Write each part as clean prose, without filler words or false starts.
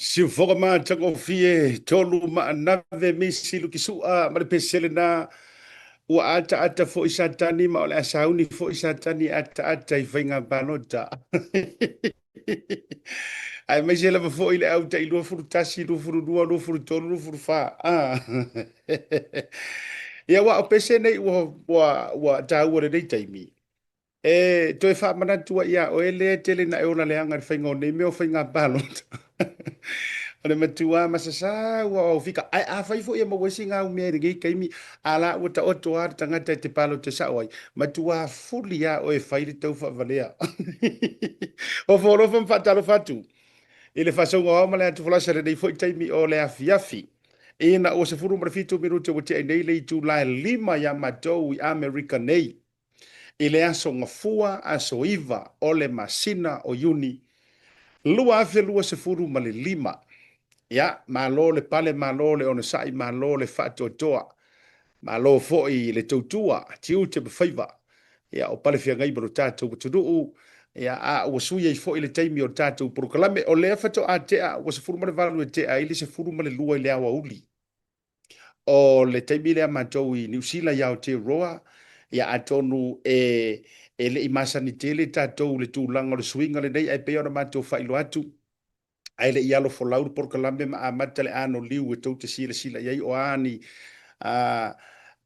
Siufoga matagofie, tolu maanave misi lukisua ma le pesele na ua ataata foi Satani ma o le a sauni foi Satani e ataata i faiga palota. Aemaise lava foi le au tai 21, 22, 23, 24. Ah. Ia aua o pese nei ua taua i lenei taimi. E toe faamanatu ai ia oe lea e tele ina e ola leaga i le faiga o nei mea o faiga palota. O le matua masasa ua o fika. Ae afai foi e maua ai sina au mea i lenei taimi, a la ua taoto lava le tagata e te palota sao ai, matua fuli lava oe e fai le tau faavalea. Ofo alofa ma faatalofa atu i le faasauga o ao ma le atufolasa i lenei foi taimi o le afiafi. Ina ua 17 minute ua tea nei le itula e 5 ia matou i Amerika nei. I le aso Gafua, aso 9 o le masina o Iuni 2025. Ia, malo le pale, malo le onosai, malo le faatoatoa, malo foi le tautua, tiute ma faiva. Ia, o pale feagai ma lo tatou atunuu, ia, a ua sui ai foi le taimi o le tatou polokalame. O lea faatoa tea, ua 18 e tea ai le 12 i le aoauli. O le taimi lea matou i Niu Sila i Aotearoa, ia atonu e e le i masani tele tatou i le tulaga o le suiga lenei, ae pei ona matou faailoa atu, ae le i alo folau le polokalame ma amata le anoliu e tou te silasila i ai o a ni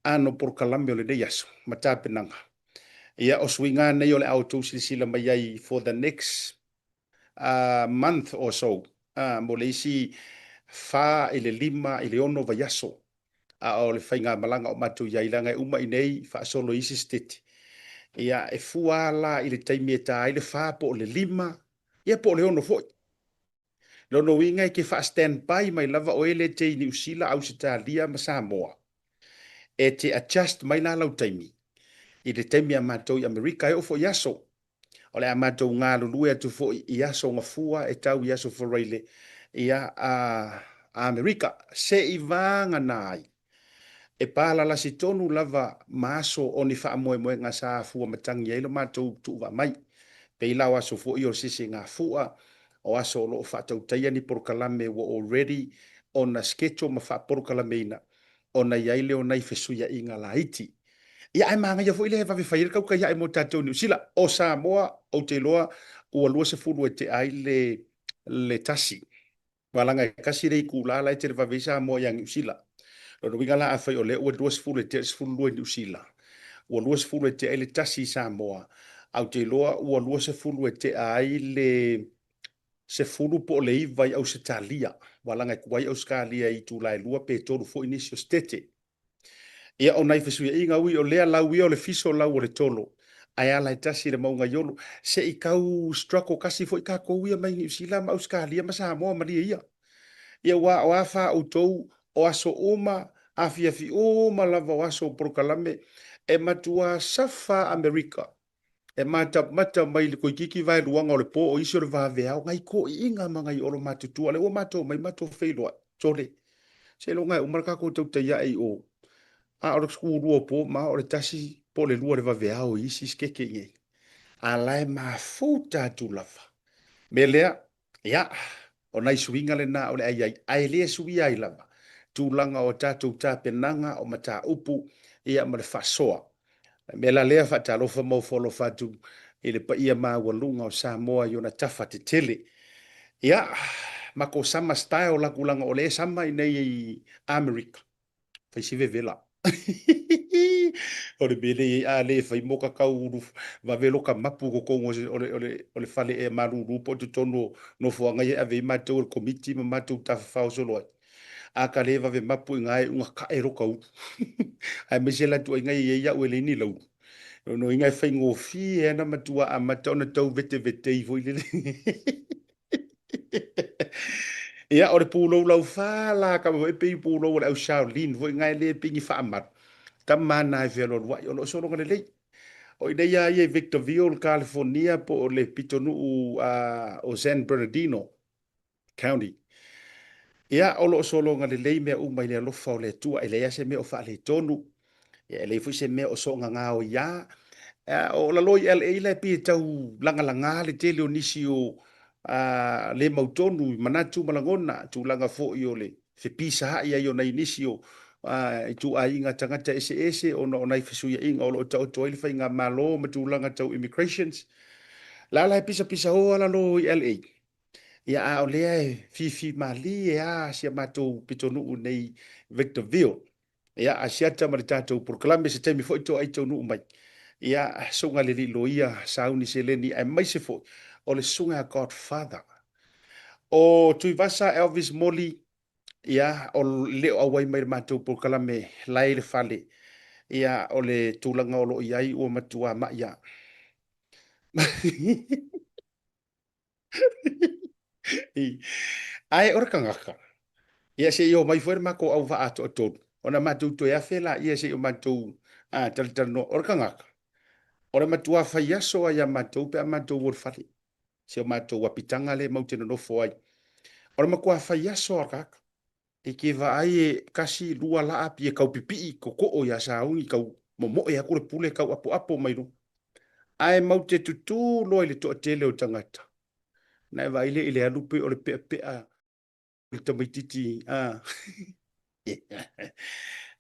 ano polokalame o lenei aso ma tapenaga. Ia, o suiga nei o le a outou silasila mai ai for the next month or so, mo le isi fa i le lima i le ono vaiaso, a o le faigamalaga o matou i ai, leaga e uma i inei faasolo i isi setete. Ia, e fua lava la i le taimi e ta ai le fa po o le lima, ia po o le ono foi. Lona uiga e te faa-stand by mai lava oe lea e te i Niu Sila, Ausetalia ma Samoa, e te adjust mai la lau taimi i le taimi a matou i Amerika, e oo foi i aso. O le a matou galulue atu foi i aso Gafua e tau i aso Faraile ia a Amerika, se i vagana ai. E palalasi tonu lava ma aso o ni faamoemoega sa afua matagi ai lo matou tuuvaa mai. Pei la o aso foi o le sesegafua, o aso o lo o faatautaia ni polokalame ua already ona schedule ma faapolokalameina ona i ai lea o nai fesuiaiga laiti. Ia, ae manaia foi lea e vave fai ai le tautai ae mo tatou i Niu Sila. O Samoa, ou te iloa ua 20 e tea ai le, le tasi. Aua leaga e tasi le itula la e televave ai Samoa ia Niu Sila. Lona uiga la afai o lea ua 20 e tea le 12 i Niu Sila, ua 20 e tea ai le tasi i Samoa, ae ou te iloa ua 20 e tea ai le 10 po o le 9 i Ausetalia, aua leaga e tuai Ausetalia i itula e lua pe tolu foi nisi o setete. Ia, o nai fesuiaiga ui o lea lau ia o le fiso lau o le tolo, ae ala e tasi le mauga i Olo. Se i tau struggle kasi foi tatou ia mai Niu Sila ma Ausetalia ma Samoa malie ia. Ia aua o a fa outou o aso uma, afiafi uma lava o aso o polokalame, e matua safa Amerika e matamata mai le toeitiiti vaeluaga o le po o isi o le vaveao, nai toeaiina ma nai olo matutua, lea ua matou omai matou feiloai, sole, seiloga e uma le tatou tautai ae i o, a o le 12 o po ma o le tasi po o le lua o le vaveao i isi sikeke i inei, a la e mafuta atu lava. Mea lea, Ia, o nai suiga lena o le a i ai, ae le suia ai lava tulaga o tatou tapenaga o mataupu ia ma le faasoa. O le mea la lea, faatalofa ma ofo alofa atu i le paia maualuga o Samoa i ona tafa tetele. Ia, matou sama style la tulaga o lea e sama i nei i Amerika. Fai si vevela. O le mea lea i ai, a le fai mo ka tau ulu vave loka mapu i totonu o le, o le, o le fale ea malulu po o totonu o nofoaga ia e ave ai matou e le komiti ma matou tafafao solo ai. A ka le vave mapu i ina e uga tae loka ulu. Aemaise la ituaiga e i ai au e leai ni laulu. Lona uiga e faigofie lava ona matua amata ona tau vetevetei foi lele. Ia, o le pulou laufa la kama foi pei pulou o le au Shaolin foi ngai le pei ni faamalu. Tama na e fealualuai o lo o sologa lelei. O i nei a ia i Victorville, California po o le pitonuu o San Bernardino County. Ia, o lo o sologa lelei mea uma i le alofa o le Atua. E leai lava se mea o faaletonu. Ia, e leai foi se mea o soona gaoiā. O lalo i LA la e pei e tau lagalaga le tele o nisi o le mautonu i manatu ma lagona, tulaga foi o le fepisaai ai o nai nisi o ituaiga tagata eseese ona o nai fesuiaiga o lo o taoto ai le faigamalo ma tulaga tau immigrations. La la e pisapisaoa lalo i LA. Ia, a o lea e fifi malie a si a matou pitonuu nei Victorville. Ia, a siata ma le tatou polokalame se taimi foi toai taunuu mai. Ia, susuga i le alii loia Sauni Seleni aemaise foi o le susuga ia Godfather. O Tuivasa Elvis Moli, ia, o le o auai mai le matou polokalame la e i le fale. Ia, o le tulaga o lo o i ai ua matua mai lava. Ae o le tagata, ia se i omai foi le matou auvaa toatolu, ona matou toe afe laia se i o matou talatalanoa. O le tagata, o le matua faiaso lava ia matou pe a matou o i le fale, si o matou apitaga lea matou te nonofo ai. O le matua faiaso lava o le tagata. E te vaai e tasi, lua laa pei e tau pipii totoo ia sauni tau momoe atu le pule tau apoapo mai loa. Ae mau te tutū loa i le toatele o tagata, na e vaai lea i le alu pei o le peapea o le tamaititi a.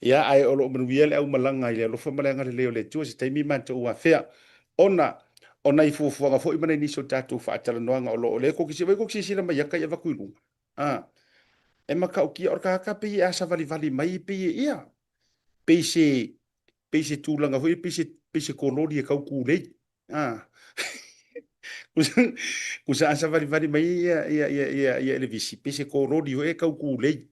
Ia, ae o lo o manuia le aumalaga i le alofa ma le agalelei o le Atua se taimi matou afea. Ona o nai fuafuaga foi ma nai nisi o tatou faatalanoaga o lo o lea tou te silasila mai ia tai avatu i luga. A, e matautia o le tagata pei e asavalivali mai pei e ia, pei se pei se tulaga foi pei se pei se kololi e tau tulei. A, kusa asavalivali mai ia ia ia ia ia Elevisi pei se kololi foi e tau tulei.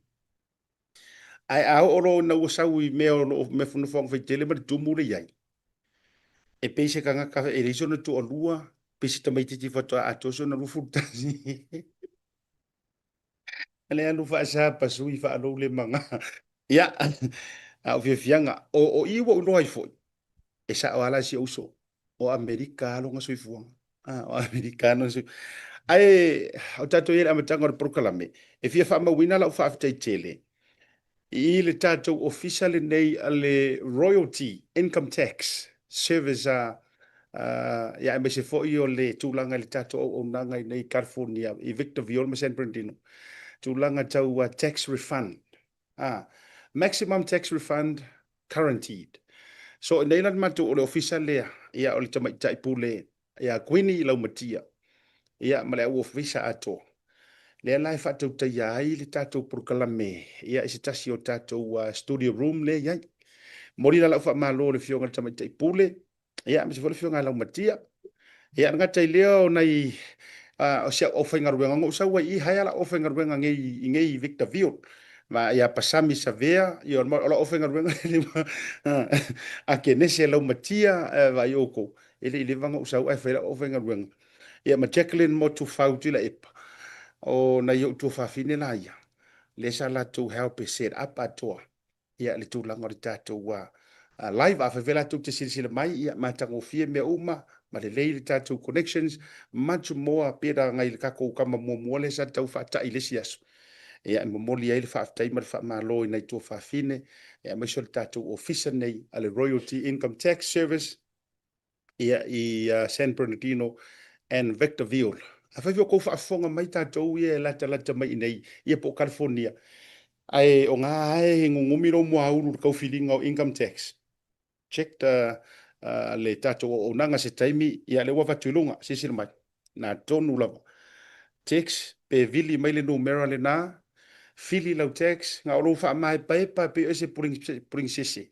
Ae a oo loa ina ua sau i mea o lo o mea nofoaga faitele ma le tumu le i ai, e pei se tagata e leai sona toalua, pei se tamaitiiti faatoa atoa sona 21. Le alu faasa pasui faalou le maga. Ia, a o fiafiaga, o i ua ou iloa ai foi, e sao lava la si ou uso, o Amerika lava lona soifuaga. Ah, o Amerika lava lona soifuaga. Ae o tatou i ai i le amataga o le polokalame, e fia faamauina lau faafetai tele i le tatou ofisa lenei a le Royalty Income Tax Service a ia aemaise foi o le tulaga i le tatou auaunaga i nei California i Victorville ma San Bernardino, tulaga tau tax refund, maximum tax refund guaranteed. So i nei la le matou o le ofisa lea, ia o le tamaitai pule ia Queenie Laumatia, ia ma le au ofisa atoa. Lea la e faatautaia ai le tatou polokalame ia i se tasi o tatou studio room lea e i ai. Momoli la lau faamalo i le Afioga i le Tamaitai Pule, ia aemaise foi le Afioga ia Laumatia. Ia e le gata i lea o nai o si au aufaigaluega, ona ou sau ai i i, haea lau aufaigaluega nei i nei i Victorville. Ma ia Pasami Savea, ia o lau aufaigaluega Akenese Laumatia, vaai outou, e le i leva ona ou sau ae fai lau aufaigaluega. Ia ma Jacqueline Motufau Tuilaepa, o nai ou tuafafine la ia, lea sa latou help e set up atoa ia le tulaga o le tatou live. Afai foi latou te silasila mai, ia matagofie mea uma ma lelei le tatou connections, much more better nai le tatou tama muamua lea sa tau faatai i le isi aso. Ia e momoli ai le faafetai ma le faamalo i nai tuafafine, aemaise o le tatou ofisa nei a le Royalty Income Tax Service, ia i San Bernardino and Victorville. Afai foi o kou faafofoga mai tatou ia e latalata mai i inei, ia po o California, ae o ga e gugumi lou muaulu i le kaufiliga o income tax, check the, le tatou auaunaga se taimi, ia lea ua avatu i luga, silasila mai, na tonu lava. Tax, pe vili mai le numera lena, fili lau tax, na o lou faamaepaepa pei o se purigisese.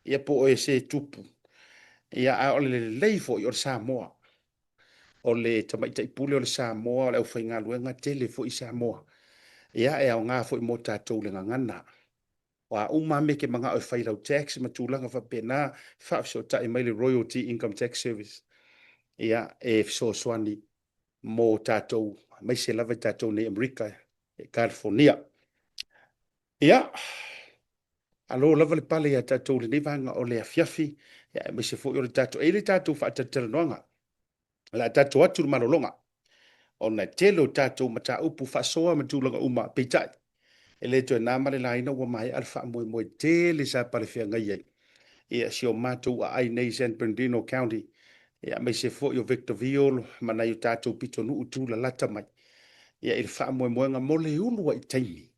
ia po o se tupu. Ia, a o le lelei foi o le Samoa, o le tamaitai pule o le Samoa, o le aufaigaluega tele foi i Samoa. Ia, e aoga foi mo tatou le gagana. O a uma lava mea e te manao e fai i lau tax ma tulaga faapena, faafesootai mai le Royalty Income Tax Service, ia, e fesoasoani mo tatou, aemaise lava i tatou nei i Amerika, i California. Ia, alo lava le pale ia tatou i lenei vaega o le afiafi, ia, aemaise foi o le tatou, e i ai le tatou faatalatalanoaga, o le a tatou atu le malologa, ona e tele o tatou mataupu faasoa ma tulaga uma, peitai, e le toe na ma le laina ua maea le faamoemoe tele sa palefeagai ai ia si o matou aai nei i San Bernardino County, ia, aemaise foi o Victorville ma nai o tatou pitonuu tulalata mai. Ia, i le faamoemoega mo le uluai taimi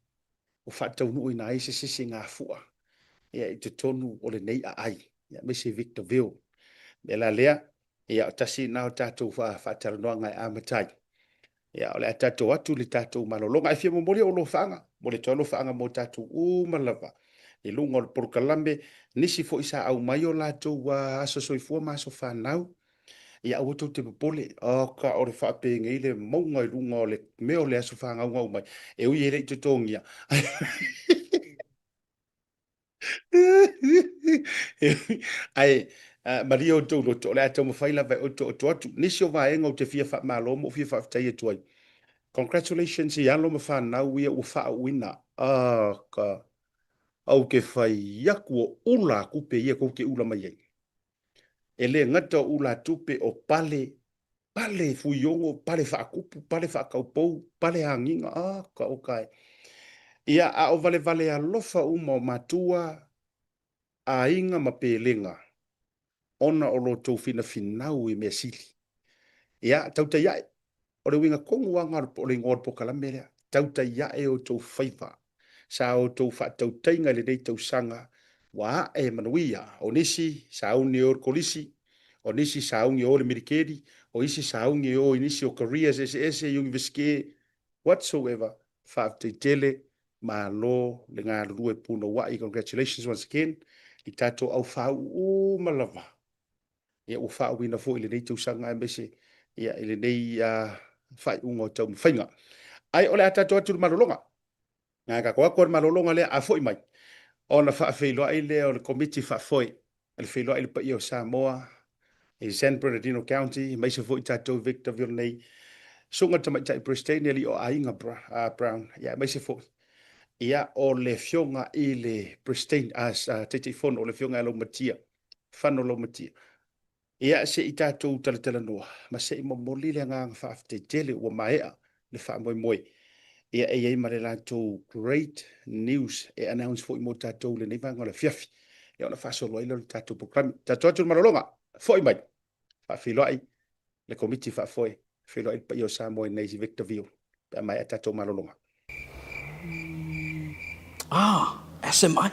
ua faataunuuina ai se sisigafua ia i totonu o lenei aai, ia aemaise Victorville. O le mea la lea, ia o tasi lena o tatou faatalanoaga e amata ai. Ia o le a tatou atu i le tatou malologa. Ae fia momoli ou alofaaga, momoli atu alofaaga mo tatou uma lava i luga o le polokalame, nisi foi sa aumai o latou aso soifua ma aso fanau. Ia aua tou te popole, oka o le faapenei le mauga i luga o le mea o le aso fanau na aumai, e ui e le i totogia. Ae malie outou loto, o le a taumafai lava e otooto atu. Nisi o vaega ou te fia faamalo ma ou fia faafetai atu ai. Congratulations i alo ma fanau ia ua faauuina. Oka, ou te fai atu o ula tupe ia tou te ula mai ai. E le gata o ulatupe o pale, pale fuiogo, pale faakupu, pale faataupou, pale agiga, a ka oka e. Ia, a o valevale alofa uma o matua, aiga ma pelega, ona o lo outou finafinau i mea sili. Ia, tautai ae. O le uiga tonu lava lena o le igoa o le polokalame lea, tautai ae outou faiva. Sa outou faatautaiga i lenei tausaga ua ae manuia. O nisi sauni e o i le kolisi, o nisi sauni e o i le militeli, o isi sauni e o i nisi o careers eseese, iunivesite, whatsoever. Faafetai tele, malo le galulue punouai. Congratulations once again i tatou aufāuu uma lava. Ia ua faauuina foi i lenei tausaga aemaise ia i lenei faaiuga o taumafaiga. Ae o le a tatou atu i le malologa. Na tatou atu i le malologa lea a foi mai, ona faafeiloai lea o le Komiti Faafoe a le Feiloai i le Paia o Samoa i San Bernardino County, aemaise foi tatou i Victorville nei, Susuga i le Tamaitai Peresetene Alii o Aiga Brown, ia aemaise foi ia o le Afioga i le Peresetene, Taitaifono o le Afioga ia Laumatia Fano Laumatia. Ia, se i tatou talatalanoa ma se i momoli le agaga faafetai tele ua maea le faamoemoe. Ia, e i ai ma le latou great news e announce foi mo tatou i lenei vaega o le afiafi. Ia, ona faasolo ai lea o le tatou polokalame. Tatou atu i le malologa, foi mai, faafeiloai le Komiti Faafoe, feiloai le paia o Samoa i nei i Victorville pe a maea tatou malologa. Ah, SMI.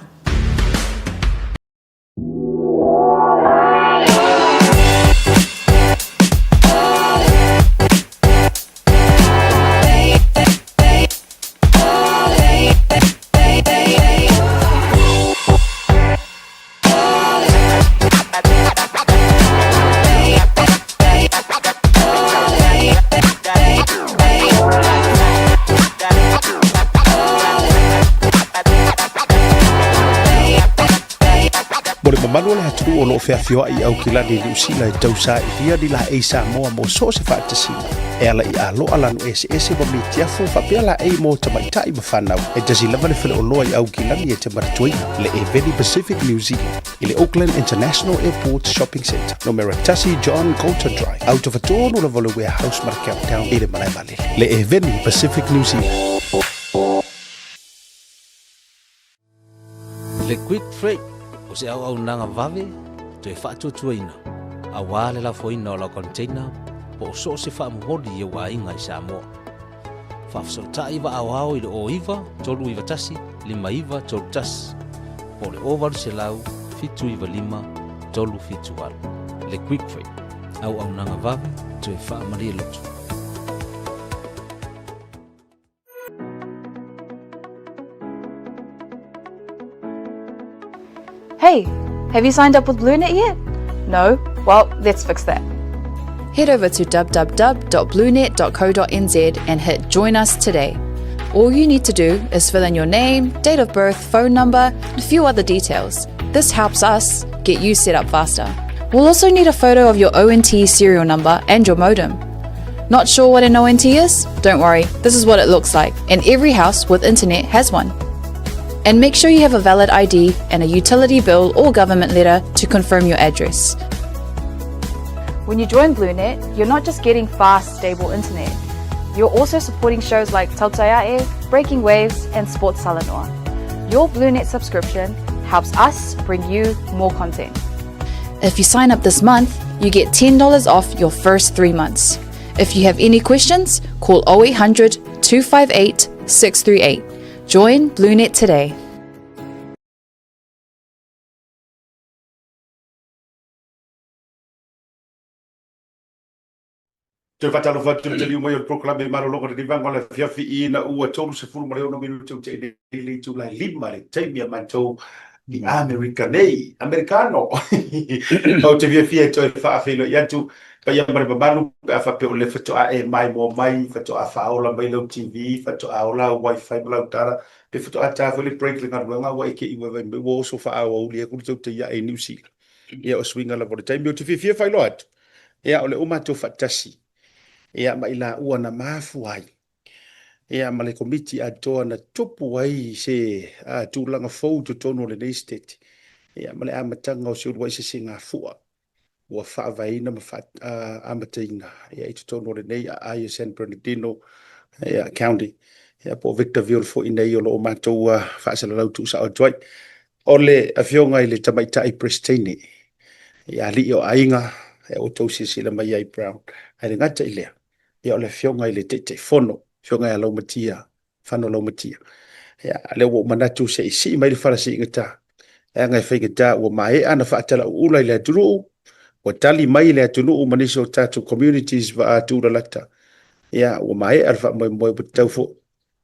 Mo le mamalu o le atunuu o lo o feafioai i Aukilani i Niu Sila e tausailia ni laei Samoa mo so o se faatasiga e ala i aloa lanu eseese ma mitiafu faapea laei mo tamaitai ma fanau. E tasi lava le faleoloa i Aukilani e te manatuaina, le Eveni Pacific New Zealand i le Auckland International Airport Shopping Centre, numera 1 John Coulter Drive, autofatonu lava o le Warehouse ma le Countdown i le malae vaalele. Le Eveni Pacific New Zealand. Le Quick Freight o se auaunaga vave toe faatuatuaina aua le lafoina o lau container po o so o se faamomoli i ou aiga i Samoa. Faafesootai vaaoao i le 09 391 5931 po o le 0800 795 378. Le Quick Freight, auaunaga vave toe faamalie loto. Hey, have you signed up with BlueNet yet? No? Well, let's fix that. Head over to www.bluenet.co.nz and hit Join Us today. All you need to do is fill in your name, date of birth, phone number, and a few other details. This helps us get you set up faster. We'll also need a photo of your ONT serial number and your modem. Not sure what an ONT is? Don't worry, this is what it looks like, and every house with internet has one. And make sure you have a valid ID and a utility bill or government letter to confirm your address. When you join BlueNet, you're not just getting fast, stable internet. You're also supporting shows like Tautaiae, Breaking Waves, and Sports Talanoa. Your BlueNet subscription helps us bring you more content. If you sign up this month, you get $10 off your first 3 months. If you have any questions, call 0800 258 638. Join BlueNet today. Toe faatalofa atu i le taliu mai o le polokalame malologa o lenei vaega o le afiafi ina ua 36 minute ua tea nei le itula e 5 le taimi a matou i Amerika nei. Amerikano! Ou te fiafia e toe faafeiloai atu paia ma le mamalu pe a faapea o lea faatoa e maimoa mai, faatoa faaola mai lau TV, faatoa ola au wifi ma lau data, pe faatoa ta foi le break i le galuega ua e te i mai ua oso faaauauli atu le tautai ae i Niu Sila. Ia o suiga lava o le taimi. Ou te fiafia e faailoa atu, Ia, o le ua matou faatasi, ia, ma i laua na mafua ai, ia, ma le komiti atoa na tupu ai se a, tulaga fou i totonu o lenei state, ia, ma le amataga o se uluai sesegafua ua faavaeina ma faa, a, amataina, ia, i totonu o lenei aai o San Bernardino, ia, County, ia, po o Victorville foi nei o lo o matou faasalalau tuusao atu ai. O le Afioga i le Tamaitai Peresetene, ia alii o aiga, ia ua outou silasila mai ai Brown. Ae le gata i lea, ia o le Afioga i le Taitaifono, Afioga ia Laumatia, Fano Laumatia. Ia, lea ua ou manatu se i sii mai le fala siigata, leaga e faigata ua maea ona faatalauula i le atunuu, ua tali mai le atunuu ma nisi o tatou communities tuulalata. Ia, ua maea le faamoemoe ua tatau foi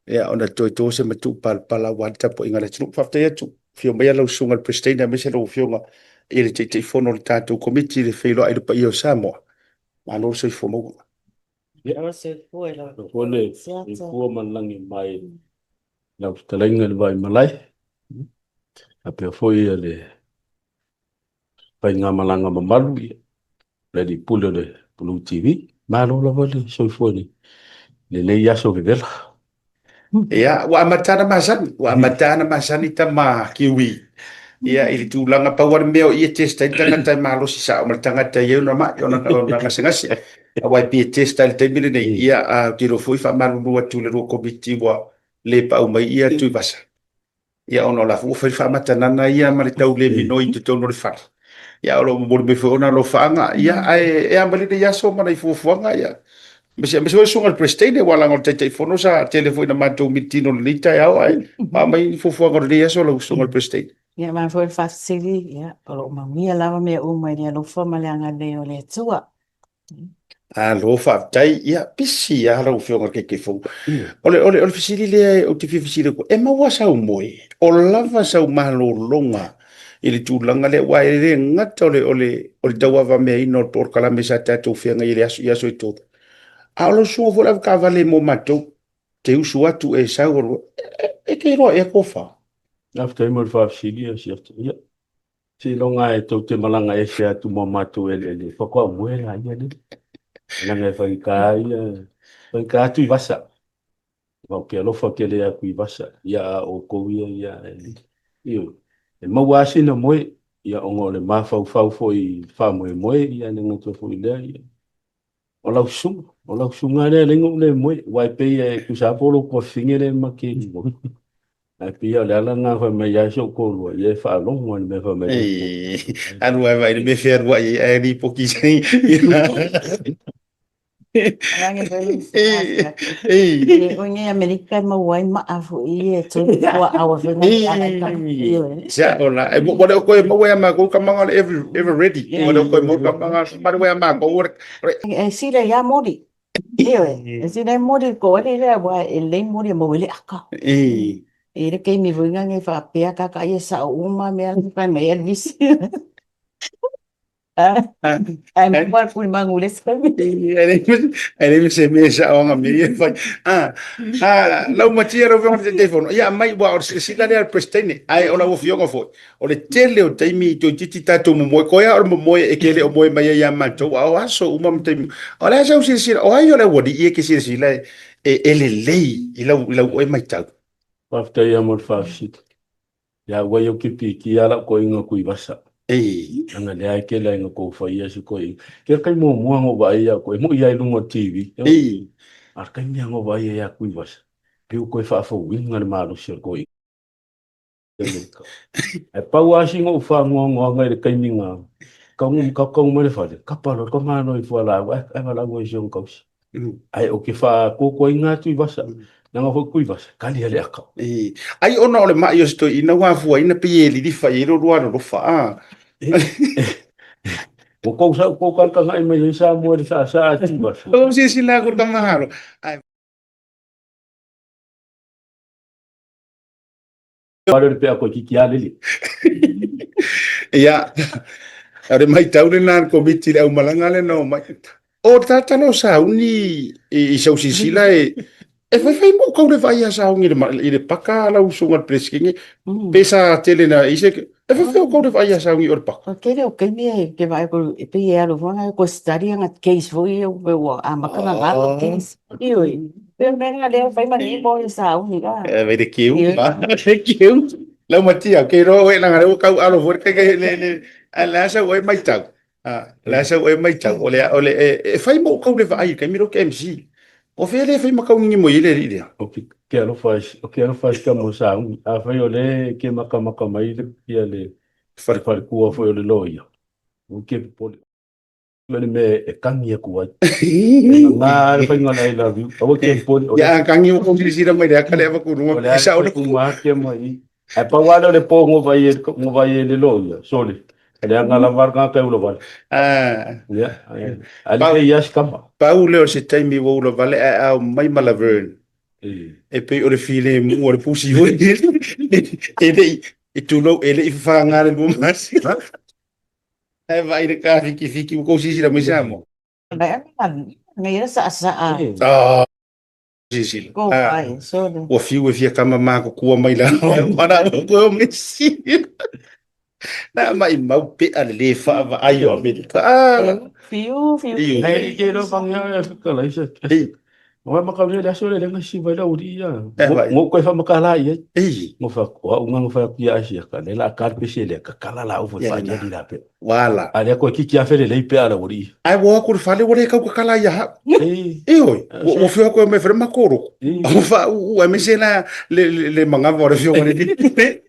ia ona toe to se matuu palapala aua le tapuaiga a le atunuu. Faafetai atu, afio maia lau susuga i le Peresetene aemaise lau Afioga i le Taitaifono o le tatou Komiti i le feiloai i le paia o Samoa. Malo le soifua maua. Ia, foi le soifua ma le lagi mai lau fetalaiga i le Vaimalae, faapea foi le faigamalaga mamalu, ia, le alii pule o le Blue TV. Malo lava le soifua i lenei aso vevela. Ia, ua amata ana masani, ua amata ana masani tama Kiwi. Ia, i le tulaga pau lava le mea o i e test ai le tagata e malosi sao ma le tagata e i ai ona mai, ona, ona gasegase. Aua e pei e test ai i le taimi lenei. Ia, a ou te iloa foi faamalulu atu i le lua komiti ua le pau mai ia Tuivasa. Ia ona o la foi ua fai le faamatanaga ia ma le tau le minoi i totonu o le fale. Ia o lo o momoli mai foi ona alofaaga. Ia ae e a mai lenei aso ma nai fuafuaga ia. Aemaise aemaise foi le susuga i le Peresetene aua leaga o le Taitaifono sa tele foi ina matou militino i lenei taeao ae maa mai ni fuafuaga o lenei aso lau susuga i le Peresetene. Ia malo foi le faafesili, ia o lo o manuia lava mea uma i le alofa ma le agalelei o le Atua. Alo, faafetai. Ia, pisi lava lau Afioga i le Taitaifono. O le, o le, o le fesili lea ou te fia fesili atu, e maua sau moe, o lava sau malologa i le tulaga lea, aua e le gata o le, o le, o le tauavameaina o le polokalame sa tatou feagai i le aso, i aso e tolu, a o lau susuga foi le avetaavale mo matou, te usu atu e sau, alu, e, e, e te iloa ea tofa? Faafetai mo le faafesili, Asiata. Ia, Seiloga e tou te malaga ese atu ma matou eleele, faatoa ou moe laia lea. Leaga e faigata ia, faigata Tuivasa. Ou te alofa tele ia Tuivasa, ia a outou ia, ia, ioe. E maua lava sina moe, ia ona o le mafaufau foi i faamoemoe, ia le gata foi i lea, ia. O lau susuga, o lau susuga lea e ala ai ona ou le moe, aua e pei e tusa lava po o lou tuafafine lea ma te moe. Ae pei o le ala lena fai mai ai si ou toalua, ia e faalogo lava i le mea fai mai ai. Alu ae vaai le mea fealuai ai ae lipoti O Amerika e maua ai maa foi e 24 hour foi na Sao la. E ua le o toe maua ia matou tamaga o le ever, ever ready. Ua le o toe maua tamaga manu ia matou. E sila ia moli. Ioe, e sila e moli ko ale lea aua e lelei moli e maua ai le aka. E le taimi foi lena e faapea kaka ia sao uma mea la fai mai Elvis. Ae maua le manu le isi taimi. E leai ma se mea e sao aga mea ia e fai. Ah, ah, lau matia lau Afioga i le Taitaifono, ia aumai, aua o le silasila lea a le Peresetene, ae o lau Afioga foi, o le tele o taimi toeitiiti tatou momoe, toe lava o le momoe e te le o moe mai ai ia matou, a o aso uma ma taimi uma. O le a sau silasila, o ai o le aualii e te silasila e lelei i lau, i lau oe matau? Faafetai lava mo le faafesili. Ia ua ou te piitia lau toeaina Tuivasa. Ei. Leaga lea e tele ai na tou faia si toeaina. Ke taimi muamua na ou vaai ia koe, moi ai luga o le TV. Ei. A le taimi lava na ou vaai ai ia Tuivasa, pei ua toe faafouina le malosi o le toeaina. Ae pau lava sina ou faanoanoaga i le taimi na tau mai le fale, kapa loa le tamaloa i fualaau, ae valaau ai i si ona tausi. Ae ou te faakuakuaina atu i vasa, leaga foi Tuivasa, kali a le aka. Ai ona o le mai o se toeaina ua afuaina pei e lilifa i ai lo lua alolofa, a. Ua tou sau tou tagatagai mai ai Samoa i le saasaa a Tuivasa. Ua silasila aku i le tama Ae Pale o le pea toeitiiti lava lele. Ia, o le matau lena a le komiti i le aumalaga lea na omai. O le tatalo o sauni i sau silasila e e faifai mo kau le vaai a sauni i le paka lau susuga i le Peresetene pe sa tele na i se e faifai o kau le vaai a sauni o le paka. O le tele o taimi e te vaai atu e pei e alu foi na toe study ana case foi ia ua amata ona galo case. Ioe. Pei o le mea lena lea e fai manino e sauni la. E vai le kiu, le kiu. Lau matia, ke iloa oe leaga lea ua tau alo foi le le le a le a sau oe maitau. A le a sau oe maitau o le o le e fai mo kau le vaai i le taimi lea ou te MC. O fea lea e fai ma kaunini mai ai le alii lea? O ke alofa o ke alofa i si tama o sauni. Afai o lea e ke makamaka mai le ia le faletua foi o le loia, ua ke popole. O le mea e kagi atu ai. E gagā le faiga o le I love you. Aua ke popole. Ia a kagi ua kou silasila mai le aka lea avatu i luga. O le a le faituma ake mai i. Ae pau lava lea o le po na vaai ai na vaai ai le loia, sole, e leaga lava le tagata e ulavale. Ia, ae lelei lava si tama. Pau lea o se taimi ua ulavale ae a omai ma Laverne. E pei o le filemu o le pusi foi e le i, e tulou, e le i fafaga le lua masina. Ae vaai le kafikifiki ua kou silasila mai Samoa. Nei e saasaa. Ah, silasila. Ko ai, sole. Ua fiu e fia kama matutua mai lalo. Mana koe o Messi. Na mai mau pea le le faavaai o Amerika. Ah, Fiu, fiu. Nei ke ro pangia e whakala isa. Oe maka le aso le lenga si vai la uri ia. Ngo koe fa maka la ia. Ngo fa ko au ngo fa ku ia asia ka le la ka pe se le ka kala la u fa ia la pe. Wala. A le ko ki ki afe le le pe ala uri. Ai wo ku fale wo le ka ka kala ia ha. E oi, wo fio ko me fere makoro. O fa u e me se la le le mangava o le fio le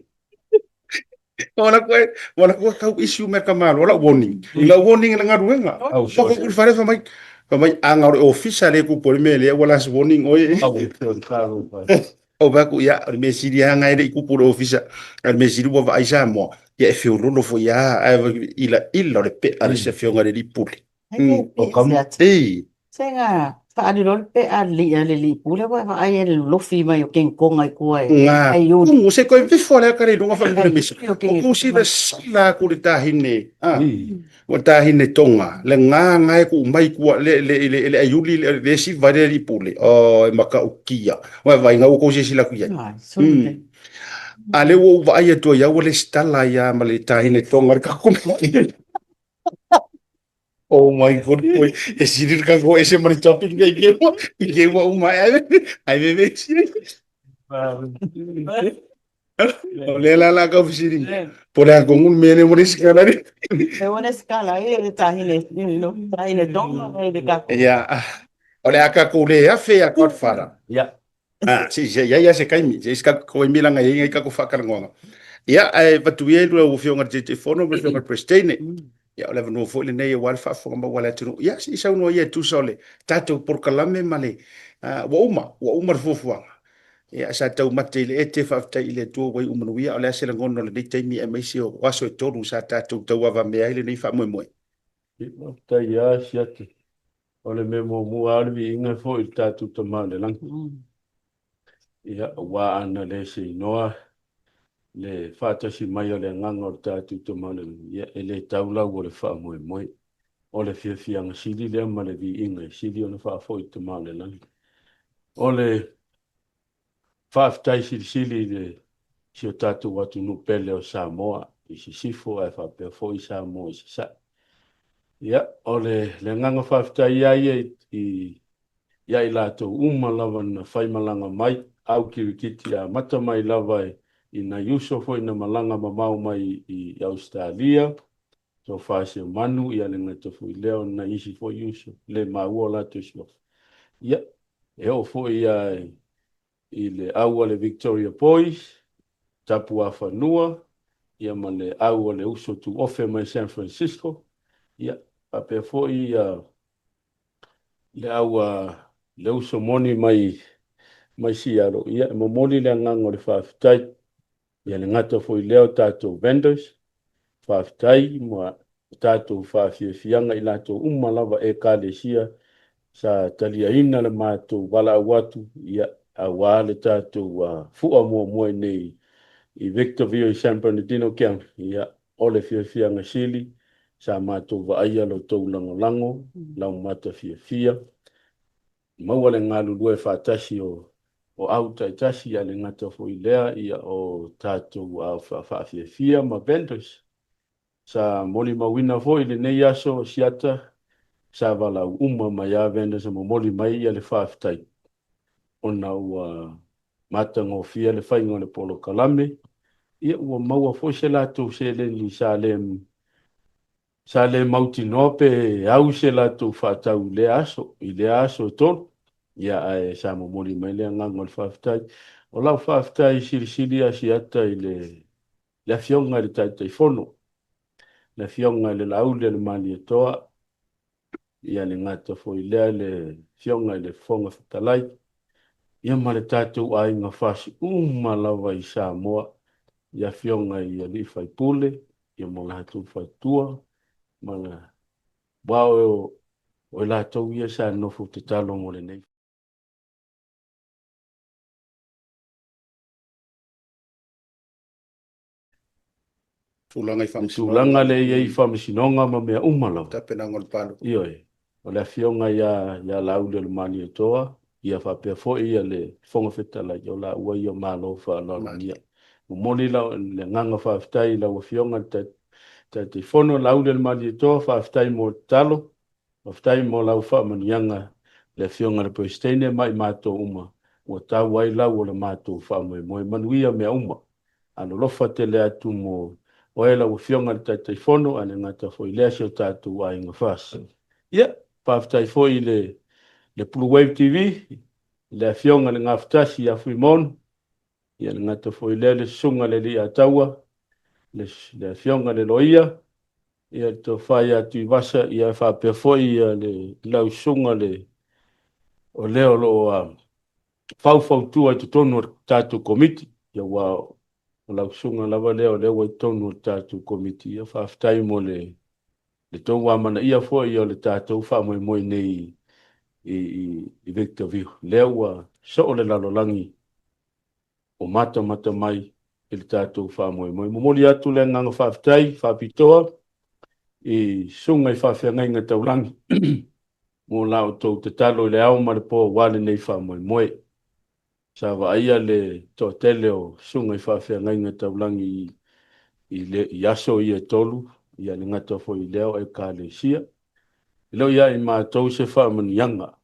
Wala koe, wala koe kau issue me ka malo, wala warning. La warning la ngaruenga. Au, Pa ko whare wha mai, wha mai anga ore office le ku pore me le wala se warning oe. Au, karo pai. Au ba ku ia, o me siri hanga ele ku pore office. O me siri wa vai sa mo. Ia e whiololo fo ia, ai ila ila o le pe ale se whionga le lipule. O kamu. Ei. Se nga, whaariro le pe a li a le li pule wa wa ai le lofi mai o king konga i kua e. Nga. Ai uni. Tungu se koe vifo le akare lunga wha ngure misa. O O king kusi le sila ku le tahine. Ah. Ua tahine tonga. Le ngā ngā e ku mai kua le le le le aiuli le le si vai le li pule. Oh, e maka ukia. Wa vai ngā uko se sila ku iai. Ai, so le. A le ua uva ai atua ia ua le stala ia ma le tahine tonga le kakumai. Oh my god, boy. E siri ka ko ese mani topic ngai ke wa. I ke wa uma ai. Ai ve ve siri. O le la la ka siri. Po le ko ngun me le mo skala ni. E wana skala e le tahine, you know, tahine tonga e le kako. Ya. O le aka ko le afe a Godfather. Ya. Ah, si, si, ia ia se kaimi, se iska ko i milanga ia i ka ko whakarangoanga. Ia, e patu ia lua ua fionga te te fono, ma fionga Prestine. Ia, o le avanoa foi lenei aua le faafofoga mau a le atunuu. Ia, se i saunoa ia e tusa o le tatou polokalame ma le, ua uma, ua uma le fuafuaga. Ia, sa taumate i le ete, faafetai i le Atua ua iu manuia. O le a se lagona o lenei taimi aemaise o aso e tolu sa tatou tauavamea ai lenei faamoemoe? Faafetai lava Siate. O le mea muamua lava o le viiga e foi i le tatou Tama o le Lagi. Ia, aua ana le se inoa le faatasi mai o le agaga o le tatou Tama o le Lagi, ia, e le tau lau o le faamoemoe. O le fiafiaga sili lea ma le viiga e sili ona faafoi i le Tama o le Lagi. O le Faafetai silisili i le si o tatou atunuu pele o Samoa i Sisifo ae faapea foi Samoa i Sasae. Ia, o le le agaga faafetai ia ia i ia i latou uma lava na faimalaga mai, au kirikiti amata mai lava i nai uso foi na malaga mamao mai i Ausetalia, Tofa Seumanu, ia le gata foi lea o nai isi foi uso le maua o latou suafa. Ia, E oo foi ia i le au a le Victoria Boys, Tapuafanua, ia ma le au a le uso tuofe mai San Francisco, ia, faapea foi ia Le au le uso moni mai mai Sialo, ia e momoli le agaga o le faafetai. Ia le gata foi lea o tatou vendors, faafetai ma tatou faafiafiaga i latou uma lava Ekalesia sa taliaina le matou valaau atu, ia, aua le tatou fua muamua i nei i Victorville i San Bernardino County, ia, o le fiafiaga sili sa matou vaaia lo outou lagolago, lau mata fiafia, maua le galulue faatasi o o au taitasi, ae le gata foi i lea, ia, o tatou faafiafia ma vendors. Sa molimauina foi i lenei aso siata, sa valaau uma mai lava vendors e momoli mai le faafetai ona ua matagofie le faiga o le polokalame, ia ua maua foi se latou seleni sa le sa le mautinoa pe au se latou faatau i lea aso, i lea aso e 3. Ia ae sa momoli mai le agaga o le faafetai. O lau faafetai silisili Asiata i le le Afioga i le Taitaifono, le Afioga i le Laauli a le Malietoa, ia le gata foi lea le Afioga i le Fofoga Fetalai, ia ma le tatou aiga FAST uma lava i Samoa, i Afioga i alii faipule, ia ma latou faletua, ma aua o i latou ia sa nofo tatalo mo lenei. Tulaga i Le faamasinoga. tulaga lea e i ai i faamasinoga ma mea uma lava. Tapenaga o le palota. Ioe. O le Afioga ia ia Laauli-o-le-Malietoa, ia faapea foi ia le Fofoga Fetalai, o laua ia malo faaaloalogia. Momoli lau le agaga faafetai i lau Afioga i le Taitaifono Laauli-o-le-Malietoa, faafetai mo le tatalo, Faafetai mo lau faamanuiaga le Afioga i le Peresetene ma i matou uma ua tau ai lau o le matou faamoemoe. Manuia mea uma. Alolofa tele atu mo oe lau Afioga i le Taitaifono ae le gata foi i lea si o tatou aiga FAST. Ia, faafetai foi i le le Blue Wave TV, i le Afioga i le Gafatasi ia Fuimaono, ia le gata foi i lea le Susuga i le Alii Ataua, le le Afioga i le Loia, ia le tofa ia Tuivasa, ia faapea foi ia le lau susuga le o lea o lo o faufautua i totonu o le tatou Komiti, ia aua o lau susuga lava lea o lea ua i totonu o le tatou Komiti. Ia faafetai mo le le tou amanaia foi o le tatou faamoemoe nei i i i Victorville, lea ua soo le lalolagi o matamata mai i le tatou faamoemoe. Momoli atu le agaga faafetai faapitoa i susuga i faafeagaiga taulagi mo la outou tatalo i le ao ma le po aua lenei faamoemoe. Sa vaaia le toatele o susuga i faafeagaiga taulagi i, le, i aso ia e 3, ia le gata foi i lea o Ekalesia. E le o ia i matou se faamanuiaga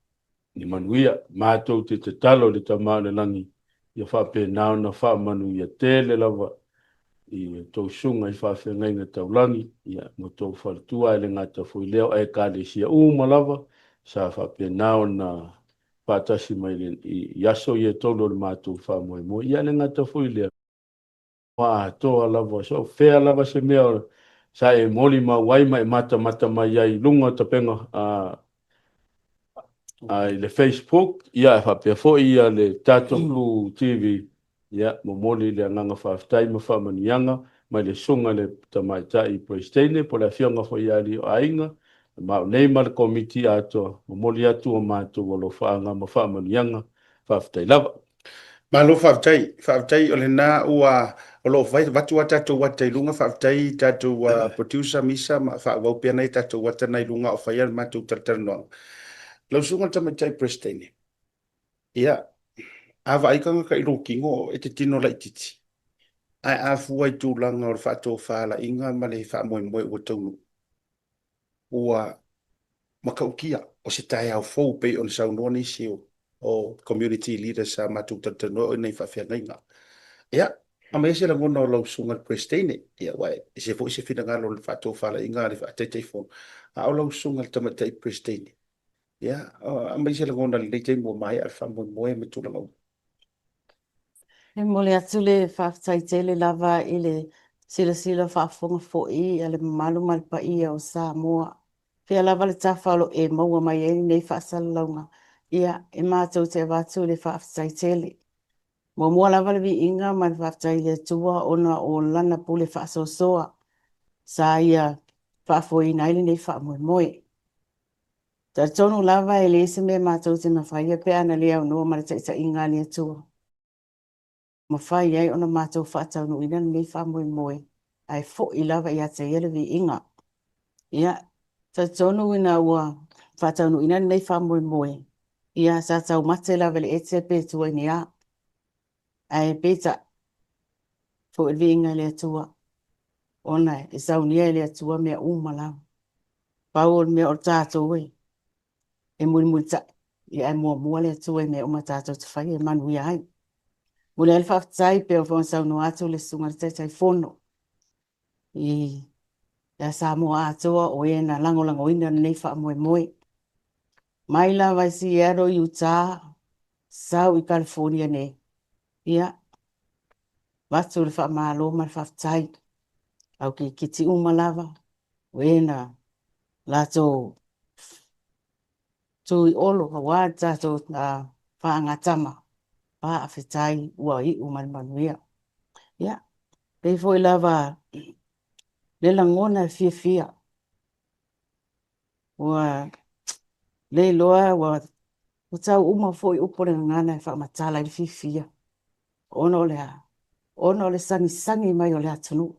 Ni manuia, matou te tatalo i le Tama o le Lagi ia faapena ona faamanuia tele lava i a outou susuga i faafeagaiga taulagi, ia, ma outou faletua, ae le gata foi i lea o Ekalesia uma lava sa faapena ona faatasi mai i aso ia e 3 o le matou faamoemoe. Ia, ae le gata foi i lea, atoa lava, so o fea lava se mea sa e molimau ai ma e matamata mai ai i luga o tapega i le Facebook, ia e faapea foi ia le tatou Blue TV, ia momoli le agaga faafetai ma faamanuiaga mai le Susuga i le Tamaitai Peresetene po o le Afioga foi ia Alii o Aiga, ma au nei ma le Komiti atoa, momoli atu o matou alofaaga ma faamanuiaga. Faafetai lava. Malo faafetai, faafetai o lena ua o lo o fai avatu a tatou ata i luga, faafetai i tatou producer Misa ma faaauau pea nai tatou ata na i luga o fai a le matou talatalanoaga. Lau Susuga i le Tamaitai Peresetene, ia, a vaai tagata i lou tino e te tino laitiiti, ae a fua i tulaga o le faatofalaiga ma le faamoemoe ua taunuu, ua matautia o se taeao fou pei ona saunoa nisi o community leaders sa matou talatalanoa o i nai faafeagaiga. Ia, aumai se lagona o lau susuga i le Peresetene, ia aua e ese foi se finagalo o le faatofalaiga a le Taitaifono, a o lau susuga i le Tamaitai Peresetene, ia, aumai se lagona i lenei taimi ua maea le faamoemoe ma tulaga uma. E momoli atu le faafetai tele lava i le silasila faafofoga foi a le mamalu ma le paia o Samoa. Fea lava le tafa o lo o e maua mai ai lenei faasalalauga, ia, e matou te avatu le faafetai tele. Muamua lava le viiga ma le faafetai i le Atua ona o Lana pule faasoasoa sa Ia faafoeina ai lenei faamoemoe. Talitonu lava e leai se mea matou te mafaia pe a na le aunoa ma le taitaiga a le Atua. Mafai ai ona matou faataunuuina lenei faamoemoe, ae foi lava ia te Ia le viiga. Ia, talitonu ina ua faataunuuina lenei faamoemoe, ia sa taumate lava i le ete pe tua i ni a. Ae peitai, foi le viiga i le Atua, ona e saunia e le Atua mea uma lava. Pau o le mea o tatou e e mulimulitai, ia ae muamua le Atua i mea uma tatou te faia e manuia ai. Momoli ai le faafetai pei ona saunoa atu le Susuga i le Taitaifono i ia Samoa atoa o e na lagolagoina lenei faamoemoe. Mai lava i Seattle, Utah, sau i California nei, ia, avatu le faamalo ma le faafetai. Au kirikiti uma lava, o e na latou tu i olo aua le tatou faagatama, faafetai ua iu ma le manuia. Ia, pei foi lava le lagona e fiafia, ua le iloa ua tau uma foi upu o le gagana e faamatala ai le fiafia, ona o le a? Ona o le sagisagi mai o le atunuu,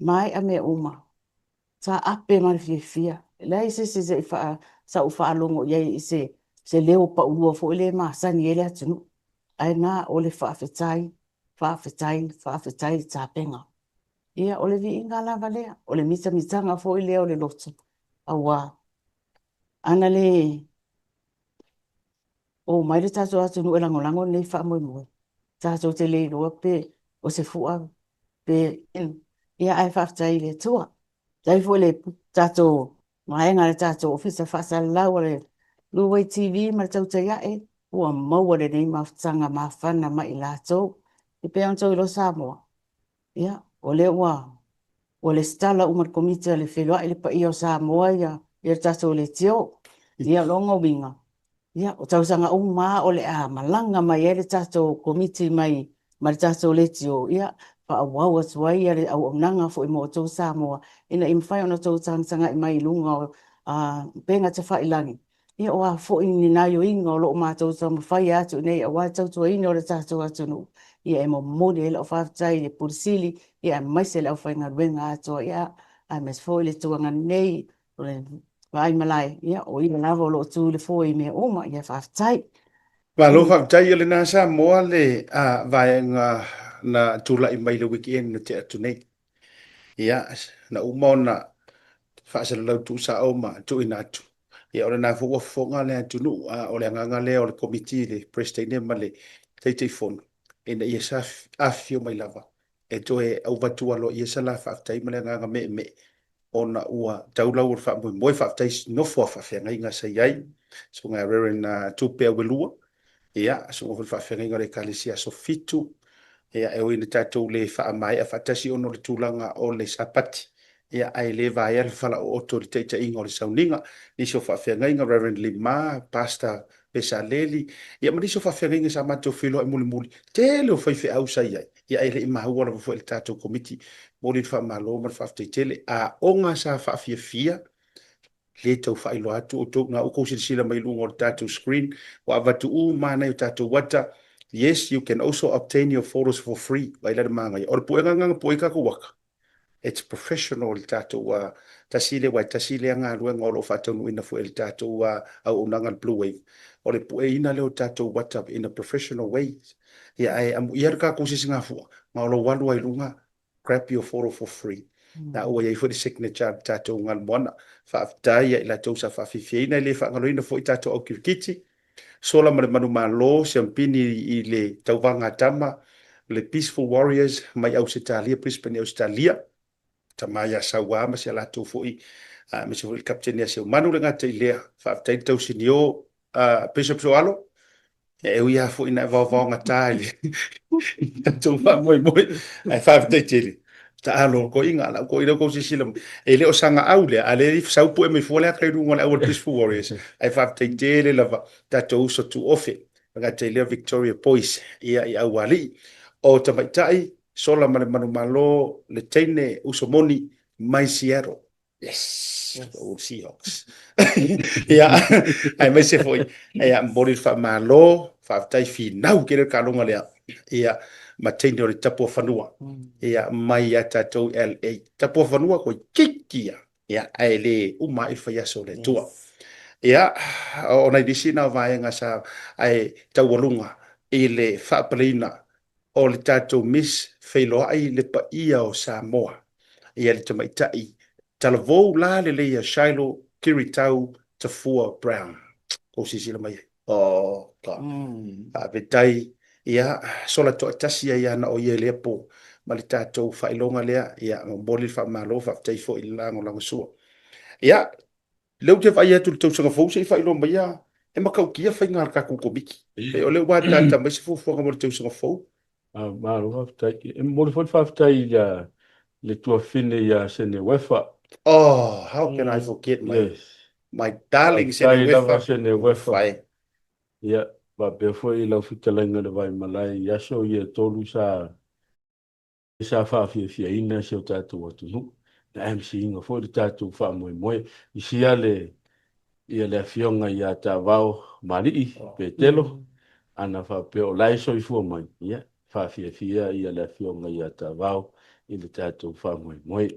maea mea uma, taape ma le fiafia. E leai se isi se i faa, sa ou faalogo i ai i se, se leo paulua foi lea e masani ai le atunuu. Ae na o le faafetai, faafetai, faafetai le tapena. Ia, o le viiga lava lea, o le mitamitaga foi lea o le loto, aua ana le omai le tatou atunuu e lagolago lenei faamoemoe, tatou te le iloa pe o se fua pe ia ae faafetai i le Atua. Faafetai foi i le tatou vaega a le tatou Ofisa Faasalalau a le Blue Way TV ma le Tautai Ae ua maua lenei mafutaga mafana mai i latou. E pei ona outou iloa Samoa, ia o lea ua ua lesitala uma i le Komiti a le Feiloai le Paia o Samoa ia le tatou leitio. Ia o lona uiga, ia o tausaga uma lava o le a malaga mai ai le tatou Komiti mai ma le tatou leitio, ia faaauau atu ai le auaunaga foi mo outou Samoa ina ia mafai ona outou tagatagai mai i luga o upega tafailagi. Ia o a foi ni gaoioiga o lo o matou taumafai atu i inei aua le tautuaina o le tatou atunuu, ia e momoli ai lau faafetai i le Pule Sili, ia aemaise le aufaigaluega atoa, ia aemaise foi le Itu Agai nei, o le Vaaimalae, ia o ia lava o lo o tu i le foe i mea uma, ia faafetai. Malo faafetai, o lena Samoa le vaega na tulai mai le weekend na tea atu nei. Ia, na uma ona faasalalau tuusao ma tuuina atu. Ia, o lena foi ua fofoga le atunuu, a o le agaga lea o le Komiti, le Peresetene ma le Taitaifono, ina ia afifio mai lava e toe auvatu aloaia sa la faafetai ma le agaga meemee ona ua tau lau o le faamoemoe. Faafetai i nofo a faafeagaiga sa i ai, Susuga Reverend Tupe Auelua, ia, susuga foi i le faafeagaiga o le Ekalesia Aso Fitu, ia, e ui ina tatou le faamaea faatasi ona o le tulaga o le Sapati, ia, ae le vaea le falaooto i le taitaiga o le sauniga. Nisi o faafeagaiga, Reverend Lima, Pastor Pesaleli, ia ma nisi o faafeagaiga sa matou feiloai mulimuli, tele o faifeau sa i ai, ia ae le i maua lava foi e le tatou Komiti. Momoli le faamalo ma le faafetai tele. Aoga sa faafiafia, le tau faailoa atu outou, na outou silasila mai i luga o le tatou screen, ua avatu uma lava nai o tatou ata. Yes, you can also obtain your photos for free. Vaai la le manaia. O le puega lena na pue ai tatou ata. It's professional le tatou tasi lea, aua e tasi lea galuega o lo o faataunuuina foi e le tatou auaunaga le Blue Wave, o le pueina lea o tatou ata in a professional way. Ia ae amuia le tatou sisigafua, ma o lou alu lava i luga, grab your photo for free. Na ua i ai foi le signature a le tatou Galumoana. Faafetai ia i latou sa faafiafiaina, e le faagaloina foi tatou au kirikiti, Sola ma le Manumalo, Siampini i le Tauvaga a Tama, le Peaceful Warriors mai Ausetalia, Brisbane i Ausetalia, tama ia Saua ma si a latou foi, aemaise foi le Kapeteni ia Seumanu le gata i lea. Faafetai le tausinio, Bishop Soalo, e ui lava foi ina e vaovaogata i le tatou faamoemoe, ae faafetai tele. Taalo koiga la ko ile ko sisila e le o sanga au le a le sau pue mai fua le aka i luga o le au o le Peaceful Warriors ai faafetai tele lava tatou uso tuofe gata i lea Victoria Boys ia i Aualii o tamaitai sola ma le manumalo le teine uso moni mai Seattle. Yes, yes. The Seahawks. Ia, aemaise foi, ia, momoli le faamalo, faafetai finau tele le taaloga lea. Ia, ma teine o le Tapuafanua. Ia, mai ia tatou i LA. Tapuafanua toeitiiti ia. Ia, ae le uma ai le faiaso o le Atua. Ia, o nai nisi na o vaega sa ae taualuga i le faapaleina o le tatou Miss Feiloai le paia o Samoa. Ia le tamaitai talavou la lelei a Shiloh Kiritau Tafua Brown. Kou silasila mai ai. Oh God. Faafetai. Ia, sola toatasi ai lava na o ia i lea po ma le tatou faailoga lea. Ia, momoli le faamalo, faafetai foi i le lagolagosua. Ia, lea ou te vaai atu i le tausaga fou se i faailoa mai ia e matautia faiga a le tatou Komiti. Pei o lea ua ataata mai se fuafuaga mo le tausaga fou. Malo faafetai. E momoli foi le faafetai i le tuafafine ia Sene Uefa. Oh, how can I forget my, yes. my darling Sene Uefa. Lava Sene Uefa. Ia, faapea foi i lau fetalaiga i le Vaimalae i aso ia e tolu sa sa faafiafiaina si o tatou atunuu, na MC-ina foi le tatou faamoemoe. I sia le ia le afioga ia Taavao Malii Petelo, ana faapea o la e soifua mai, ia, faafiafia ia le afioga ia Taavao i le tatou faamoemoe.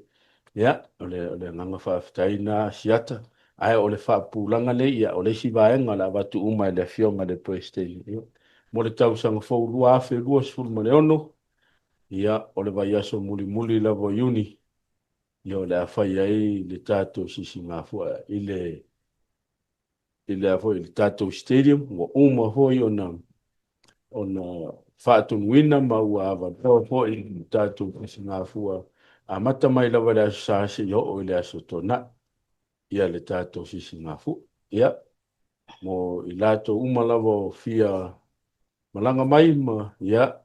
Ia, o le, o le agaga faafetai na Siata, ae o le faapupulaga nei, ia, o le isi vaega o le a avatu uma e le afioga i le Peresetene, ia, mo le tausaga fou 2026, Ia, o le vaiaso mulimuli lava o Iuni, ia o le a fai ai le tatou sisigafua i le, i le a foi, i le tatou stadium, ua uma foi ona, ona faatonuina ma ua avanoa foi i le tatou sisigafua amata mai lava i le Aso Sa seia oo i le Aso Toonai, ia le tatou sisigafua. Ia, mo i latou uma lava o fia malaga mai ma, ia,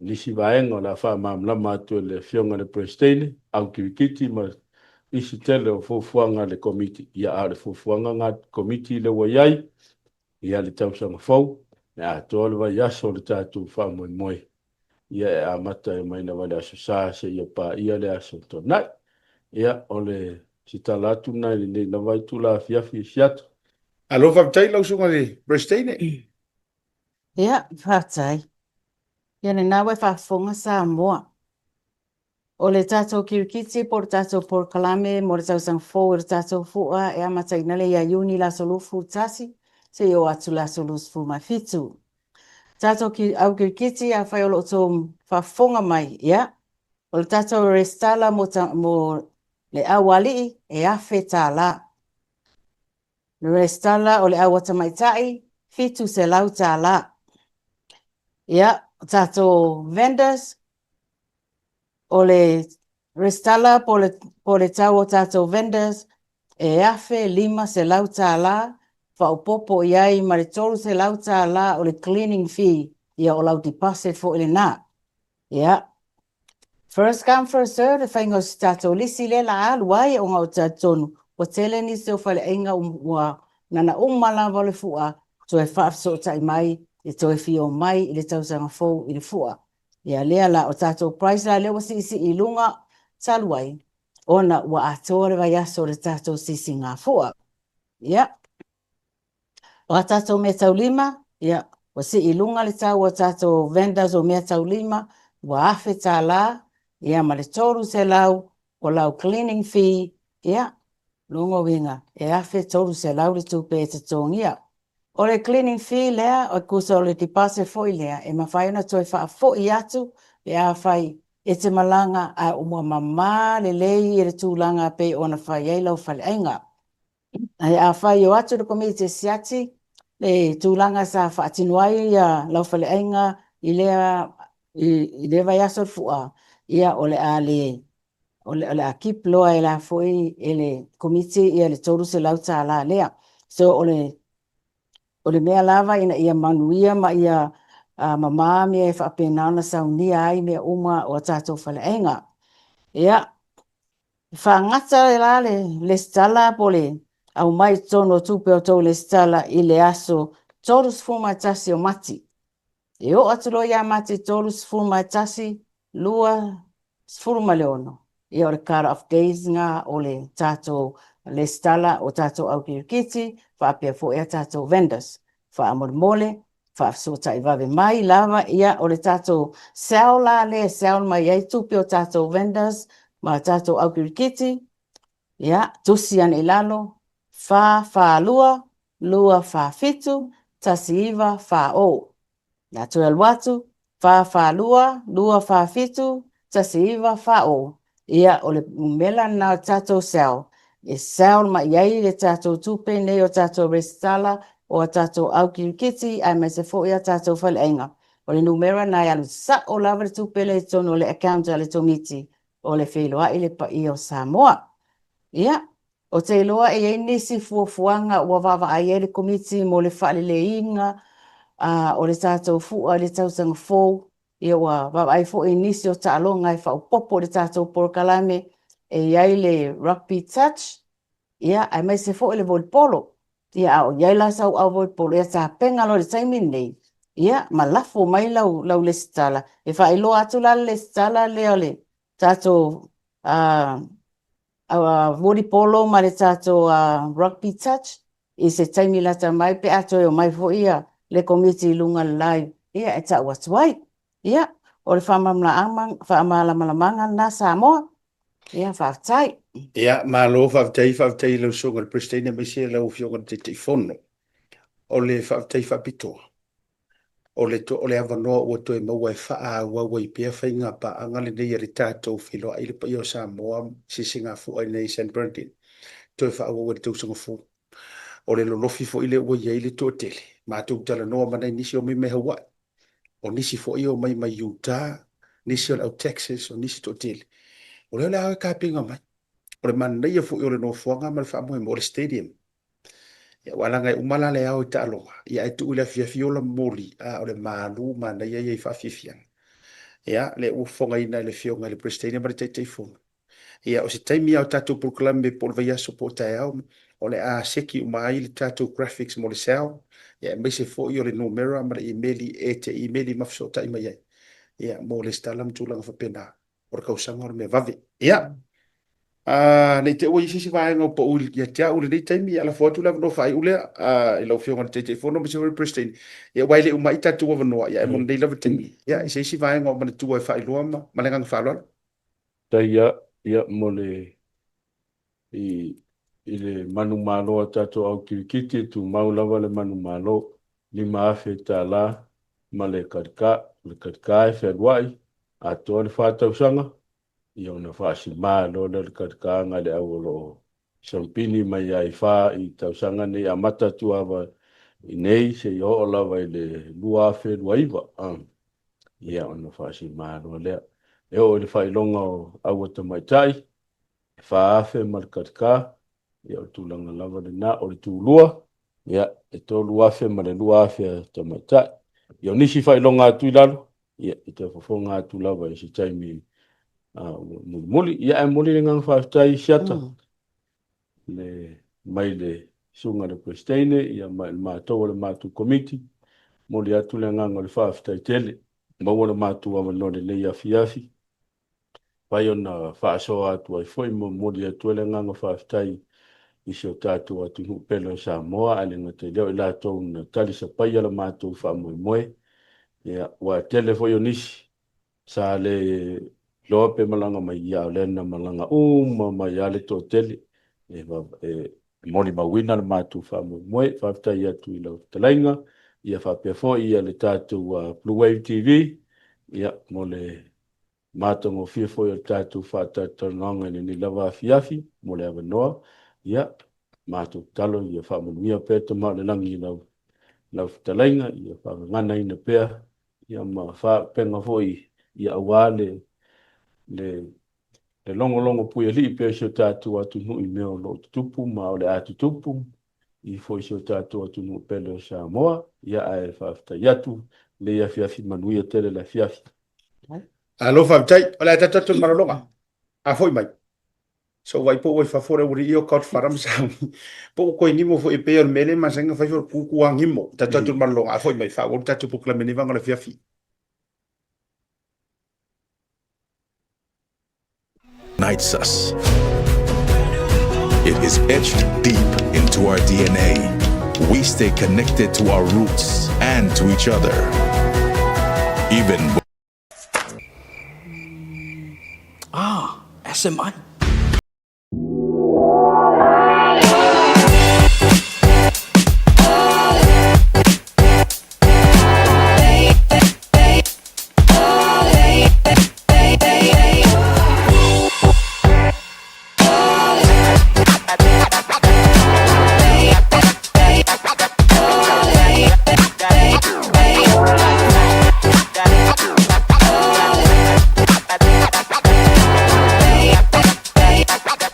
nisi vaega o le a faamalamalama atu e le Afioga i le Peresetene, au kirikiti ma isi tele o fuafuaga a le Komiti. Ia, a o le fuafuaga a le Komiti lea ua i ai, ia le tausaga fou, e atoa le vaiaso o le tatou faamoemoe, ia e amata mai lava i le Aso Sa seia paia le Aso Toonai. Ia, o le se tala atu lena i lenei lava itula afiafi e siata. Alo faafetai lau susuga i le Peresetene. Ia, faafetai. Ia lena ua e faafofoga Samoa. O le tatou kirikiti po o le tatou polokalame mo le tausaga fou e le tatou fua e amataina lea ia Iuni le aso 21 seia oo atu le aso 27. Tatou au kirikiti afai o lo o outou faafofoga mai, ia, o le tatou resitala mo, mo le aualii e $1,000. Le resitala o le au tamaitai, $700. Ia, o tatou vendors, o le resitala po le, po le tau o tatou vendors e $1,500, faaopoopo i ai ma le $300 o le cleaning fee, ia o lau deposit foi lena. Ia. First come first serve le faiga o si tatou lisi lea la alu ai ona ou te talitonu ua tele nisi o faleaiga ua nana uma lava o le fua toe faafesootai mai e toe fia omai i le tausaga fou i le fua. Ia lea la o tatou price la lea ua siisii i luga talu ai ona ua atoa le vaiaso o le tatou sisigafua. Ia. O a tatou meataulima, ia, ua sii i luga le tau o tatou vendors o meataulima, ua $1,000, ia ma le $300 o lau cleaning fee, ia, lona uiga, e $1,300 le tupe e totogia. O le cleaning fee lea, e tusa o le deposit foi lea, e mafai ona toe faafoi atu pe afai e te malaga ae ua mama lelei le tulaga e pei ona fai ai lau faleaiga. Ae afai e o atu le Komiti e siaki le tulaga sa faatino ai lau faleaiga i lea i lea vaiaso o le Fua, ia o le a le o le, o le a keep loa e la foi e le Komiti ia le $300 lea. So o le O le mea lava ina ia manuia ma ia mamā mea e faapena ona saunia ai mea uma o a tatou faleaiga. Ia, e faagata la le lesitala po o le aumai i totonu o tupe o tou lesitala i le aso 31 o Mati. E oo atu loa ia Mati 31, 26, ia o le cut off days na o le tatou lesitala o tatou au kirikiti faapea foi a tatou vendors. Faamolemole, faafesootai vave mai lava, ia o le tatou cell la lea e cell mai ai tupe o tatou vendors ma tatou au kirikiti, ia tusi ane i lalo, 442 247 1940. Na toe alu atu, 442 247 1940. Ia, o le numera lena o le tatou cell, e cell mai i ai le tatou tupe nei o tatou resitala o a tatou au kirikiti aemaise foi a tatou faleaiga. O le numera lena e alu sao lava le tupe lea i totonu o le account a le Komiti o le Feiloai le Paia o Samoa. Ia, Ou te iloa e i ai nisi fuafuaga ua vaavaai ai le Komiti mo le faaleleiina o le tatou fua i le tausaga fou. Ia ua vaavaai foi i nisi o taaloga e faaopoopo i le tatou polokalame e i ai le rugby touch, ia, aemaise foi le volipolo. Ia, a o i ai la sau au volipolo, ia tapena loa i le taimi lenei, ia, ma lafo mai lau, lau lesitala. E faailoa atu la le lesitala lea o le tatou volleyball ma le tatou rugby touch i se taimi lata mai pe a toe omai foi ia le komiti i luga o le live ia e tau atu ai. Ia, o le faamalamalamaga lena Samoa. Ia, faafetai. Ia, malo faafetai, faafetai i lau Susuga i le Peresetene aemaise lau Afioga i le Taitaifono. O le faafetai faapitoa, O le o le avanoa ua toe maua e faaauau ai pea faiga paaga lenei a le tatou feiloai le paia o Samoa Sisigafua i inei i San Bernardino, toe faaauau ai le tausaga fou. O le lolofi foi lea ua i ai le toatele, matou talanoa ma nai nisi e omai mai Hawaii, o nisi foi e omai mai Utah, nisi o le au Texas, o nisi toatele. O lea o le a o e tapena mai. O le manaia foi o le nofoaga ma le faamoemoe, o le stadium. Ia, aua leaga e uma la le ao i taaloga, ia ae tuu i le afiafi ola momoli, a o le malu manaia ia i faafiafiaga. Ia, lea ua fofogaina e le Afioga i le Peresetene ma le Taitaifono. Ia, o se taimi lava o tatou polokalame po o le vaiaso po o taeao, o le a seki uma ai le tatou graphics mo le cell, ia aemaise foi o le numera ma le imeli e te imeli ma fesootai mai ai, ia, mo lesitala ma tulaga faapena. O le tausaga o le mea vave. Ia, ne i te i ua i ai se isi vaega o pau ia te au i lenei taimi, ia lafo atu le avanoa faaiu lea i lau Afioga i le Taitaifono aemaise foi le Peresetene. Ia aua e le uma ai tatou avanoa, ia ae mo lenei lava taimi. Ia, i se isi vaega o manatua e faailoa ma ma le agaga faaaloalo. Faafetai ia, ia mo le i i le manumalo a tatou au kirikiti e tumau lava le manumalo, $5,000 ma le kalikā. O le kalikā e fealuai atoa le fa tausaga, ia ona faasimā loa lea o le kalikāga i le au o lo o sampini mai ai i fa i tausaga nei amata atu lava i nei seia oo lava i le 2029, ia ona faasimā loa lea. E oo i le faailoga o aua tamaitai, e 4,000 ma le kalikā, ia o le tulaga lava lena. O le tulua, ia e 3,000 ma le 2,000 a tamaitai. Ia o nisi faailoga atu i lalo, ia e toe fofoga atu lava i se taimi mulimuli. Ia ae momoli le agaga faafetai i Siata le mai le Susuga i le Peresetene ia ma le matou o le matou Komiti. Momoli atu le agaga o le faafetai tele, maua le matou avanoa i lenei afiafi mafai ona faasoa atu ai foi ma momoli atu ai le agaga faafetai i si o tatou atunuu pele o Samoa, ae le gata i lea o i latou na talisapaia le matou faamoemoe. Ia, aua e tele foi o nisi sa le iloa pe malaga mai, ia a o lea na malaga uma mai lava le toatele e, e molimauina le matou faamoemoe. Faafetai atu i lau fetalaiga, ia faapea foi ia le tatou Blue Wave TV, ia, mo le matagofie foi o le tatou faatalatalanoaga i lenei lava afiafi mo le avanoa. Ia, matou tatalo ia faamanuia pea le Tama o le Lagi i lau, lau fetalaiga, ia faagaganaina pea ia ma faaupega foi ia aua le, le, le logologo puialii pea o si o tatou atunuu i mea o lo o tutupu ma o le a tutupu i foi si o tatou atunuu pele o Samoa. Ia ae faafetai atu lenei afiafi manuia tele le afiafi. Malo faafetai. O le a tatou atu i le malologa. A foi mai, sa ou vaai po ua i fafo le aualii ia o Godfather ma Sauni, po ua toe gimo foi e pei o le mea lea e masani ona fai foi o le kūkū agimo. Tatou atu i le malologa, a foi mai, faaauau le tatou polokalame i lenei vaega o le afiafi. Unites us. It is etched deep into our DNA. We stay connected to our roots and to each other. Even Ah, SMI.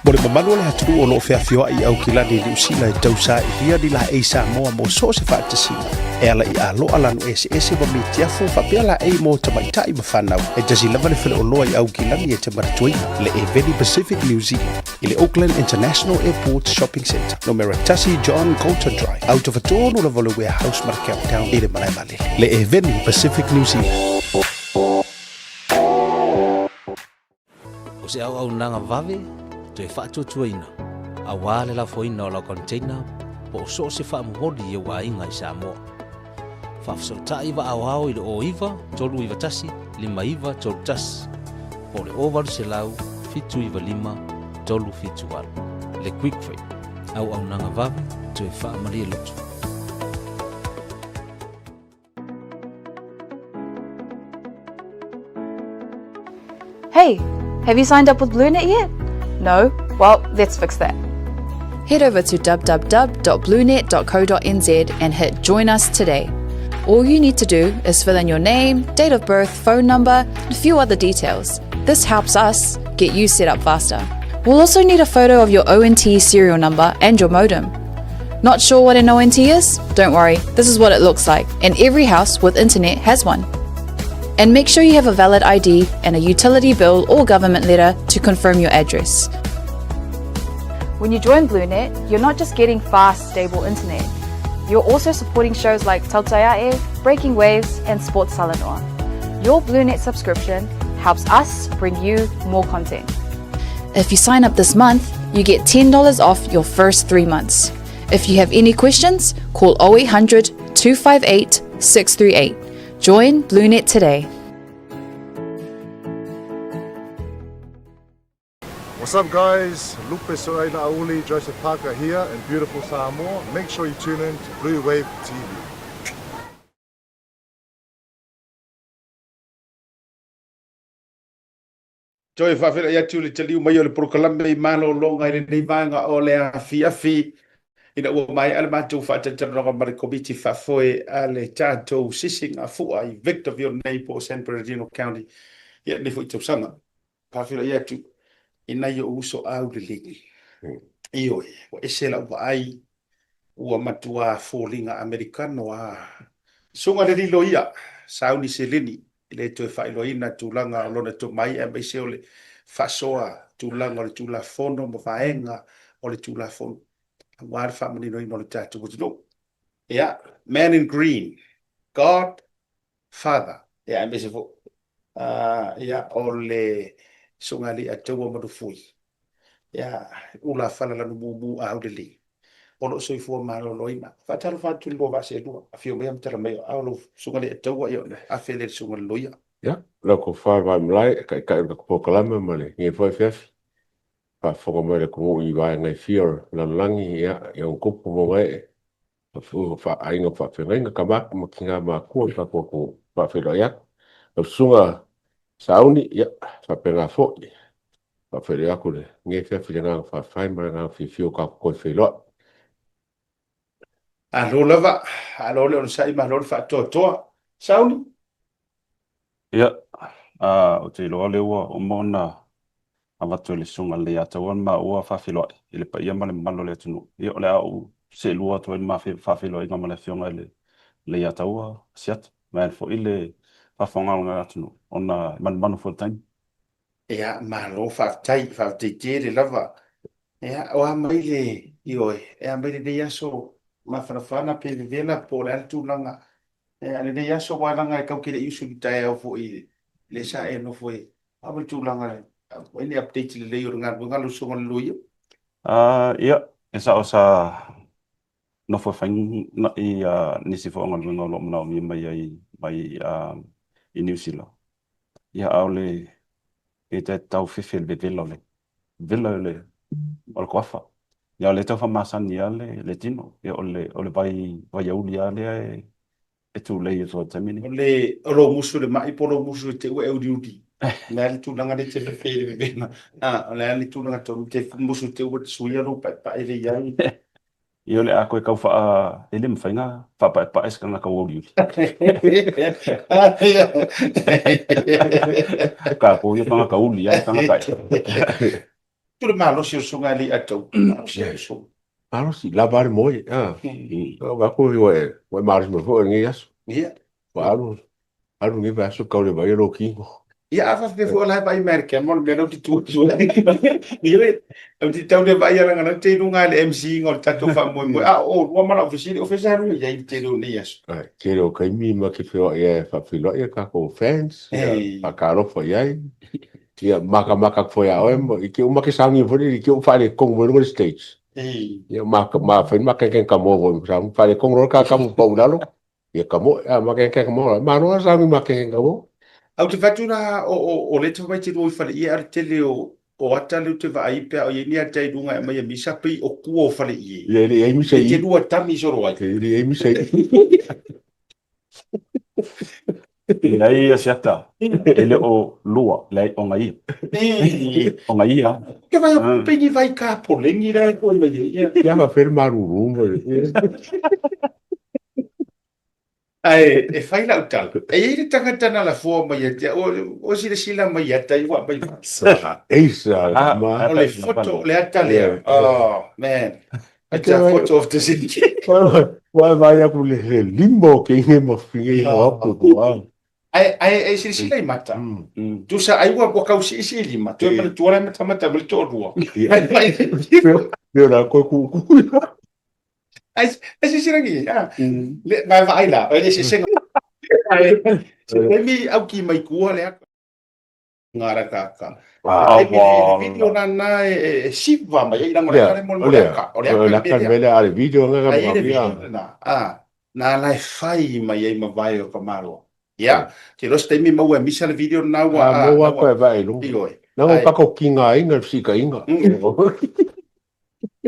Mo le mamalu o le atunuu o lo o feafioai i Aukilani i Niu Sila e tausailia ni laei Samoa mo so o se faatasiga e ala i aloa lanu eseese ma mitiafu faapea laei mo tamaitai ma fanau. E tasi lava le faleoloa i Aukilani e te manatuaina, le Eveni Pacific New Zealand. i le Auckland International Airport Shopping Centre, numera 1 John Colton Drive, autofatonu lava o le Warehouse ma le Countdown i le malae vaalele, le Eveni Pacific New Zealand. O se auaunaga vave toe faatuatuaina aua le lafoina o lau container po o so o se faamomoli i ou aiga i Samoa. Faafesootai vaaoao i le 09 391 5931 po o le 0800 795 378. Le Quick Freight, auaunaga vave toe faamalie loto. Hey, have you signed up with BlueNet yet? No? Well, let's fix that. Head over to www.bluenet.co.nz and hit Join Us Today. All you need to do is fill in your name, date of birth, phone number, and a few other details. This helps us get you set up faster. We'll also need a photo of your ONT serial number and your modem. Not sure what an ONT is? Don't worry, this is what it looks like, and every house with internet has one. And make sure you have a valid ID and a utility bill or government letter to confirm your address. When you join BlueNet, you're not just getting fast, stable internet. You're also supporting shows like Tautaiae, Breaking Waves, and Sports Talanoa. Your BlueNet subscription helps us bring you more content. If you sign up this month, you get $10 off your first three months. If you have any questions, call 0800 258 638. Join BlueNet today. What's up guys, Lupe Soaila Auli, Joseph Parker here in beautiful Samoa. Make sure you tune in to Blue Wave TV. Toe faafeiloai atu le taliu mai o le polokalame i malologa i lenei vaega o le afiafi ina ua maea le matou faatalatalanoaga ma le Komiti Faafoe a le tatou Sisigafua i Victorville nei po o San Bernardino County i lenei foi tausaga. Faafeiloai atu i nai ou uso aulelei. Ioe, ua ese lau vaai Ua matua foliga Amerikano a Susuga le Lilo ia, sauni seleni, e le toe faailoaina tulaga o lona tomai aemaise o le faasoa tulaga o le Tulafono ma vaega o le Tulafono aua le faamaninoina o le tatou atunuu. Ia, Man in Green, God Father, ia aemaise foi ia, o le Susuga Alii Ataua Manufui, ia, ula fala lanu mumu aulelei, o lo o soifua maloloina. Faatalofa atu i le lua vaa seelua, afio maia ma tala mai o aao lau Susuga Alii Ataua, ia ona afe lea i le Susuga i le Loia. Ia, lau tofa Vaimalae, taitai o le tatou polokalame ma lenei foi afiafi. Faafofoga mai le atunuu i vaega e fia o le lalolagi, ia, i ona tupu ma ona ee, aiga faafeagaiga, tama ma tina matutua o le tatou atunuu, faafeiloai atu. Lau Susuga Sauni, ia, faapena foi, faafeiloai atu i lenei afiafi i le agaga faafetai ma le agaga fiafia ua tatou toe feiloai. Malo lava, malo le onosai, malo le faatoatoa. Sauni? Ia, ou te iloa o lea ua uma ona avatu e le Susuga i le Leiataua le maua faafeiloai i le paia ma le mamalu o le atunuu. Ia, o le a ou seelua atu ai le ma faafeiloaiga ma le Afioga i le Leiataua Asiata, vaeane foi le faafofoga a le atunuu ona e manumanu foi i le taimi. Ia, malo faafetai, faafetai tele lava. Ia, o a mai le, ioe, e a mai lenei aso mafanafana pe vevela po o le a le tulaga. Ia, lenei aso aua leaga e tau te le i usu i le taeao foi i le sa e nofo e a mai le tulaga ai ni update lelei o le galuega a lau susuga i le loia? Ia, e sao sa nofo e fai nisi foi o galuega o lo o manaomia mai ai mai i Niu Sila. Ia, a o le e te tau fefe le vevela o le vevela o le o le kuafa. Ia, o lea e tau faamasani lava le tino. Ia, o le o le vai vaiauli lava lea e tulei atu ai i le taimi lenei. O le o lou musu i le mai po o lou musu i te ua e uliuli. O le a le tulaga lea e te fefe i le vevela? A, o le a le tulaga tonu te musu i te ua te suia lou paepae lea i ai? Ia o le a koe kau faa e le mafai na faapaepae se tagata uliuli. Tatou ia tagata uli lava tagata e. Tu le malosi o le susuga i le Atou. Malosi le susuga. Malosi, lava le moe. Ua aku ua e malosi mai foi i lenei aso. Ia. Ua alu, alu lenei vaiaso tau le vaai lou kino. Ia, a faapea foi o la e vaai mai i le camera o le mea lea ou te tu atu ai. Ioe, ou te tau le vaai leaga o lea ou te i luga i le MC-ina o le tatou faamoemoe. A o oulua ma lau fesili, o fea sa alu i ai le tele o nei aso? Ai, tele o taimi ma te feoai ai e faafeiloai a tatou fans, ia, faatalofa i ai. Ia, matamata atu foi ia oe, i te uma te sauni foi lele, i te u faaletonu mai luga o le stage. Ia, ma, ma fai ma kenken ka mo foi, sa faaletonu loa le tatamu pau i lalo, ia kamoe, a ma kenken ka mo, malo lava sauni ma kenken ka mo. Ou te fai atu la, o, o, o lea e te fai mai te lua i faleie, a o le tele o, o ata lea ou te vaai pe a o i ai ni ata i luga e aumai e misa, pei o tua o faleie. Ia, e le i ai misa i i. E te lua tami solo ai. E le i ai misa i i. Leai ia se ata, e le o lua, leai o nga ia. O nga ia. Ke vai o pengi vai ka polengi la ko mai ia. Ia ma fer maruru mo. Ai e fai lau tala. E i ai le tagata na lafoa mai ia te au, o silasila mai ia tai ua mai. Sa eisa ma. O le foto le ata lea. Oh man. It's a photo of the city. Ua e vaai atu le le lima o keinge ma finge i hoa pu kua. Ai ai ai silasila i mata. Tusa ai ua ua kau siisii lima. Toe manatua lai matamata ma le toalua. Peo la koe ku ku. Ai ai silasila ki ah. Le ma vaai la. Ai se Ai se taimi au ki mai kua le Ngarakaka. Ah, Le taimi le video nana e siva mai ai leaga o le aka le mo le aka. O le aka le mea lea. A le video nga Ai le video lena. Ah, na la e fai mai ai ma vae o ka Malo. Ia, te iloa se taimi maua e misa le video lena ua Ah, maua koe vae i luga. Ioe. Nanga o kako ki ngā inga le fisi'itaiga.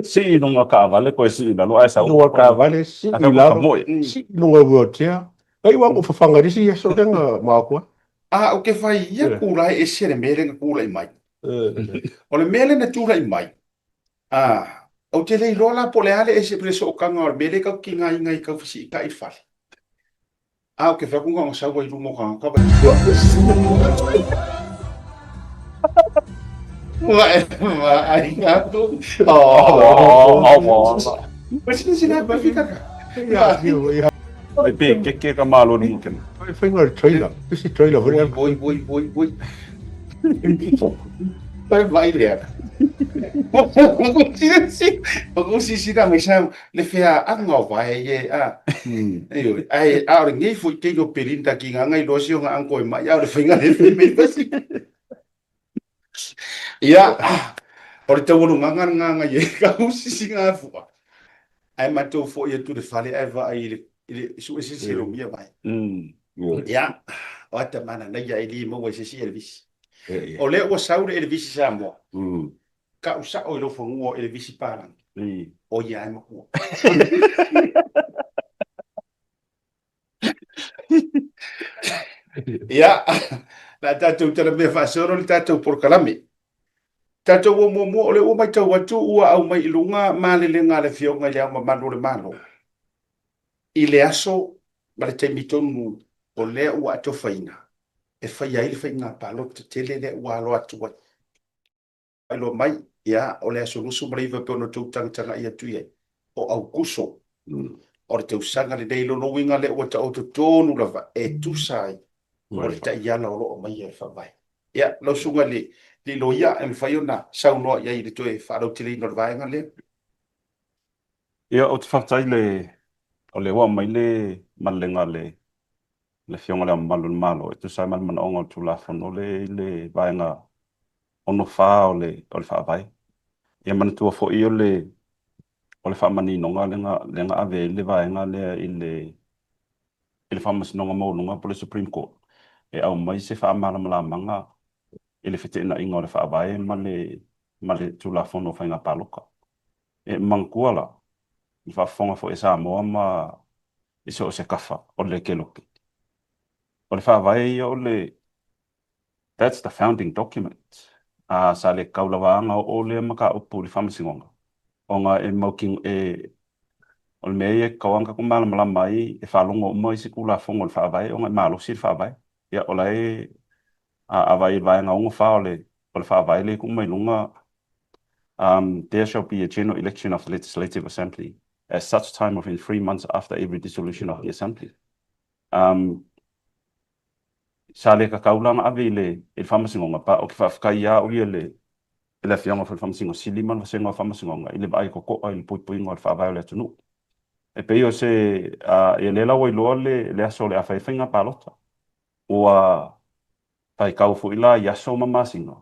Sii i luga o taavale koe sii i lalo ae sau. Luga o taavale, sii i lalo, sii i luga o wheelchair. Kai ua ko whawhanga risi aso lea nga mākua. A o ke whai ia kūlae e ese le mea lea na tūlaʻi mai. O le mea lea na tūlaʻi mai, a, ou te le iloa la po o le a le ese le sootaga o le mea lea kau ki ngā inga i kau fesiʻitaʻi i le fale. A o ke whai aku nga sau ai luma o tagata vai. Ua e vaai atu. Oh. Ua silasila atu e whikaka. Ai pe keke ka malo ni mokena. Ai whainga le trailer. Isi trailer hore. Voi voi voi voi. Vai vai lea. Ko sisina mai sa le fea anga o vae ye a. Ioe, ae a o lenei foi te ilo Belinda ki ngā ngai loa si o ngā anko e mai a o le whainga le whai mai pasi. Ia, o le taualuganga le ngā ngai e ka usisi ngā fua. Ae matou foi atu le fale ae vaai i le, i le sue se se lomia vai. Ia, o ata mana nei ia e li maua i se si Elvis. O lea ua sau le Elvis i Samoa. Ka'u sa'o i lou fanua o Elevisi Palangi, o ia e makua. Ia, la tatou talamea faasolo le tatou polokalame. Tatou o muamua, o lea ua matau atu ua aumai i luga malelega a le Afioga i Le Ao Mamalu o le Malo i le aso ma le taimi tonu o lea ua atofaina e faia ai le faiga palota tele lea ua alo atu ai. Faailoa mai, ia, o le aso 29 e pei ona outou tagatagai atu i ai, o Aukuso, o le tausaga lenei, lona uiga lea ua taoto tonu lava e tusa ai o le taiala o lo o aumaia e le Faavae. Ia, lau susuga i le alii loia e mafai ona saunoa i ai i le toe faalauteleina o le vaega lea. Ia, ou te faafetai i le, o lea ua aumai le malelega a le le Afioga i Le Ao Mamalu o le Malo e tusa ai ma le manaoga o le Tulafono lea i le Vaega 64 o le o le Faavae. Ia manatua foi o le o le faamaninoga lea na lea na ave ai le vaega lea i le i le Faamasinoga Maualuga po o le Supreme Court e aumai se faamalamalamaga i le feteenaiga o le Faavae ma le ma le Tulafono o Faiga Palota. E manatua la, i le faafofoga foi a Samoa ma i so o se tafa o le kelope, o le Faavae ia o le That's the founding document. A sa le tatau lava ona oo lea mataupu i le Faamasinoga, ona e mautino, e, o le mea ia e tatau lava ona tatou malamalama ai, e faalogo uma isi Tulafono i le Faavae ona e malosi le Faavae. Ia, o la e, a vaai i le Vaega 64 o le, o le Faavae lea e tuu mai luga, There shall be a general election of the Legislative Assembly at such time within 3 months after every dissolution of the Assembly. Sa le tatau la ona ave i le i le Faamasinoga, but ou te faafetai ia au ia i le i le Afioga foi i le Faamasino Sili ma le Vasega o Faamasinoga i le vaai totoa i le puipuiga o le Faavae o le atunuu. E pei o se, ia lea la ua iloa le le aso o le a fai ai faiga palota. Ua faitau foi la i aso ma masina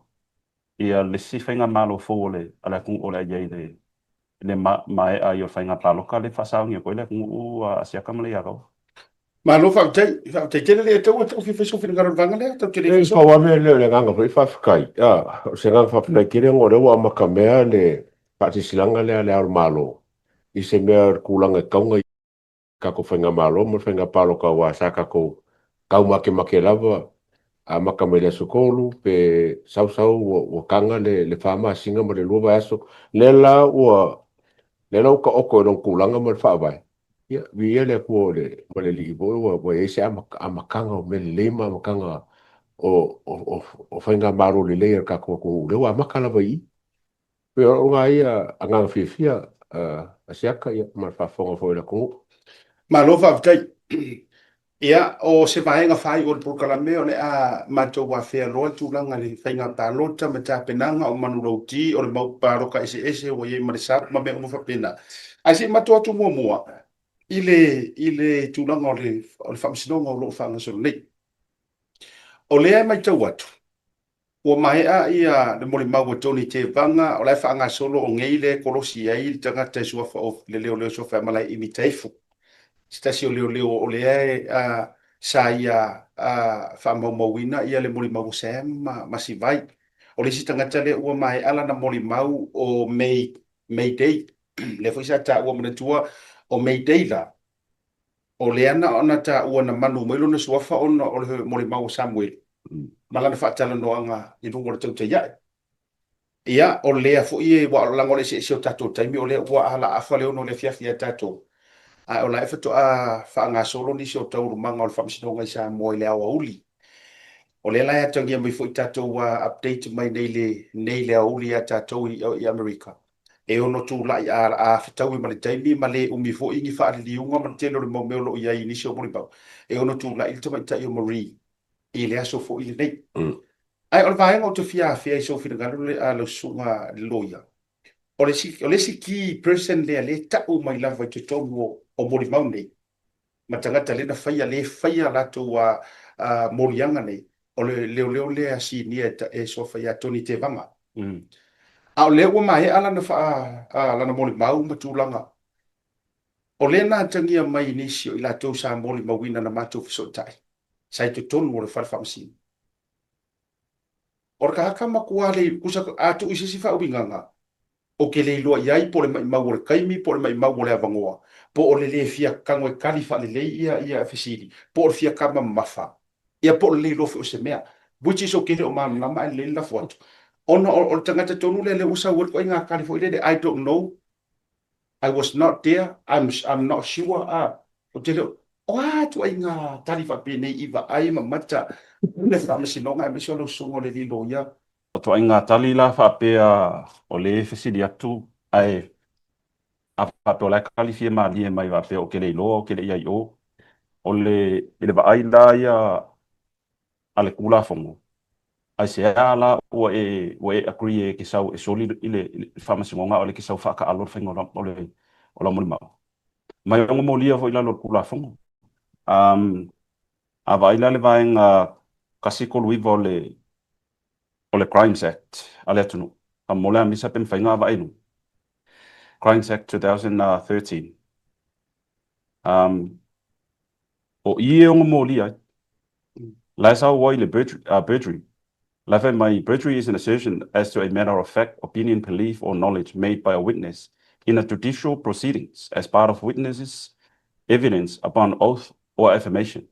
ia le isi faigamalo fou o le a le atunuu o le a i ai i le i le maea ai o le faiga palota lea e faasaoni atu ai le atunuu a Asiata ma Leiataua. Malo faafetai, faafetai tele le taua tau fia fai sou finagalo i le vaega lea, tau te le fai sou. Pau lava mea lea o le agaga foi faafetai, o se agaga faafetai tele ona o lea ua amatamea le faasilasilaga lea a Le Ao o le Malo i se mea o le tulaga e tatau ona tatou faigamalo ma le faiga palota aua sa tatou tau makemake lava amata mai le aso 3 pe sau sau ua taga le fa masina ma le lua vaiaso. Lea la ua lea la ua taoto i lona tulaga ma le faavae. Ia, viia le Atua ma le Alii foi ua i ai se amataga o mea lelei ma amataga o faigamalo lelei a le tatou atunuu, lea ua amata lava i i. Pei o lou lena ia agaga fiafia Asiata ma le faafofoga foi a le atunuu. Malo faafetai. Ia, o se vaega faaiu o le polokalame o le a matou afea loa le tulaga i le faiga palota ma tapenaga o manulauti o le mau palota eseese ua i ai ma le SAP ma mea uma faapena. Ae se i matou atu muamua i le, i le tulaga o le, o le faamasinoga o lo o faagasolo nei. O lea e matau atu, Ua maea ia le molimau a Tony Tevaga, o la e faagasolo o nei lea e kolosi ai le tagata e suafa o le leoleo suafa ia Malaeimi Taefu. Se tasi o leoleo o lea e sa ia faamaumauina ia le molimau o Sam ma Sivai. O le isi tagata lea ua maea lana molimau o May, May Day. Lea foi sa taua manatua o May Day la, O lea na ona taua na manu mai lona suafa ona o le molimau a Samueli ma lana faatalanoaga i luga o le tautai ae. Ia, o lea foi e, ua leaga o le eseese o tatou taimi, o lea ua alaafa le 6 i le afiafi ia tatou, ae o la e faatoa faagasolo nisi o taualumaga o le Faamasinoga i Samoa i le aoauli. O lea la e atagia mai foi tatou update mai nei le, nei le aoauli ia tatou i Amerika, e ono tulai a, a fetaui ma le taimi ma le umi foi ni faaliliuga ma le tele o le mau mea o lo o i ai i nisi o molimau, e ono tulai le tamaitai o Marie i le aso foi lenei. Ae o le vaega ou te fia afea i sou finagalo le, a lau susuga i le loia, o le isi, o le isi key person lea lea e tau mai lava i totonu o molimau nei, ma tagata lea na faia, lea e faia latou a, moliaga nei, o le leoleo lea sinia e suafa ia Tony Tevaga. A o lea ua maea lana faa, a, lana molimau ma tulaga, o lea na atagia mai i nisi o i latou sa molimauina na matou fesootai, sa i totonu o le fale faamasino. O le tagata matua le, tusa, a tuu i se isi faauigaga, Ou te le iloa i ai po o le maimau o le taimi, po o le maimau o le avanoa, po o le le fia tago e tali faalelei ia ia fesili, po o le fia tama mamafa, ia po o le le iloa foi o se mea. Which is ou te le o malamalama ae lelei le lafo atu. Ona o le tagata tonu lea lea ua sau ai le ituaiga tali foi lele, I don't know, I was not there, I'm not sure, a, ou te le o, o a ituaiga tali faapenei i vaai ma mata le Faamasinoga aemaise o lau susuga o le alii loia. O ituaiga tali la faapea o lea e fesili atu ae a faapea o la e tali fia malie mai faapea ou te le iloa ou te le i ai i o. O le, i le vaai la ia a le Tulafono, Aisea la ua e ua e agree e ke sau e soli i le i le faamasinoga a o le ke sau faakaalo le faiga o lau o le o lau molimau? Ma e ono molia foi i lalo o le Tulafono. Um, a vaai la le vaega 139 o le o le Crimes Act a le atunuu, a mo le amisa pe mafai ona vaai i luga. Crimes Act 2013. Um, o i e ono molia ai. La e sau ai le perjury. La e fai mai, perjury is an assertion as to a matter of fact, opinion, belief or knowledge made by a witness in a judicial proceedings as part of witness's evidence upon oath or affirmation.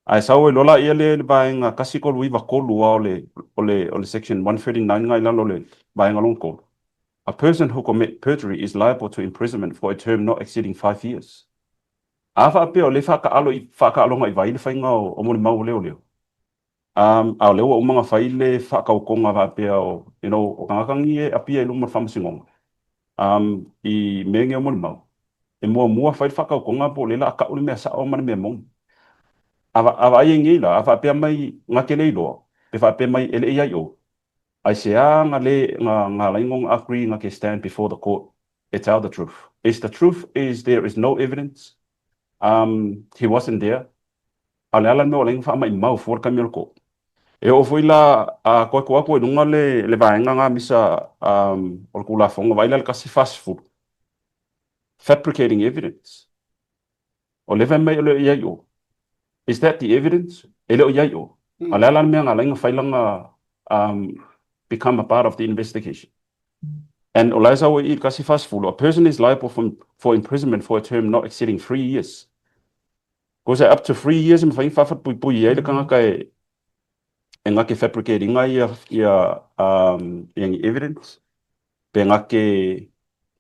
Ae sau ai loa la ia lea i le vaega 193 a o le, o le, o le section 139 nga i lalo o le vaega lona tolu. A person who commit perjury is liable to imprisonment for a term not exceeding 5 years. A faapea o lea e faataalo i, faataaloga i vai le faiga o, o molimau o leoleo, um, a o lea ua uma ona fai le faatautoga faapea o, you know, o tagata nei e apia i luma o le faamasinoga, um, i mea nei o molimau, e muamua fai le faatautoga po o lea o le a tau le mea sao ma le mea moni. A, a vaai ai nei la, a faapea mai na te le iloa, pe faapea mai e le i ai oe, aisea na le, na, na ala ai ona agree na te stand before the court e tell the truth. Is the truth is there is no evidence, um, he wasn't there, a o le a la le mea ua ala ai ona faamaimau fua le taimi o le court. E oo foi la a toe tuu atu i luga le, le vaega na misa um, o le Tulafono, vaai la le 140, fabricating evidence. O lea fai mai e le o i ai i o. Is that the evidence? E le o i ai i o. A o le a la le mea na ala ai ona fai lana um, become a part of the investigation? And o la e sau ai i i le 140, a person is liable for, for imprisonment for a term not exceeding 3 years. Ko se up to 3 years e mafai ona faafatpuipui ai le tagata e e gake fabricate ina ia ia um ia ni evidence pe gake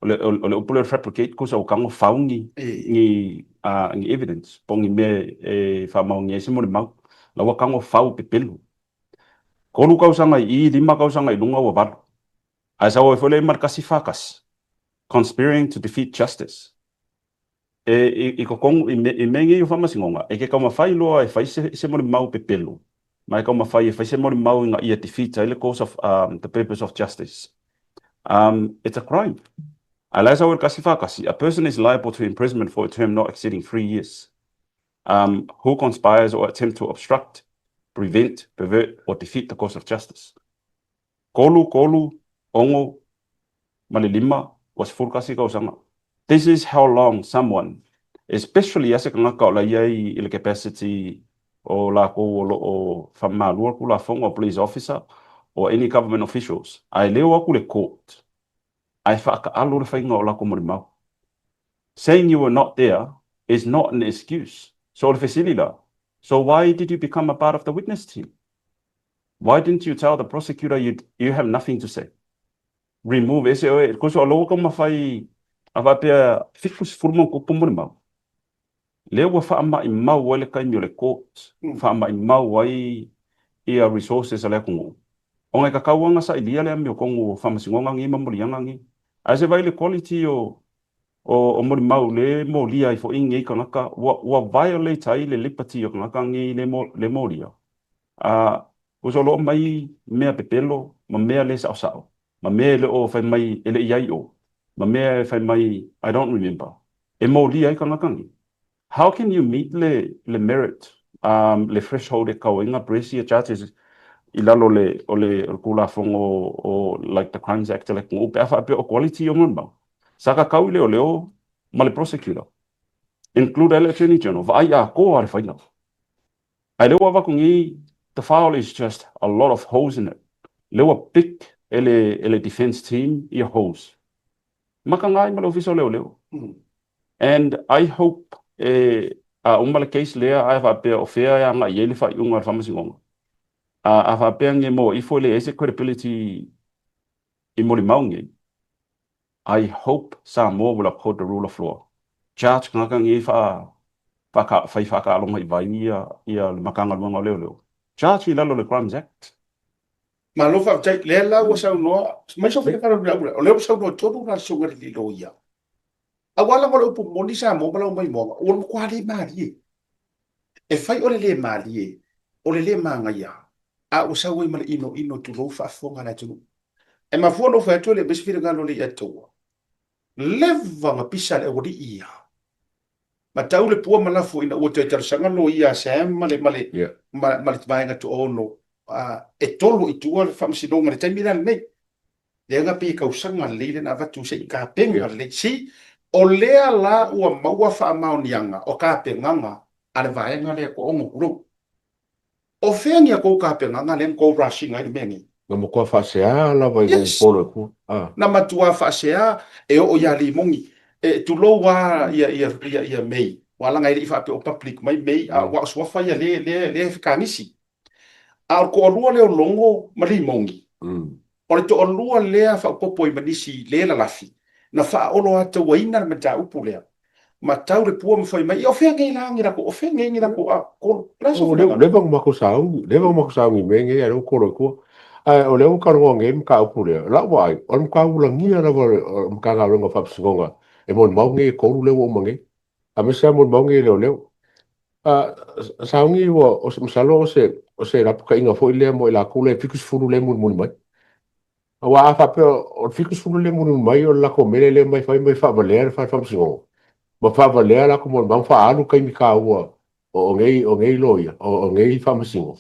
o le o le upu lea o le fabricate kosa ua tago fau ni ni uh ni evidence po o ni mea e faamaonia ai se molimau la ua tago fau pepelo. 3 tausaga i i, 5 tausaga i luga ua 8. Ae sau ai foi lea i ma le 141, conspiring to defeat justice. E, i, i totonu, i, me, i mea nei o faamasinoga, e ke taumafai loa e fai se, se molimau pepelo, ma e taumafai e fai se molimau ina ia defeat ai le cause of, um, the purpose of justice. Um, it's a crime. Ae la e sau ai le 141, a person is liable to imprisonment for a term not exceeding 3 years, um, who conspires or attempt to obstruct, prevent, pervert or defeat the course of justice. 3, 3, 6, ma le 5, ua 11 tausaga. This is how long someone, especially a se tagata o la i ai i le capacity o lakou o lo o faamalua le Tulafono, a police officer or any government officials, ae le o atu le court ae faataalo le faiga o latou molimau. Saying you were not there is not an excuse. So o le fesili la, so why did you become a part of the witness team? Why didn't you tell the prosecutor you, you have nothing to say? Remove ese oe, koso o lou taumafai a faapea 70 ma ona tupu molimau. Lea ua faamaimau ai le taimi o le court, faamaimau ai ia resources a le atunuu. Ona e tatau lava ona sailia le amiotonu o faamasinoga nei ma moliaga nei. Ae se vaai i le quality o o molimau le molia ai foi nei tagata, ua ua violate ai le liberty o tagata nei le molia. A ua soloa mai mea pepelo ma mea le saosao, ma mea e le o fai mai e le i ai o, ma mea e fai mai I don't remember, e molia ai tagata nei. How can you meet le le merit, um, le threshold e kau ai nga press ia charges i lalo o le o le o le Tulafono o like the Crimes Act like ngo pe a faapea o quality o molimau. Sa kakau i leoleo ma le prosecutor, include ai le Attorney General, vaai atoa le faila. Ae lea ua avatu nei, the file is just a lot of holes in it. Lea ua pick e le, e le defence team ia holes. Makaga ai ma le Ofisa o Leoleo. And I hope e, a uma le case lea ae faapea o fea e agai ai le faaiuga a le Faamasinoga. A, a faapea nge moa ifo e leai se credibility i molimau nei. I hope Samoa will uphold the rule of law. Charge tagata nei faa faaka fai faataaloga i vai ia ia le Matagaluega o Leoleo. Charge i lalo o le Crimes Act. Malo faafetai, lea la ua saunoa mai sou finagalo i le ula, o lea ua saunoa tonu la le susuga i le loia. Aua lava o le upu moni Samoa ma lau maimoaga, ua matua le malie. E fai o le le malie, o le le magaia. A ua sau ai ma le inoino tulou faafofoga a le atunuu. E mafua ona ou fai atu e le aumai se finagalo o le Atua. Leva ona pisa le aualii ia. Ma tau le pua ma lafo ina ua toe talosaga loia a Sam ma le, ma le, yeah. ma, ma le vaega toaono e tolo i tua le faamasinoga i le taimi la lenei. Lea pei e tausaga lelei lea na avatu se i tapena yeah. lelei. Si, o lea la ua maua faamaoniaga o tapenaga a le vaega lea toaono tulou. O fea ni a tou tapenaga lea na tou rush ina ai le mea nei? Na matua faasea lava i lou polo e tua. Ah. Na matua faasea e oo ia Limoni. E tulou lava ia, ia, ia, ia May. Ua laga e le i faapea o public mai May, a ua o suafa ia le, le, le fekagisi. A o le toalua lea o Logo ma Limoni, O le toalua lea faaopoopo ai ma nisi le lalafi, na faaoloatauaina le mataupu lea, ma tau le pua ma fai mai, Ia o fea nei la ni latou, o fea nei ni latou a kolo, o le a sou finagalo? Leva ona matou sauni, leva ona matou sauni i mea nei a o lea ua kolo i tua. Ae o lea ua talanoa nei i le mataupu lea, lau vaai, o le matua ulagia lava o le Matagaluega o Faamasinoga e molimau nei e tolu lea ua uma nei, aemaise lava molimau nei e leoleo. Sauni ua, o se, masalo o se, o se lapataiga foi lea mo i latou lea e 70 lea e mulimuli mai. Aua a faapea o le 70 lea e mulimuli mai o le latou mele lea mai fai mai faavalea le fale faamasinoga, ma faavalea latou molimau ma faaalu taimi taua o nei, o nei loia, o nei faamasino.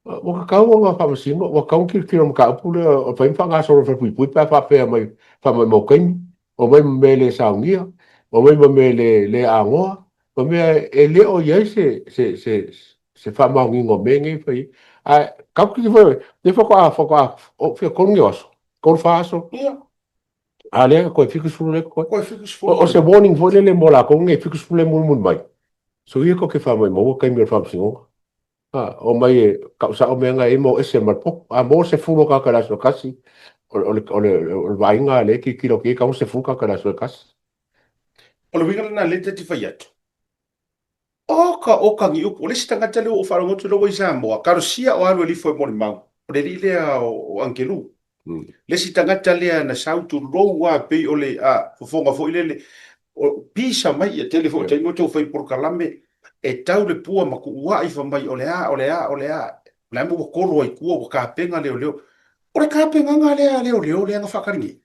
Ua tatau ona faamasino, ua tatau ona tilotilo i le mataupu lea o fai ma faagasolo i le falepuipui pe a faapea mai faamaumau taimi, omai ma mea e le saunia, omai ma mea e le, le agoa, ma mea e le o i ai se, se, se, se faamaoniga o mea nei e fai ai. Ae tatou te foi, lea faatoa, faatoa, o, fia tolu nei o aso, tolu fa aso, Ia. a lea toe 70 lea totoe. Toe 70. O, o se warning foi lele mo latou nei 70 lea mulimuli mai. Soia tou te faamaumauina taimi o le faamasinoga. A, omai e tau sao mea na e i ai ma o ese ma le potu. A maua le 10 o tagata i le aso e tasi, o le, o le, o le, o le vaaiga a lea e tilotilo atu i ai, e tatau ona 10 tagata i le aso e tasi. O le uiga lena lea ta te fai atu. Oka, oka ni upu. O le isi tagata lea ua ou faalogo atu lea ua i Samoa, talosia o alu e lifo e molimau. O le alii lea o Angelu. Le isi tagata lea na sau tulou lava pei o le a, fofoga foi lele, o pisa mai ia tele foi o taimi o tau fai polokalame, e tau le pua ma tuuai fai mai o le a, o le a, o le a, o le a mea ua kolo ai tua, ua tapena leoleo. O le tapenaga lea a leoleo lea na faatali nei.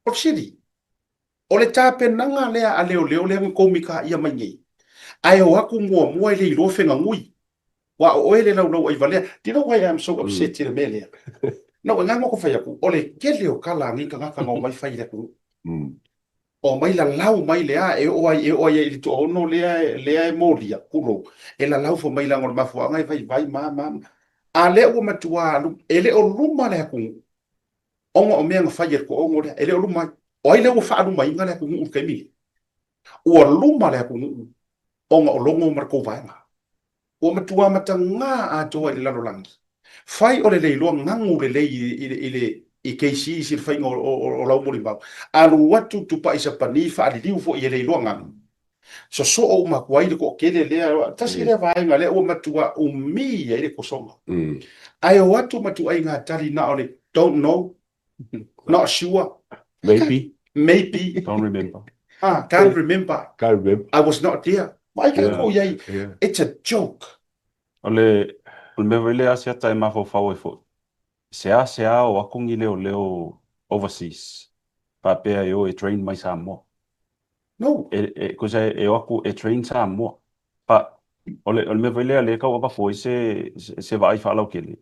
O le fesili, o le tapenaga lea a leoleo lea na tou mitaia mai nei, ae o atu muamua e le iloa fegagui, Aua o oe le laulau aivalea. Do you know why I'm so upset i le mea lea? No, e ngana ko fai atu, o le tele o tala a nei tagata na omai fai i le atunuu. Omai lalau mai le a, e oo ai, e oo ai i le toaono lea, lea e molia, tulou, e lalau fai mai leaga o le mafuaaga e vaivai ma, ma, ma. A lea ua matua alu, e le o luma le atunuu, ona o mea na fai e le toaono lea, e le o luma ai. O ai lea ua faalumaina le atunuu i le taimi lenei? Ua luma le atunuu ona o Logo ma le tou vaega. Ua matua mataga atoa i le lalolagi. Fai o le leiloa gagu lelei i le, i le, i KC i le faiga o, o, o lau molimau. Alu atu tupai Sapani faaliliu foi e leiloa gagu. Sosoo uma atu ai le toatele lea, tasi lea vaega lea ua matua umi ai le tosoga. Ae o atu ma ituaiga tali na o le don't know, not sure, Maybe. maybe, Don't remember. ah, can't remember, Can't remember. I was not there. Vaai ka kou i ai, Yeah. it's a joke. O le, o le mea foi lea Asiata e mafaufau ai foi, seasea o atu ni leoleo overseas faapea e o e train mai Samoa. No. E, e, cause e, e o atu e train Samoa. But o le, o le mea foi lea lea e tau avatu ai se, se, se vaai faalautele,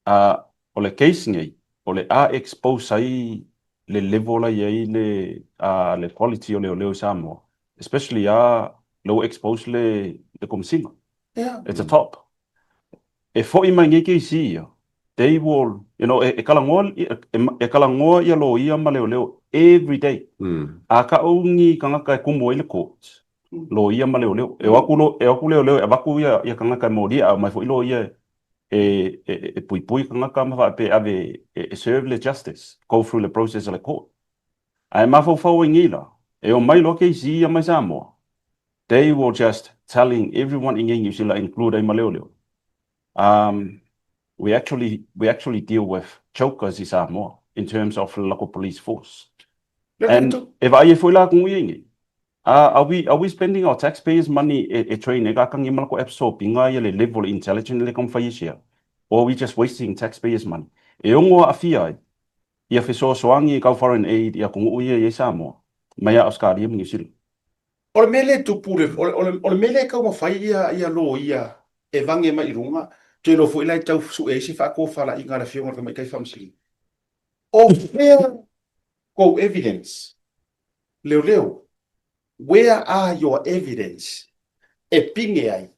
A o le case nei, o le a expose ai le level la i ai le a le quality o leoleo i Samoa, especially a lea ua expose le le Komesina at the top. E foi mai nei case ia, they will, you know, e talanoa e talanoa ia loia ma leoleo every day. A kau ni tagata e kumu ai le court, loia ma leoleo. E o atu e o atu leoleo e avatu ia ia tagata e molia, a omai foi loia e e, e, e puipui tagata ma faapea e ave e, e serve le justice, go through le process a le court. Ae mafaufau ai nei la, e omai loa case ia mai Samoa, they will just telling everyone i nei New Zealand, include ai ma leoleo, um, we actually, we actually deal with jokers i Samoa in terms of le lako police force. And e vaai ai foi la atunuu ia i nei. Are we, are we spending our taxpayers money e, e train ai ka kangi ma lako absorbinga ia le level intelligent le taumafai e share? Or are we just wasting taxpayers money? E ono aafia ai ia fesoasoani i kau foreign aid i atunuu ia e i ai Samoa mai a Ausetalia ma Niu Sila. O le mea lea e tupu, o le mea lea e taumafai ia loia e vage mai i luga, ou te iloa foi la e tau sue ai se faatofalaiga a le Afioga i le Tamaitai Faamasino. O fea kou evidence? Leoleo, where are your evidence e pine ai,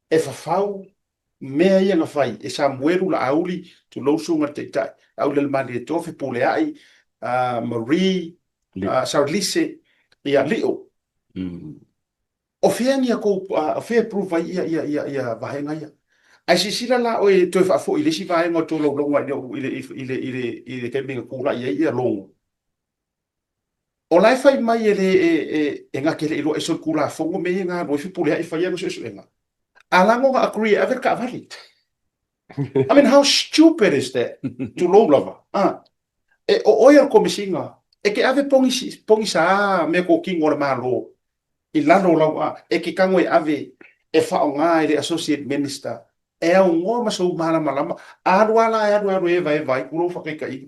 e fafau mea ia na fai e Samuelu Laauli, tulou Susuga i le Taitai, Laaulialemalietoa, Fepuleai, Marie, Saralise, ia Lio. O fea ni a kou, o fea e prove ai ia, ia, ia, ia vaega ia? Ae silasila la oe toe faafoi i le isi vaega o le tolaulauga i le, i le, i le, i le, i le taimi na tulai ai ia Logo. O la e fai mai e le e, e na te le iloa e solitulafono mea ia na alu ai Fepuleai e fai ana suesuega. A lago na agree e ave le taavale. I mean, how stupid is that? Tulou lava. Ah. E, o oe o le Komesina, e te ave pogisi, pogisā mea tokino a le Malo i lalo o lau a, e te tago e ave e faaaoga e le Associate Minister e aunoa ma sou malamalama. Alu a la e alu e alu e evaeva ai, tulou faataitaiga.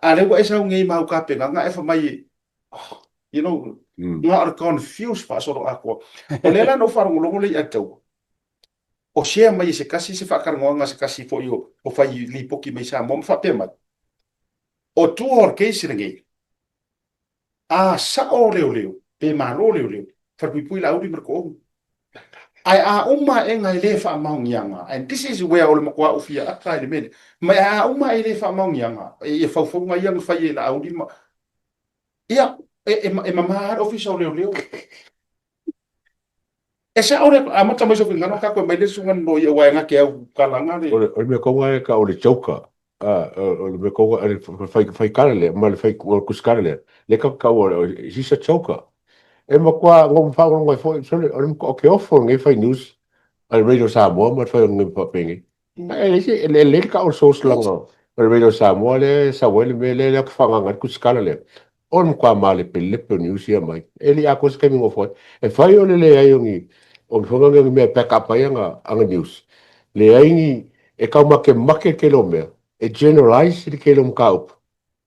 A lea ua e sau nei ma au tapenaga ae fai mai, oh, you know, na o le confuse faasoloatoa. O lea la na ou faalogologo lea ia te au, o share mai e se tasi se faatalanoaga a se tasi foi o, o fai lipoti mai Samoa ma faapea mai, o tua o le case lenei, A sao leoleo, pe malo leoleo, falepuipui Laauli ma le toonu. Ae a uma aʻega e le faamaoniaga, and this is where o le matua ou fia ata i le mea lea, ma a uma ae le faamaoniaga ia faufauga ia na fai e Laauli ma, ia, e, e, e mama lava le ofisa o leoleo. E sao le amata mai sou finagalo tatou e mai le susuga le loia aua e gate au kalaga le. O le mea konga e ka o le joker o le mea konga le fai fai kala lea ma le fai kusikala lea le ka ka o he's a joker. E matua ngo whaalogologo ai foi sole o le matua o ke ofo lenei fai news a le Radio Samoa ma le fai o lenei faapenei. E le se e le ka o source langa o le Radio Samoa lea e sau ai le mea lea lea ke whaanganga ai le kusikala lea. O le matua malepelepe o news ia mai. E le i atoa se taimi nofo ai. E fai o le leai o ni o ni whanganga o ni mea e back up ai anga anga news. Leai ni e kau makemake ke leo mea. E generalize le ke leo mataupu.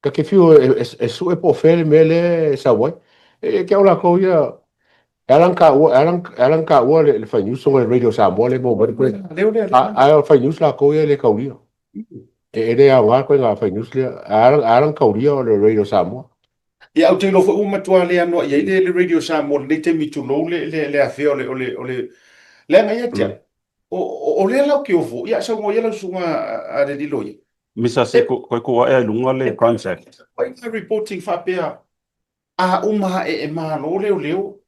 Ka ke whiu e, e, e sue po o fea le mea lea e sau ai. E, ke au lākou ia, e ala na taua, e ala, e ala na taua le, le fai news o le Radio Samoa le maua mai le koe. Leo lea, A, ae o le fai news lākou ia e le kaulia. E, e le aoga koe ngā fai news lea. E ala, e ala na kaulia o le Radio Samoa. Ia, ou te iloa foi ua matua le anoa'i ai le, le Radio Samoa i lenei taimi tulou le, le, le afea o le, o le, o le, leaga ia te au, o, o, o lea la ou te ofo, ia saunoa ia lau susuga a, a le Liloia. Misa se ko koe ko ae ai lunga le Crimes Act. Pai ngā reporting faapea a uma ae e malo leoleo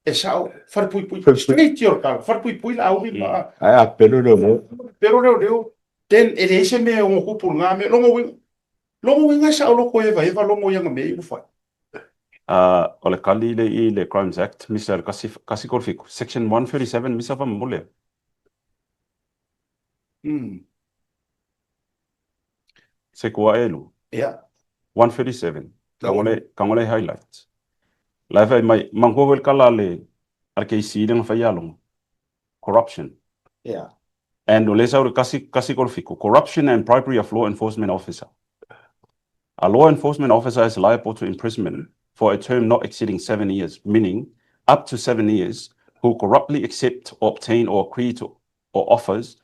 e sao falepuipui straight i o le tala falepuipui Laauli ma Ae a pelo leoleo. Pelo leoleo then e leai se mea e ono tupu i lena mea lona uiga lona uiga e sao loto evaeva logo i ana mea ia ua fai. O le kali le i le Crimes Act misa le kasi kasi 37 section 137 misa fa momole. Se kua e lu. Ia. 137. Ka ngole highlight. La fai mai mangua wel kala le al ke isi le fai along. Corruption. Yeah. And o le sau le kasi kasi kol fiku. Corruption and bribery of law enforcement officer. A law enforcement officer is liable to imprisonment for a term not exceeding 7 years, meaning up to 7 years, who corruptly accept or obtain or agree to or offers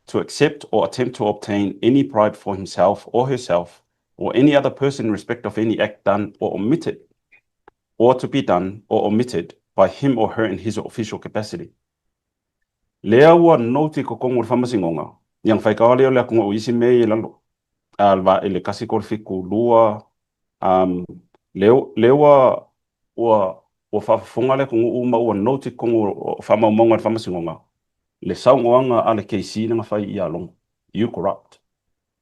to accept or attempt to obtain any bribe for himself or herself or any other person in respect of any act done or omitted or to be done or omitted by him or her in his official capacity. Lea ua note i kokongo le faamasinoga, ia na faikawa lea o le atunuu i isi mea ia i lalo, a le va i le 1 3 7 2, um, lea, lea ua, ua, ua faafofoga le atunuu ma ua note i totonu o faamaumauga a le faamasinoga le saunoaga a le KC lea na fai ia Logo, you corrupt.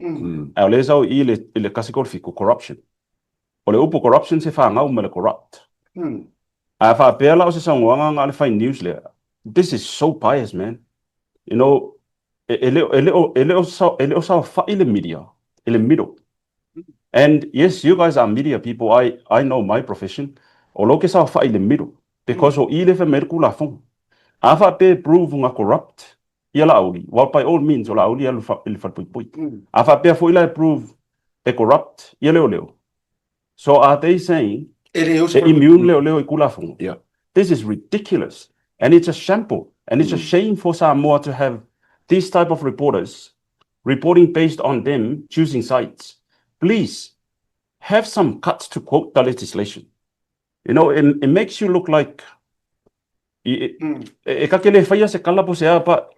Ae o lea e sau i i le, i le 1 3 7 corruption. O le upu corruption se fanau ma le corrupt. Ae a faapea la o se saunoaga na o le fai news lea, this is so biased man. You know, e, e le o, e le o, e le o, e le o saofai le media i le middle. And yes, you guys are media people, I, I know my profession. O lo ke saofai i le middle because o i le fai mai le Tulafono. A faapea e prove nga corrupt. Ia Laauli, well by all means o Laauli e alu i le falepuipui. A faapea foi la e prove e corrupt ia leoleo, so are they saying E le o se e immune leoleo i Tulafono? Yeah. This is ridiculous and it's a shamble and it's a shame for Samoa to have this type of reporters reporting based on them choosing sides. Please have some guts to quote the legislation. You know, it, it makes you look like e, e, e ka ke le faia se kala po se a, but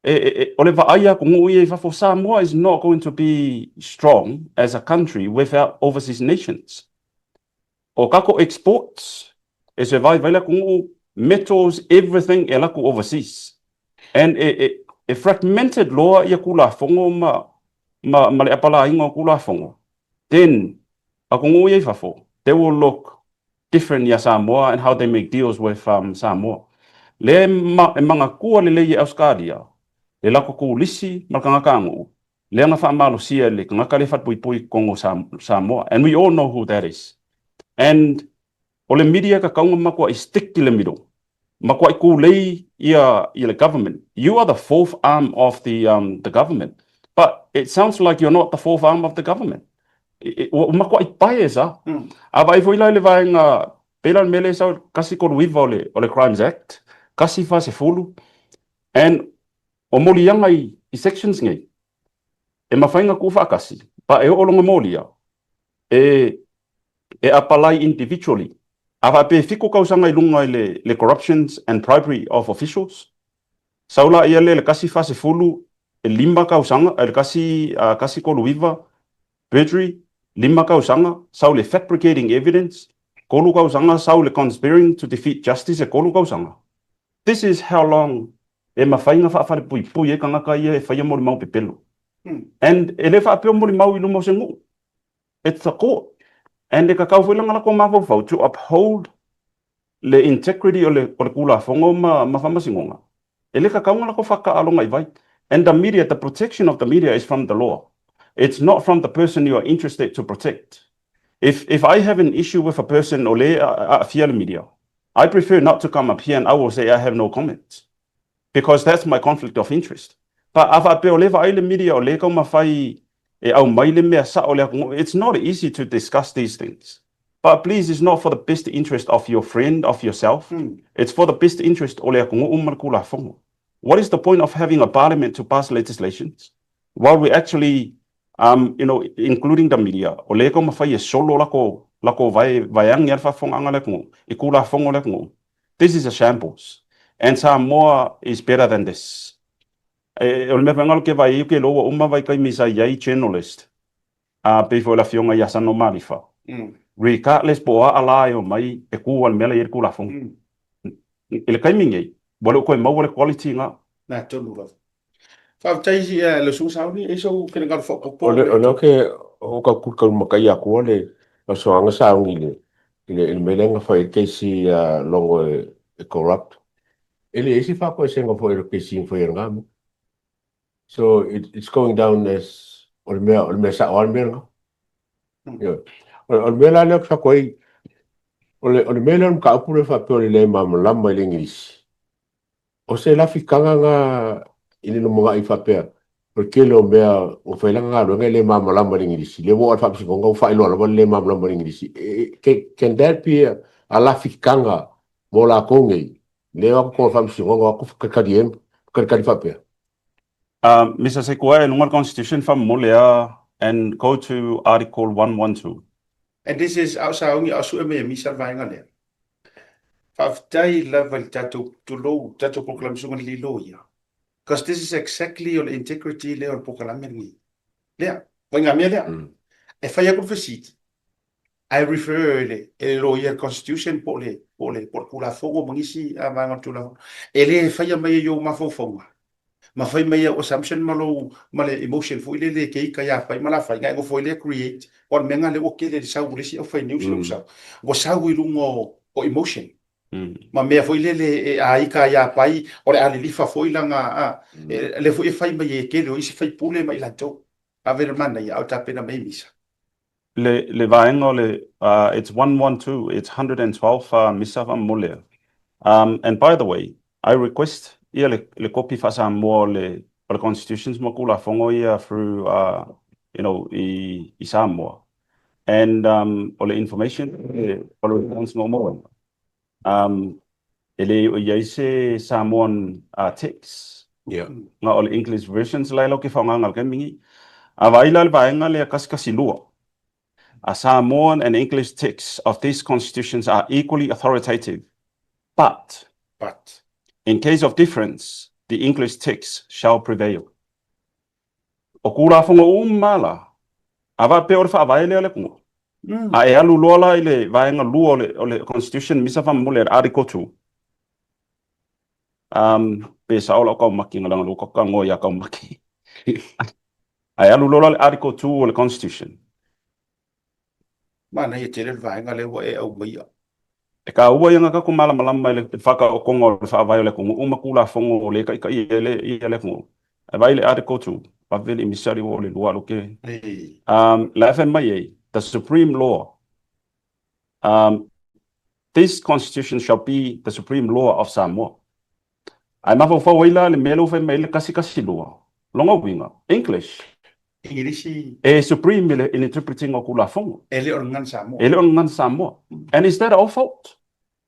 e, e, e, o le vaai a atunuu ia i fafo, Samoa is not going to be strong as a country without overseas nations. O kako exports, e survive ai le atunuu, metals, everything e laku overseas. And e, e, e fragmented loa ia Tulafono ma, ma, ma le apalaiga o Tulafono. Then, atunuu ia i fafo, they will look different ia Samoa and how they make deals with um, Samoa. Lea e, ma, e mangatua lelei e Australia, le lako kūlisi ma le tagata aganuu, lea na faamalosia e le tagata lea e falepuipui i totonu o Samoa. And we all know who that is. And o le media ka taunga matuai stick i le middle. Matuai kūlei ia, ia le government. You are the fourth arm of the, um, the government. But it sounds like you're not the fourth arm of the government. Ua matuai bias a. A vaai foi la i le vaega, pei la o le mea lea e sau 139 o le, o le Crimes Act, 140, and o moliaga i, i sections nei, e mafai ona tuufaatasi, but e oo lona molia, e, e apalai individually. A faapea e fitu tausaga i luga i le, le corruptions and bribery of officials, sau laia lea i le 140, e lima tausaga, le 139, Perjury, lima tausaga, sau le fabricating evidence, tolu tausaga, sau le conspiring to defeat justice e tolu tausaga. This is how long e mafai ona faafalepuipui ai tagata ia e faia molimau pepelo. And e le faapea o molimau i luma o se nuu. It's the court. And e kakau foi lana latou mafaufau to uphold le integrity o le, o le Tulafono ma, ma Faamasinoga, e le tatau ona latou faataaloga i vai. And the media, the protection of the media is from the law. It's not from the person you are interested to protect. If, if I have an issue with a person o le aafia le media, I prefer not to come up here and I will say I have no comments. Because that's my conflict of interest. But a faapea o lea vaai le media o lea taumafai e aumai le mea sao o le atunuu, it's not easy to discuss these things. But please, it's not for the best interest of your friend, of yourself. It's for the best interest o le atunuu ma le Tulafono. What is the point of having a parliament to pass legislations while we actually, um, you know, including the media, o lea taumafai e solo lako, lako vae, vaeage a le faafofogaaga a le atunuu, i Tulafono o le atunuu. This is a shambles and Samoa is better than this. E, o le mea foi ke vai ke lo ua uma vaitaimi sa i ai journalist a pei foi o le afioga ia Sano Malifa. Regardless po o a ala e omai e ku a le mea la i ai le Tulafono. I le taimi nei, ua le o toe maua le quality na. Na tonu lava. Faafetai i le Susuga Sauni, e i ai sou finagalo faaopoopo? O le, o lea ou te hoʻokaukaulumakaʻi aku le Susuga Sauni i le, i le, i le mea lea na fai ai le keisi iā Logo e, e corrupt. E leai se faakoesega foi o le keisi na faia i lena mea. So it, it's going down as o le mea, o le mea sao lava le mea lena. Ioe. O, o le mea la lea ou te fai atu ai, o le, o le mea lea o le mataupu lea faapea o le le malamalama i le Igilisi, O se lafitaga na i le lumanai faapea, o le tele o mea ua fai lana galuega e le malamalama i le Igilisi, lea ua oo i le Faamasinoga ua faailoa lava le le malamalama i le Igilisi. Can that be a lafitaga mo latou nei, lea e o atu totonu o le Faamasinoga o atu kalikali e kalikali faapea? Mister Sekuae, i luga o le Constitution faamolemole a and go to Article 112. And this is a o saogi a o sue mai e misa le vaega lea. Faafetai lava i le tatou, tulou, tatou polokalame susuga i le loia. Because this is exactly o le integrity lea o le polokalame lenei. Lea, ituaiga mea lea. E fai atu le fesili, I refer i le, i le loia i le constitution po o le, po o le, po o le Tulafono ma nisi vaega o le Tulafono. E le faia mai e i ou mafaufauga ma fai mai au assumption ma lou ma le emotion foi lele e te ita ia fai ma la fai na e nofo ai lea create o le mea lena lea ua tele le sau o le isi aufai news lea ua sau ua sau i luga o, o emotion ma mea foi lele e a ita ia pai o le a lilifa foi lana a e, lea foi e fai mai e tele o isi faipule ma i latou ave le manaia a o tapena mai misa. Le, le vaega o le, uh, it's 112, it's 112 uh, misa faamolemole. Um, and by the way, I request Ia le le kopi faa-Samoa o le o le Constitutions ma Tulafono ia through uh, you know, i, i Samoa. And um, o le information, o le response na ou maua ai, um, e le o i ai se Samoan uh, text. Yeah. Nga o le English versions la e lau ke whaongaga le kaimi ngi. A vaai la le vaega lea kasi kasi lua. A Samoan and English texts of these constitutions are equally authoritative, but, but in case of difference, the English text shall prevail. O Tulafono uma la, a faapea o le faavae lea o le atunuu. Mm. A e alu loa la i le vaega lua o le, o le Constitution, misa faamomoli le Article 2. Um, pe sao lau kaumaki, nga langa lu ka ngoa ia kaumaki. Ae alu loa la le Article 2 o le Constitution. Manaia tele le vaega lea ua e aumaia. E kāua ia nga tatou malamalama i le whakaokonga o le whaavae o le atunuu ma Tulafono o le ikaika ia le ia le atunuu. Ae vaai le Article 2, vave le imisali ua o le lua alu ke. Um, la e fai mai ai, the supreme law um, this constitution shall be the supreme law of Samoa. Ae mafaufau ai la le mea lea ua fai mai ai le kasi kasi lua, lona uiga, English. Igilisi. E supreme i le i le interpreting o Tulafono. E le o le gagana Samoa. E le o le gagana Samoa. And is that our fault?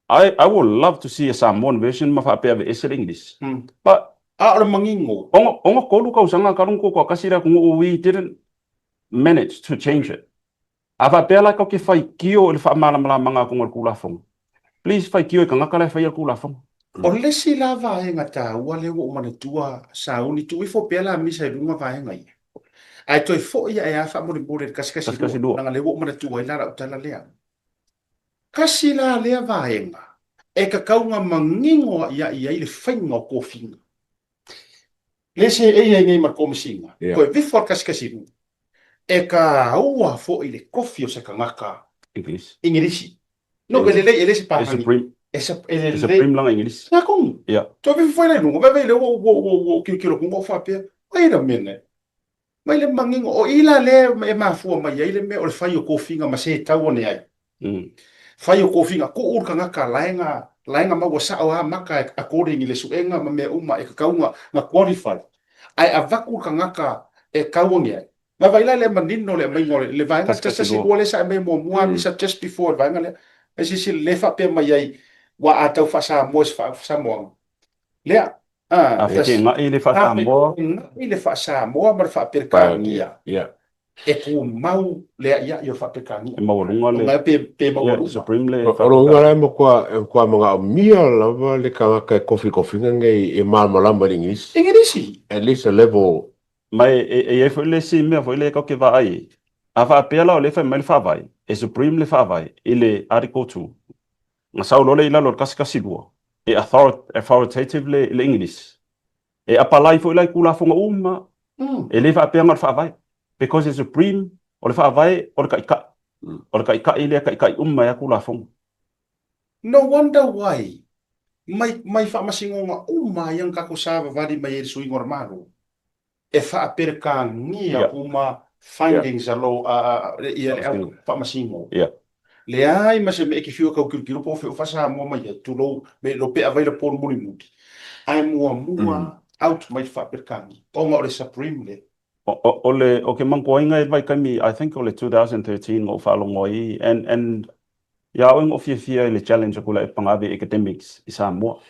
I I would love to see a Samoan version ma faapea aveese le English. But A o le manino. Ono ono tolu kausaga talu ona tutoatasi le atunuu we didn't manage to change it. A faapea la tatou te faitio i le faamalamalamaga atu o le Tulafono, please faitio i tagata la e faia le Tulafono. O le isi la vaega taua lea ua ou manatua, Sauni, tuu ifo pea la misa i luga vaega ia, ae toe foi ae a faamolemole i le 112, leaga lea ua ou manatua ai la lau tala lea. Kasi la lea vaega e tatau ona manino a'ia'i ai le faiga o tofiga. Le seei ai nei ma le Komesina, toe vifo a le 112, e taua foi le tofi o se tagata Igilisi. No, e lelei, e le se palagi. E lelei. Supreme lana Igilisi. Nga tonu. Toe vifo foi la i luga, vaivai lea ua ou tilotilo atu, ou faapea, wait a minute. Mai le manino, o i la lea e mafua mai ai le mea o le fai o tofiga ma se tau ane ai. Fai o tofiga, tuu le tagata lae na lae na maua sao a maka according i le suega ma mea uma e tatau na na qualify. Ae avatu le tagata e tau ane ai. Vaivai la le manino le aumaiga o le vaega 112 lea sa aumai muamua misa just before le vaega lea. Ae silasila lea e faapea mai ai ua a tau faa-Samoa i se faa-Samoaga. Lea, A feteenai le faa-Samoa. A feteenai le faa-Samoa ma le faa-Perekania. E tumau le a'ia'i o le faa-Perekania. E maualuga le. Pe, pe maualuga. Supreme le. O lona uiga la e matua, e matua manaomia lava le tagata e kofi tofiga nei e malamalama i le Igilisi. Igilisi. At least a level. Ma e, e i ai foi le isi mea foi lea tatou te vaai ai. A faapea la o lea e fai mai le Faavae, e supreme le Faavae i le Article 2, Na sau loa lea i lalo o le 112, e authoritative le, le English. E apalai foi la i Tulafono uma, e le faapea na o le Faavae. Because e supreme, o le Faavae o le Taitai. O le Taitai lea e taitai uma ai lava Tulafono. No wonder why mai, mai faamasinoga uma ia na tatou savavali mai ai i le suiga o le Malo. E faaperekania uma findings a lo ia le au faamasino. Leai ma se mea e te fiu e tau tilotilo po o fea o faa-Samoa mai ai, tulou, me lo pe avai le polu mulimuli. Ae muamua out mai le faaperekania, ona o le Supreme lea. O le, o ke manatua i le vaitaimi, I think o le 2013 na ou faalogo ai, and, and ia oe na ou fiafia i le challenge atu i le pagaave academics i Samoa.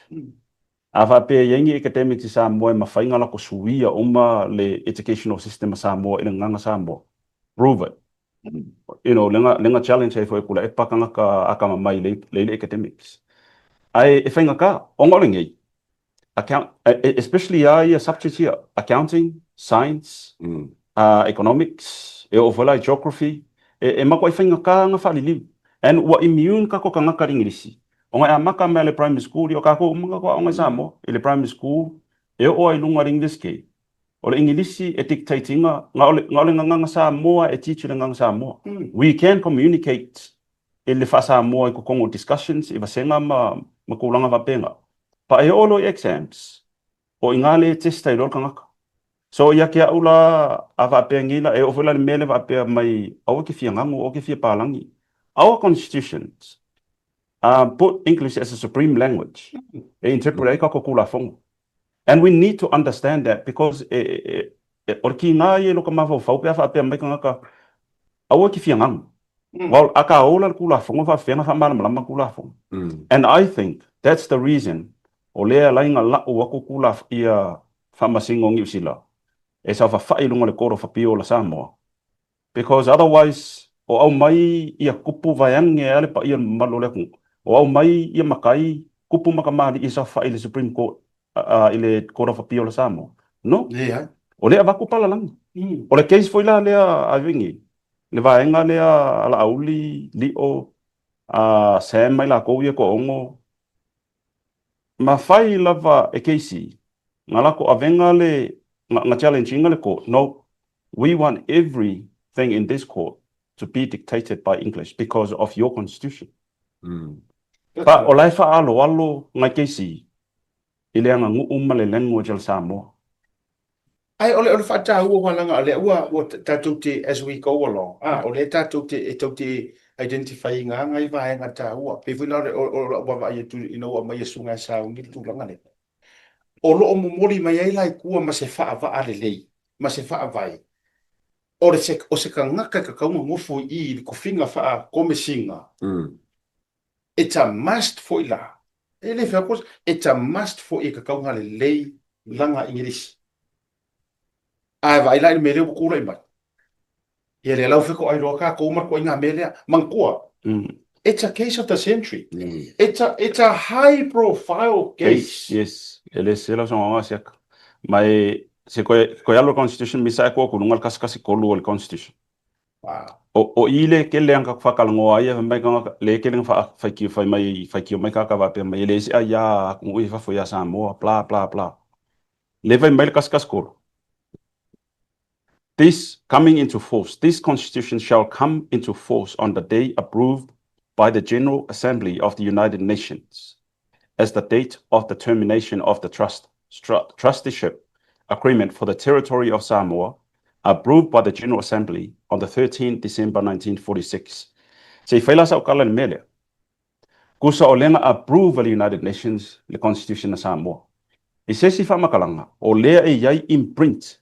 A faapea e i ai ni academics i Samoa e mafai ona latou suia uma le educational system a Samoa i le gagana Samoa, prove it. You know, lea na challenge ai foi e Tuilaepa tagata atamamai i le academics. Ae e faigata, ona o lenei, account, especially lava ia subjects ia, accounting, science, economics, e oo foi la i geography, e matuai faigata ona faaliliu. And ua immune tatou tagata i le Igilisi. Ona e amata mai lava i le primary school, ia o tatou uma na tatou aoga i Samoa, i le primary school, e oo lava i luga i le University, o le Igilisi e dictate ina, na o le, na o le gagana Samoa e teach i le gagana Samoa. We can communicate i le faa-Samoa i totonu o discussions i vasega ma, ma tulaga faapena. But e oo loa i exams, o i ina lea e test ai loa le tagata. So ia te au la, a faapea nei la, e oo foi la i le mea lea faapea mai, aua e te fia ganu, aua e te fia palagi. Our constitutions put English as a supreme language e interpret ai tatou Tulafono. And we need to understand that because e, e, e, o le kīnā ia i lo ka mafaufau pe a faapea mai tagata, aua e te fia ganu. Well, a ka ola le Tulafono faafefea ona faamalamalama le Tulafono. And I think that's the reason o lea e ala ai ona lau atu tula, ia faamasino o Niu Sila e saofafai i luga o le Court of Appeal o Samoa Because otherwise o aumai ia kupu vaeane a le paia mamalu o le atunuu, o aumai ia matai kupu ma kamali'i e saofai i le Supreme Court i le Court of Appeal a Samoa. No. Leai. O lea e avatu palalagi. O le case foi la lea a Vingi, le vaega lea a Laauli, Lio, a Sam ma i latou ia e toaono, Mafai lava e Casey nga lako avega le nga challenge ina le court, no, we want every thing in this court to be dictated by English because of your constitution. But o la e faaaloalo ngai Casey i le aganuu ma le language a le Samoa. Ae o le, o le faataua aua leaga o lea ua, ua tatou te, as we go along, a, o lea tatou te, e tou te identify ina ngai vaega taua. Pei foi la o le, o, o lau vaavaai atu ina ua aumai e Susuga ia Sauni le tulaga lea. O lo o momoli mai ai la i tua ma se faavaa lelei, ma se faavae, o le se, o se tagata e tatau ona nofo i i i le tofiga faa-Komesina, It's a must foi la. E le fai atu, it's a must foi e tatau ona lelei lana Igilisi. Ae vaai la i le mea lea ua tulai mai. Ia lea la ua fetoai loa tatou ma le ituaiga mea lea. Manatua, it's a case of the century. It's a, it's a high profile case. Yes, e le sese lau saunoaga Siaka. Ma e, se koe, koe alu le constitution misa e kua ku luga le 113 o le constitution. O, o i le kele anga whakalongoa ai e mai kanga le kele nga wha whai mai whaikio mai kaka wapea mai e le ese ai a atunuu i fafo ia Samoa bla bla bla. Le vai mai le kaskas kolo. This coming into force, this constitution shall come into force on the day approved by the General Assembly of the United Nations as the date of the termination of the trust, trusteeship agreement for the territory of Samoa, approved by the General Assembly on the 13 December 1946. Se i fai la sau kala le mea lea. Kusa o lea na approve e le United Nations le Constitution a Samoa. I se isi faamatalaga, o lea e i ai imprint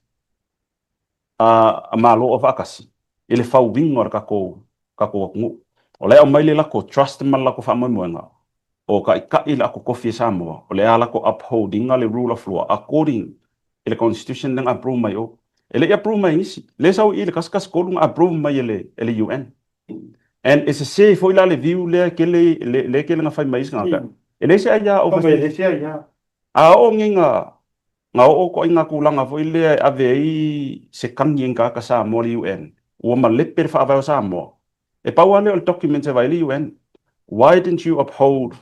a Malo Aufaatasi i le fauiga o le tatou tatou atunuu. O la e aumai le latou trust ma le latou faamoemoega o taitai le ato tofi e Samoa, o le a latou uphold ina le rule of law according i le constitution lea na approve mai o. E le i approve mai e nisi. Lea e sau i i le 113 na approve mai e le e le UN. And e sese foi la le view lea e tele lea e tele na fai mai e isi tagata. E leai se aia E leai se aia. A oo nei na Na oo koʻi nā tulaga foi lea e ave ai se kagi e gaka Samoa le UN, ua malepe le faavae o Samoa. E pau lava lea o le document e vaai ai le UN. Why didn't you uphold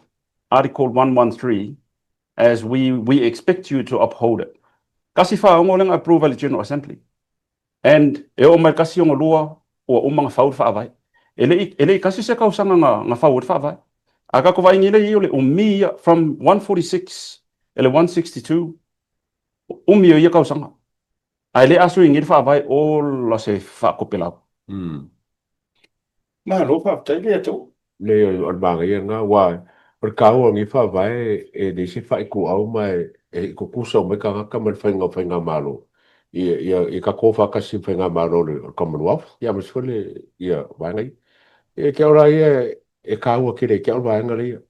Article 113 as we we expect you to uphold it? 146 lea na approve ai le General Assembly. And e oo mai le 162 ua uma ona fau le faavae. E le i, e le i tasi se tausaga na, na fau ai le faavae. A tatou vaai nei i o le umi ia, from 146 e le 162, umi o ia tausaga. Ae le aso i nei le faavae ola se faakopelau. Malo faafetai le atunuu. Leai o le manaia lena aua o le taua o lenei faavae e leai se faaituau ma e tutusa uma ai tagata ma le faiga o faigamalo ia ia tatou faatasi ma faigamalo o le Commonwealth ia aemaise foi le ia vaega ia. Ia te au la ia e taua tele ia te au le vaega lea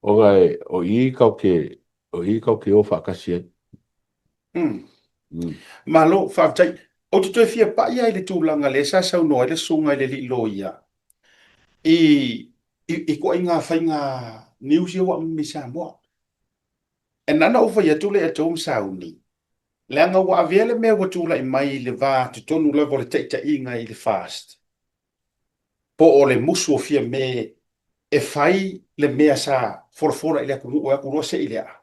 ona o i tatou te o i tatou te o faatasi ai. Malo, faafetai. Ou te toe fia pai lava i le tulaga lea sa saunoa ai le susuga i le alii loia i, i, i ituaiga faiga news ia ua aumai mai Samoa. E na ona ou fai atu lea ia outou ma sauni, leaga ua avea le mea ua tulai mai i le va totonu lava o le taitaiga i le FAST, po o le musu o Fiame e fai le mea sa folafola i le atunuu e atu loa se i le aa.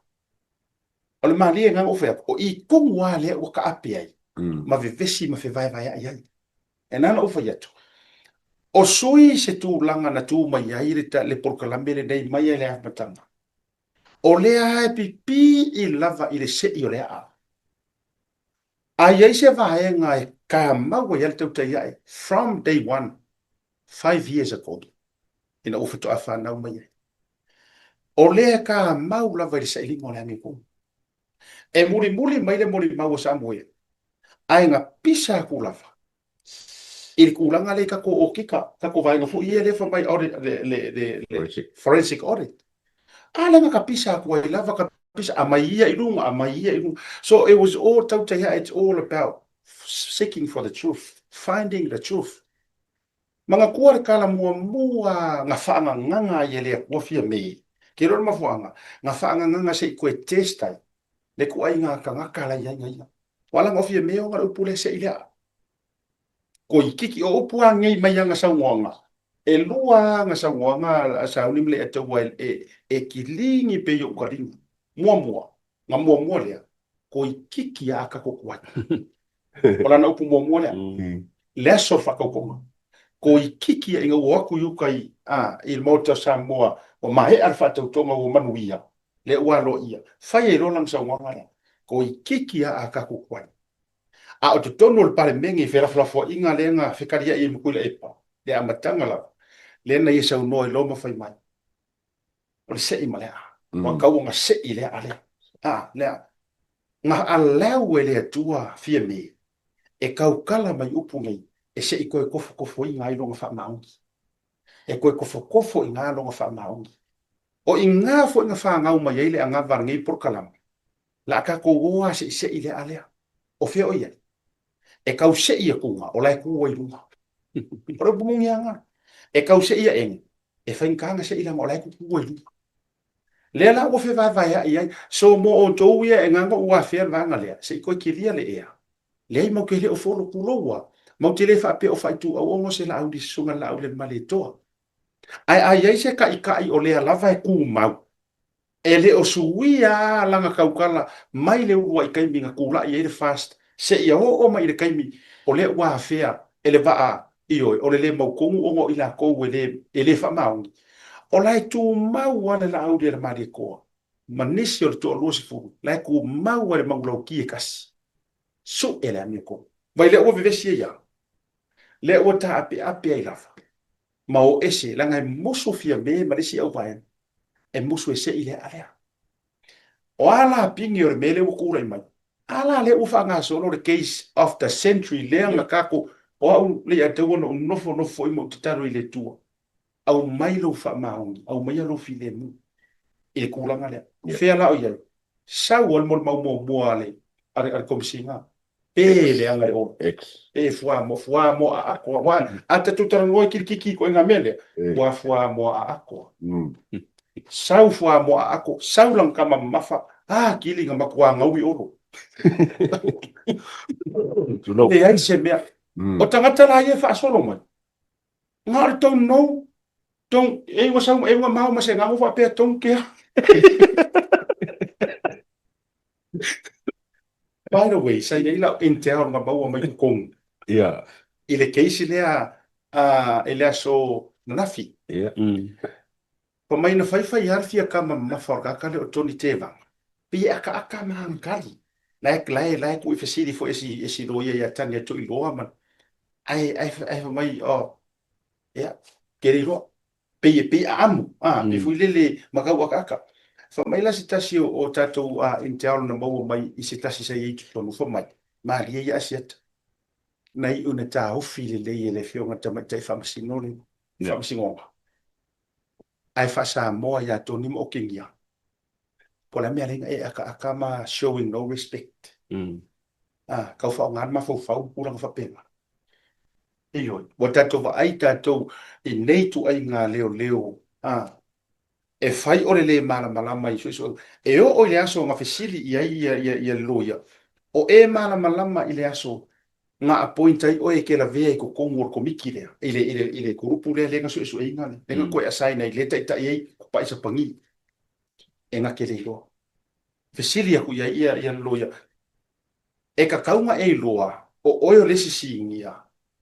O le malie lena na ou fai atu, o i tonu lava lea ua taape ai, ma vevesi ma fevaevaeai ai. E na ona ou fai atu, o sui se tulaga na tu mai ai le, le polokalame lenei mai lava i le amataga, o lea lava e pipii lava i le sei o le aa. A i ai se vaega e kamau ai lava le tautai ae from day one, 5 years ago, ina ua faatoa fanau mai ai. O lea e kamau lava i le sailiga o le amiotonu. E mulimuli mai le molimau a Samuel, ae na pisa atu lava i le tulaga lea i tatou okika, tatou vaega foi ia lea fai mai audit, le, le, le, le Forensic. forensic audit. A lea na tapisa atu ai lava, tapisa, aumai ia i luga, aumai ia i luga. So it was all tautai it's all about seeking for the truth, finding the truth. Manatua le tala muamua na faangagaga ai e le Atua Fiame, ke iloa le mafuaaga, na faangagaga se i toe test ai le ituaiga tagata la i ai na ia. Ua ala na o Fiame ona le upu lea se i lea. Koikiki, o upu a nei mai ana saunoaga, e lua ana saunoaga a Sauni ma Leiataua e, e kiligi pei o ukalina. Muamua, na muamua lea, koikiki a tatou tuai. O lana upu muamua lea. Le aso o le faatautoga. Koikiki ina ua o atu i uka i, a, i le Maota o Samoa, ua maea le faatautoga ua manuia, lea ua aloaia. Fai ai loa lana saunoaga lea. Koikiki a a tatou tuai. A o totonu o le Palemene i felafolafoaiga lea na fekaliai ai ma Tuilaepa, le amataga lava, lea na ia saunoa ai loa ma fai mai, o le sei ma le aa. Ua tau ona sei le aa lea. A, le aa. Na allow e le Atua Fiame e tautala mai upu nei e se i toe tofotofoina ai lona faamaoni. E toe tofotofo i ina lona faamaoni. O i ina foi na fanau mai ai le anava a lenei polokalame, la a tatou o lava se i sei le aa lea. O fea o i ai? E tau sei atuga, o la e tu ai i luga. O le upu moni lava lena. E tau sei aʻega, e faigata ona sei leaga o la e tutu ai i luga. Lea la ua fevaevaeaʻi ai. So mo outou ia e gagau ua afea le vaega lea, se i toe kilia le ea. Leai matou te le o folo pulou a. Matou te le faapea o faaituau ono se Laauli Susuga Laaulialemalietoa. Ae a i ai se taʻitaʻi o lea lava e tumau, E le o suia lava lana tautala mai le uluai taimi na tulai ai le FAST seia oo mai i le taimi o lea ua afea e le vaa, ioe, o le le mautonu ona o i latou e le, e le faamaoni. O la e tumau lava le Laaulialemalietoa ma nisi o le toalua sefulu, la e tumau lava i le manulauti e tasi, sue le amiotonu. Vai lea ua vevesi ai lava, lea ua taapeape ai lava. ma o ese, leaga e musu Fiame ma le isi auvaega, e musu e sei le aa lea. O a la pigi o le mea lea ua tulai mai? A la lea ua faagasolo le case of the century lea na tatou, o au Leiataua na ou nofonofo foi ma ou tatalo i le Atua, aumai lou faamaoni, aumaia lou filemu i le tulaga lea. Fea la o i ai? Sau lava le molimau muamua a le, a le Komesina, Pe leaga le ola. Pe fuamoa, fuamoa aako. Aua a tatou talanoa i kilikiki i ituaiga mea lea, ua fuamoa aako. Sau fuamoa aako, sau lana tama mamafa, a kili na matua gaui Olo. Leai se mea. O tagata la ia e faasolo mai, na o le don't know, don't, e ua sau, e ua mao ma se gago faapea don't care. By the way, sa i ai lau intel na maua mai totonu. Yeah. I le case lea i le aso ananafi. Yeah. Fai mai na faifai lava le fia tama mamafa o le tagata lea o Tony Tevaga. Pei e akaaka ma ana tali. La e, la e, la e tuu i fesili foi e si, e si loia ia Tanya Tuiloa ma, ae, ae, ae fai mai, oh, ia, ke le iloa. Pei e pei aamu, a, pei foi lele ma kau akaaka. Fai mai la se tasi o, o tatou a, intel na maua mai i se tasi sa i ai i totonu, fai mai, malie ia Asiata. Na iu na taofi lelei e le Afioga i le Tamaitai Faamasino le Faamasinoga. Ae faa-Samoa ia Tony ma Okegia. Po o le a mea lea na e akaaka ma showing no respect. A, tau faaaoga le mafaufau ma tulaga faapena. Ioe, ua tatou vaai tatou i nei ituaiga leoleo, a, e fai o le lē malamalama i suesuega. E oo i le aso na fesili i ai ia, ia, ia le loia, o e malamalama i le aso na appoint ai oe e te lavea i totonu o le komiti lea, i le, i le, i le kulupu lea, lea na suesueina lea, lea na toe assign ai, lea e taitai ai ko Paisa Pagi, e na te le iloa. Fesili atu i ai ia, ia le loia, E tatau ona e iloa, o oe o le isi sinia,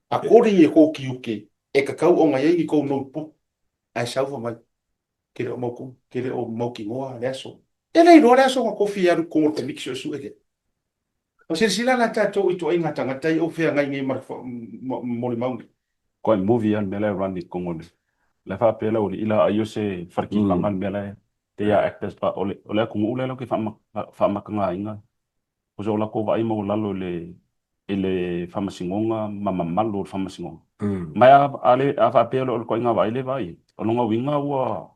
according i kou tiute, e tatau ona i ai ni kou notebook, ae sau fai mai, ke le o mautonu, ke le o mautinoa le aso. E le iloa le aso na tofi e alu i totonu o le Komiti Suesue lea. Ua silasila la tatou i ituaiga tagata ia ua feagai nei ma le molimau nei. Koe movie a le mea la e run i totonu o le la e faapea le aualii la ai o se fale kipaga le mea la e. They are actors but o le o le atunuu lea latou te faamatagaina o so latou vaai maualalo i le i le faamasinoga ma mamalu o le faamasinoga. Ma a a le a faapea loa o le ituaiga vaai lea e vaai ai, o lona uiga ua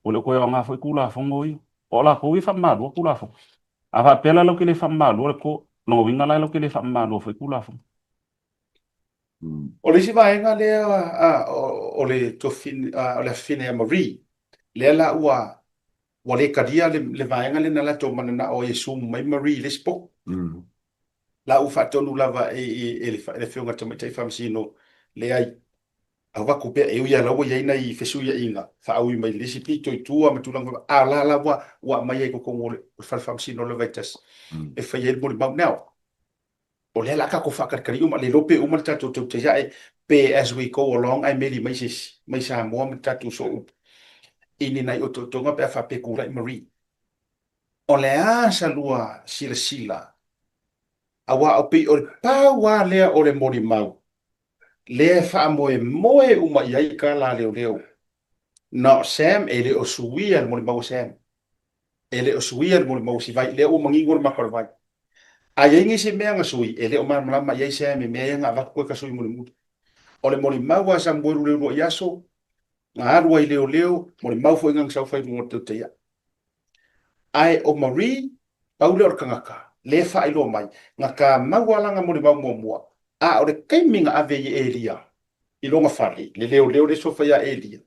ua le o toe aoga foi Tulafono ia. O latou ia e faamamaluina Tulafono. A faapea la latou te le faamamaluina le court, o lona uiga la latou te le faamamaluina foi Tulafono. O le isi vaega lea o le tofi, o le afafine ia Marie, lea la ua ua le talia le vaega lea na latou mananao ai e sumu mai Marie i le isi po. La ua faatonu lava e le Afioga i le Tamaitai Faamasino, leai, avatu pea, e ui lava la ua i ai nai fesuiaiga faaui mai le isi pito i tua ma tulaga faapea, a o la la ua ua aumai ai i totonu o le Fale Faamasino lava e tasi e fai ai le molimau. Now, o lea o le a tatou faatalitali uma, le iloa pe uma le tatou tautai ae pe as we go along ae meli mai se isi mai Samoa ma tatou sooupu i ni nai otootoga pe a faapea e tulai Marie. O le a sa lua silasila aua o pei o le pau lava lea o le molimau lea e faamoemoe uma i ai tala a leoleo. Na o Sam e le o suia le molimau a Sam. E le o suia le molimau a Sivai, lea ua manino le maka o le vai. A i ai nisi mea na sui, e le o malamalama i ai Sam i mea ia na avatu e ka sui mulimuli. O le molimau a Samuelu i le uluai aso, na alu ai i leoleo, molimau foi na saofai i luga o le tautai. Ae o Marie, pau lea o le tagata, lea e faailoa mai, na tamau lava lana molimau muamua, a o le taimi na ave ai e Elia i lona fale, le leoleo lea e suafa ia Elia,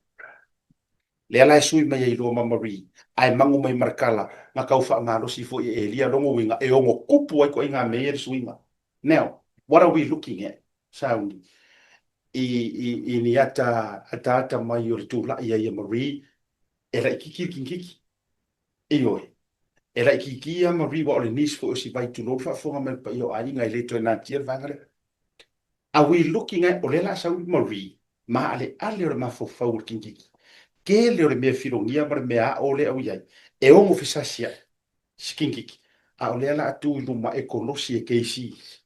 lea la e sui mai ai loa ma Marie, ae mago mai ma le tala, na tau faamalosi foi e Elia lona uiga e ono tupu ai ituaiga mea ia le suiga. Now, what are we looking at, Sauni, i, i, i ni ata ataata mai o le tulai ai a Marie e laitiiti le kinititi? Ioe. E laitiiti lava Marie aua o le niece foi o Sivai, tulou le faafofoga mai o le paia o aiga e le toe natia le vaega lea. Are we looking at, o lea o le a sau Marie, maaleale o le mafaufau o le kinititi. Tele o le mea filogia ma le mea ao lea ua i ai, e ono fesasiai si kinititi, a o lea o le a tu i luma e kolosi e KC.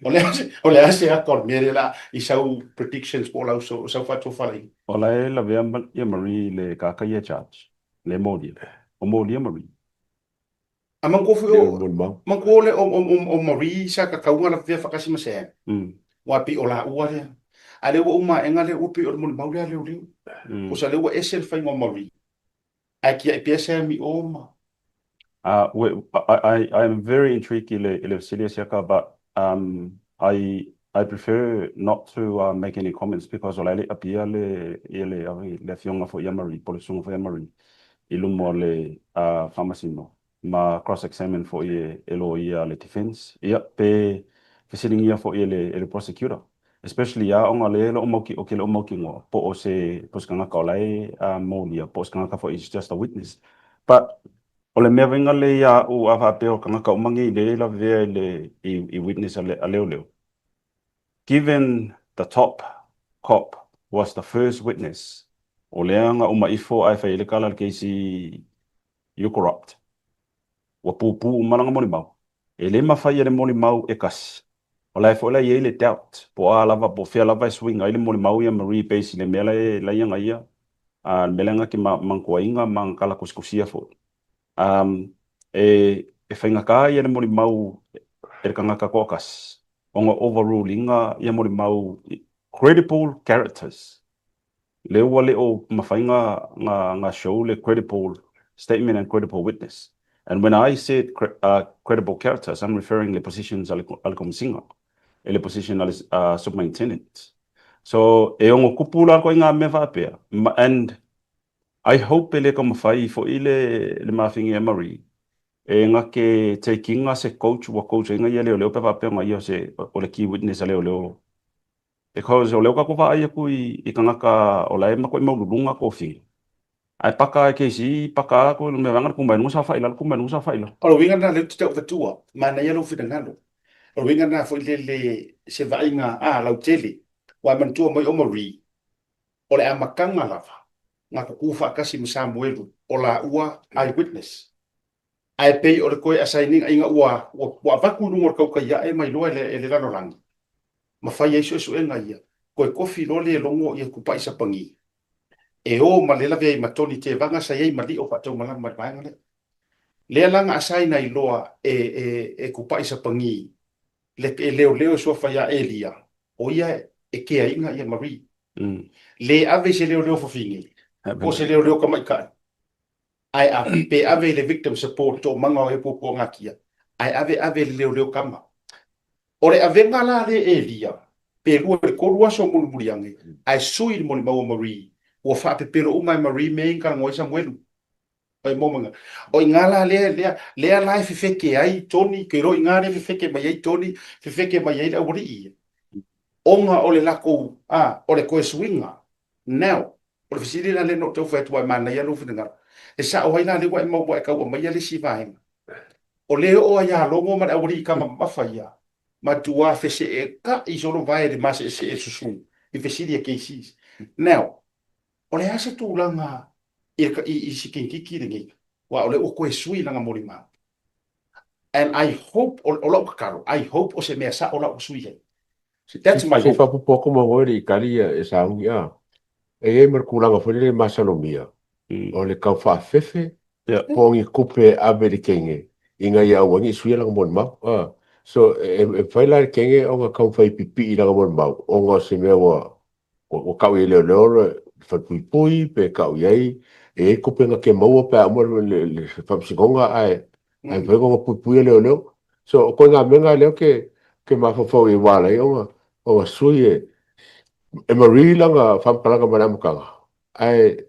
O le a o le a se ata o le mea lea la i sau predictions po o lau sau faatofalaiga? O la e lavea ia Marie i le kaka ia charge, le molia. O molia Marie. A manatua foi o, manatua o le o Marie sa tatau ona lavea faatasi ma Sam. Aua e pei o laua lea. A o lea ua uma aega lea ua pei o le molimau lea a leoleo. Tusa lea ua ese le faiga o Marie. Ae tiai pea Sam i o ma. I, I am very intrigued i le, i le fesili a Siaka, but um, I, I prefer not to uh, make any comments because o la e le i apia le, ia le, le afioga foi ia Marie, po o le susuga foi ia Marie i luma o le uh, faamasino ma cross-examine foi e, e loia a le defence, ia, pe fesiligia foi e le, e le prosecutor. Especially ia ona lea e le o mauti, ou te le o mautinoa po o se, po o se tagata o la e uh, molia, po o se tagata foi is just a witness. But o le mea vaega lea ia a'u a faapea o tagata uma nei lea e lavea i le i, i witness a, le, a leoleo. Given the top cop was the first witness, o lea na uma ifo ae fai ai le tala a le KC you corrupt. Ua pupū uma lana molimau. E le mafai e le molimau e tasi. O la e foi la e i ai le doubt, po o a lava, po o fea lava e swing ai le molimau ia Marie base i le mea la e la ia ia, a le mea lea na te mantuaina ma na tala tusitusia foi. Um, e, e faigata ia le molimau e le tagata toatasi ona overrule ina ia molimau credible characters. Lea ua le o mafai na, na, na show le credible statement and credible witness. And when I said uh, credible characters, I'm referring le positions a le, a le Komesina, e le position a le uh, superintendent. So, e ono kupu la koe ngā mea faapea. And I hope e le taumafai foi le, le mafingi e Marie, e nga ke takinga se coach ua coach ai nga ia leoleo pe faapea nga ia o se o le key witness a leoleo. Because o lea ua tatou vaai atu i, i tagata o la e matuai maualuluga tofiga. Ae paka e KC, paka atu i le mea vaega le tumai luga saofai i lalo, tumai luga saofai i lalo. O le uiga lena lea ou te tau avatua, manaia lou finagalo. O le uiga lena foi lele se vaaiga a lautele. Aua e manatua mai o Marie, o le amataga lava na tutu faatasi ma Samuelu o laua eye witness. Ae pei o le toe assign ina ina ua ua avatu i luga o le tautai ae ma iloa e le e le lalolagi ma fai ai suesuega ia, toe tofi loa le logo ia Tupai Sapagi. E o ma le lavea ai ma Tony Tevaga sa i ai ma Lio faataumalama i le vaega lea. Lea la na assign ai loa e, e, e Kupa'i Sapagi le, e leoleo e suafa ia Elia, o ia e keaina ia Marie. Le ave i se leoleo fafine, po o se leoleo tamaitai, ae ave, pe ave i le victim support toomaga o e puapuagatia, ae ave ave i le leoleo tama. O le avega la lea e Elia, pe lua i le tolu aso mulimuli ane, ae sui le molimau a Marie, ua faapepelo uma e Marie mea ia na talanoa ai Samuelu. O momoga. O i ina la lea, lea, lea la e fefeke ai Tony, ke iloa i ina lea e fefeke mai ai Tony, fefeke mai ai le aualii ia. Ona o le latou, a, o le toe suiga. Now, o le fesili la lea na ou tau fai atu aua e manaia lou finagalo. E sao ai la lea ua e maua e tau aumaia le isi vaega. O lea e oo lava ia Logo ma le aualii tama mamafa ia, matua feseetai solo vae i le maseesee susu i fesili a KCs. Now, o le a se tulaga i, i, i si kengiki lenei? Aua o lea ua toe sui lana molimau. And I hope, o, o lau tatalo, I hope o se mea sao la ua sui ai. That's my Se hope. faaopoopo atu ma oe le Itali ia e sauni a. E i ai ma le tulaga foi lele e masalomia, o le tau faafefe po o ni tupe e ave i le teine ina ia aua ne i suia lana molimau. A. So, e mafai la e le teine ona taumafai e pipii i lana molimau ona o se mea ua Ua tau i ai leoleo le falepuipui pe tau i ai e i ai tupe na te maua pe a uma le faamasinoga ae ae mafai ona puipuia leoleo. So o koe ngā mea ngā lea ke ke mafaufau i ai ua ala ai ona ona sui e e Marie lana faamatalaga mai le amataga ae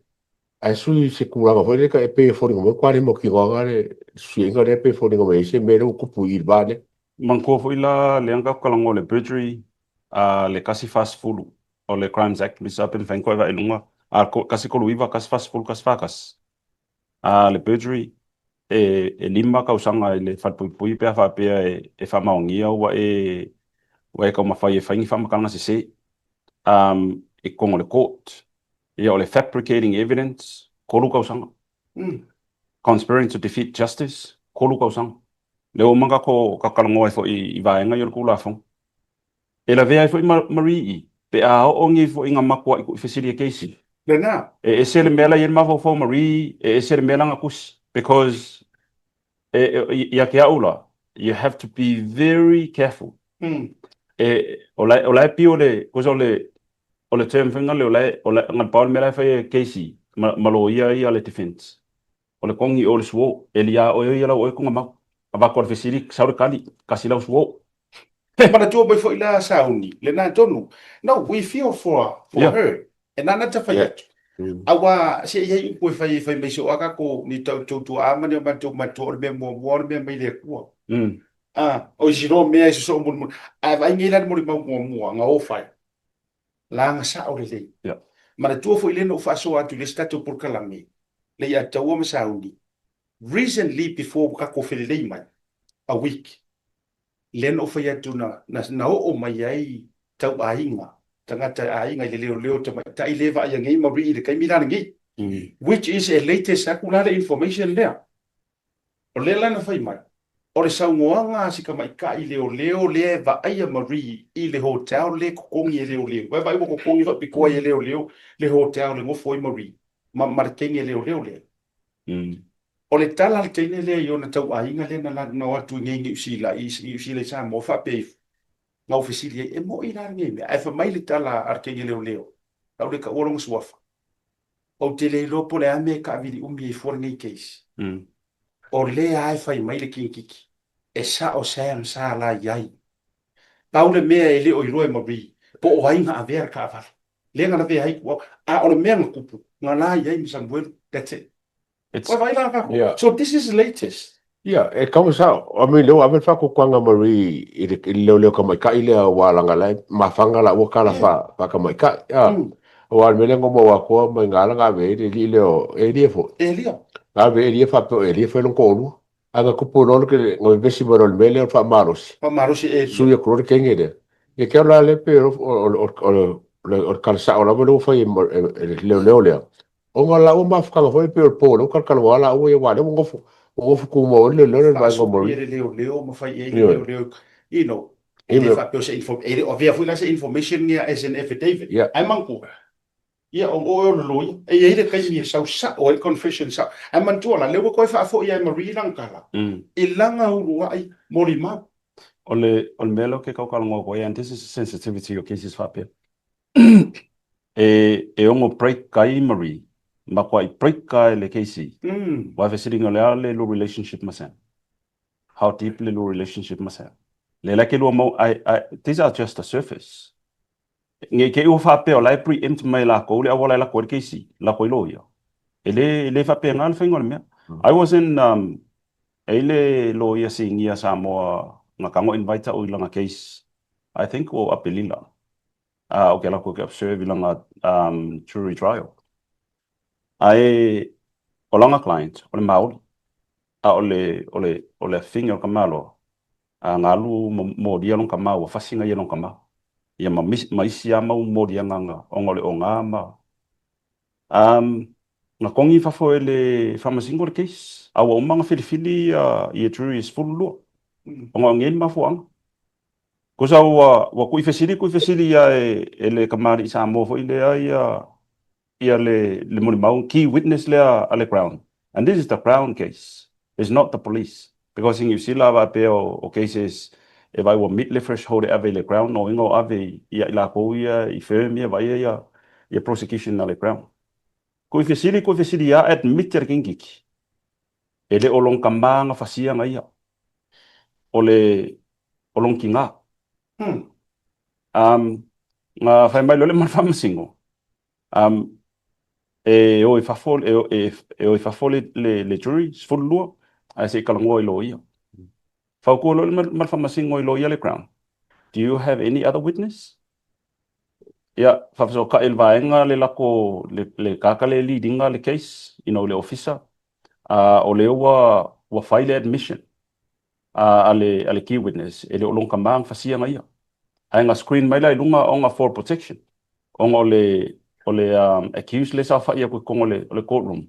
ae sui i se tulaga foi lea e pei e foliga mai ua le mautinoa le suiaiga lea pei e foliga mai ai se mea lea ua tupu i i le va lea. Manatua foi la lea na tatou talanoa i le burglary a le 140 o le Crimes Act Mr pe mafai ona toe vaai i luga a 139 140 141 a le burglary e e lima tausaga i le falepuipui pe a faapea e e faamaonia ua e ua e taumafai e fai ni faamatalaga sese um i totonu o le court. Ia o le fabricating evidence tolu tausaga. Conspiring to defeat justice tolu tausaga. Lea ua uma ona tatou talanoa ai foi i vaega ia o le Tulafono. E lavea ai foi ma Marie pe a oo ni foi ina matuai tuufesili e Casey. Lena. E ese le mea la i ai le mafaufau o Marie, e ese le mea la na tusi. Because e, ia te au la, you have to be very careful. E, o la, o la e pio le, cause o le, o le term foi ngale, o la e, o la, ngal pau le mea la e fai e Casey, ma, ma loia ia le defense. O le kogi o le suo, e lia oe ia lau oe konga mau. Avatu a le fesili, sau le tali, kasi lau suo. E manatua mai foi la sauni, lena tonu. No, we feel for, for her. E nana ta fai atu. Aua se i ai upu e fai e fai mai so a kako ni tau tau tua ama ni o matou matua o le mea muamua o le mea mai le Atua. Ah, o isi loa mea e sosoo mulimuli. Ae vaai nei la le molimau muamua, na o fai. Laga sao lelei. Manatua foi lea na ou faasoa atu i le isi tatou polokalame, le ia Taua ma Sauni, recently before ua tatou felelei mai, a week, lea na ou fai atu na, na, na oo mai ai tau aiga, tagata aiga i le leoleo tamaitai lea e vaaia nei Marie i le taimi la lenei. Which is e latest atu la le information lea. O lea la na fai mai, o le saunoaga a si tamaitai leoleo lea e vaaia Marie i le hotel lea e totogi e leoleo. Ua e vaai ua totogi faapitoa ai e leoleo le hotel e nofo ai Marie ma, ma le teine leoleo lea. O le tala a le teine lea i ona tauaiga lea na, na o atu i nei Niu Sila, i Niu Sila i Samoa, faapea ifo, na ou fesili ai, e moi la lenei mea? Ae fai mai le tala a le teine leoleo, lau le taua lona suafa, Ou te le iloa po o le a mea e taavili umi ai fua lenei case. O lea lava e fai mai le kinikiki, e sao Sam sa la i ai. Pau le mea e le o iloa e Marie, po o ai na avea le taavale. Lea na lavea ai ku au. A o le mea na tupu, na la i ai ma Samuelu. That's it. Ua vaai la kākou. Yeah. So this is latest. Ia, e tatau ona sao. I mean, lea ua ave le faatuatuaga a Marie i le, i le leoleo tamaitai lea aua leaga la e mafaga lāua tala fa, faatamaitai. A, aua o le mea lea na ou maua atoa mai na ala na ave ai le alii lea o Elia foi. Elia. Na ave Elia faapea o Elia fai lona toalua. Ae na tupu loa le, na vevesi mai loa i le mea lea o le faamalosi. Faamalosi Elia. Sui atu loa le teine lea. Ia te au la lea pei o, o, o, o, o le tala sao lava lea ua fai e, e le leoleo lea. Ona o lāua mafutaga foi pei o le po lea ua talatalanoa lāua ia aua o lea ua nofo, ua nofo tumau ai le leoleo lea i le vaega o Faasupi e Marie. le leoleo ma fai i ai le Ioe. leoleo, you know, e Ia le mea, faapea o se info, e le o avea foi la se information ia as an affidavit. ia. Ae manatua, Ia, o oe o le loia. E i ai le taimi e sau sao ai le confession sao. Ae manatua la, lea ua toe faafoi ia e Marie lana tala i lana uluai molimau. O le o le mea lea ou te tau talanoa atu ai, and this is the sensitivity o cases faapea, e e ono break ai Marie, matuai break lava e le KC, aua e fesiliga o le a le lua relationship ma Sam? How deep le lua relationship ma Sam? Lea la e ke lua mau, I, I, these are just the surface. Ne i te i ua faapea o la e pre-empt mai e lakou le auala e lako ai le KC, lako ai loia. E le, e le faapena le faiga o le mea. I was in, um, e i le loia sinia Samoa na tago invite au i lana case, I think o Apelila, a ou te alu atu ou te observe i lana um, jury trial. Ae o lana client, o le Maori, a o le, o le, o le afine o le tamaloa, a na alu ma molia lona tama, ua fasi na ia lona tama. Ia ma, ma isi lava mau moliaga na, ona o le oga ma... Um, na togi i fafo e le Faamasino le case, a ua uma ona filifili ia, ia jury e 12, ona o nei le mafuaaga. Tusa ua, ua tuuifesili tuuifesili ia e, e le tamalii Samoa foi lea ia, ia le, le molimau, key witness lea a le Crown. And this is the Crown case, it's not the police. Because i Niu Sila a faapea o, o cases e vaai ua meet le threshold e ave i le Crown, lona uiga o ave i, ia i latou ia i firm ia vaaia ia, ia prosecution a le Crown. Tuuifesili, tuuifesili ia admit e le teineitiiti, e le o lona tama na fasia na ia, o le, o lona tina. Um, na fai mai loa le ma le Faamasino, Um, e o i fafo, e, e, e o i fafo le, le, le jury, 12, ae se i talanoa i loia. Fautua loa le ma le Faamasino i loia le Crown. Do you have any other witness? Ia, faafesootai i le vaega le lako, le, le tagata lea e lead ina le case, you know, le officer, uh, o lea ua, ua fai le admission a, a le, a le key witness, e le o lona tama na fasia na ia. Ae na screen mai la i luga ona for protection, ona o le, o le um, accused lea e saofai atu i totonu o le, o le courtroom,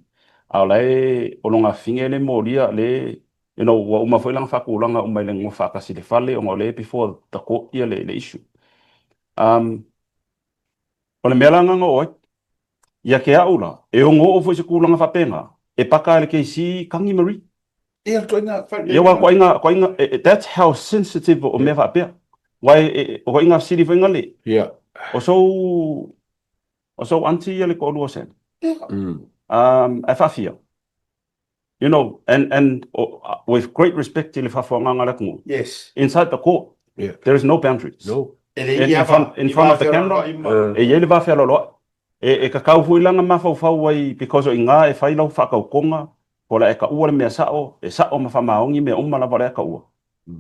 a o la e, o lona afine lea e molia, le, you know, ua uma foi lana faatulaga uma i le nonofo faatasi i le fale, ona o lea e before the court ia le, le issue. Um, o le mea la lena na oo ai, ia te au la, e ono oo foi i se tulaga faapena, e paka e le KC kagi Marie. Ia, toaiga, Ia, aua toaiga, toaiga, that's how sensitive o mea faapea. Aua e, o toaiga fesili foi na le, Ia. o sou, o sou aunty ia le toalua o Sam. Um, ae faafia. You know, and, and with great respect i le faafofogaaga a le atunuu, Yes. inside the court, Yeah. there is no boundaries. No. E le In, i in front, in front of the camera, e i ai le va fealoaloai. E, e tatau foi la ona mafaufau ai because o i ina e fai lau faatautoga, po o le a e taua le mea sao, e sao ma faamaoni mea uma lava o le a e taua.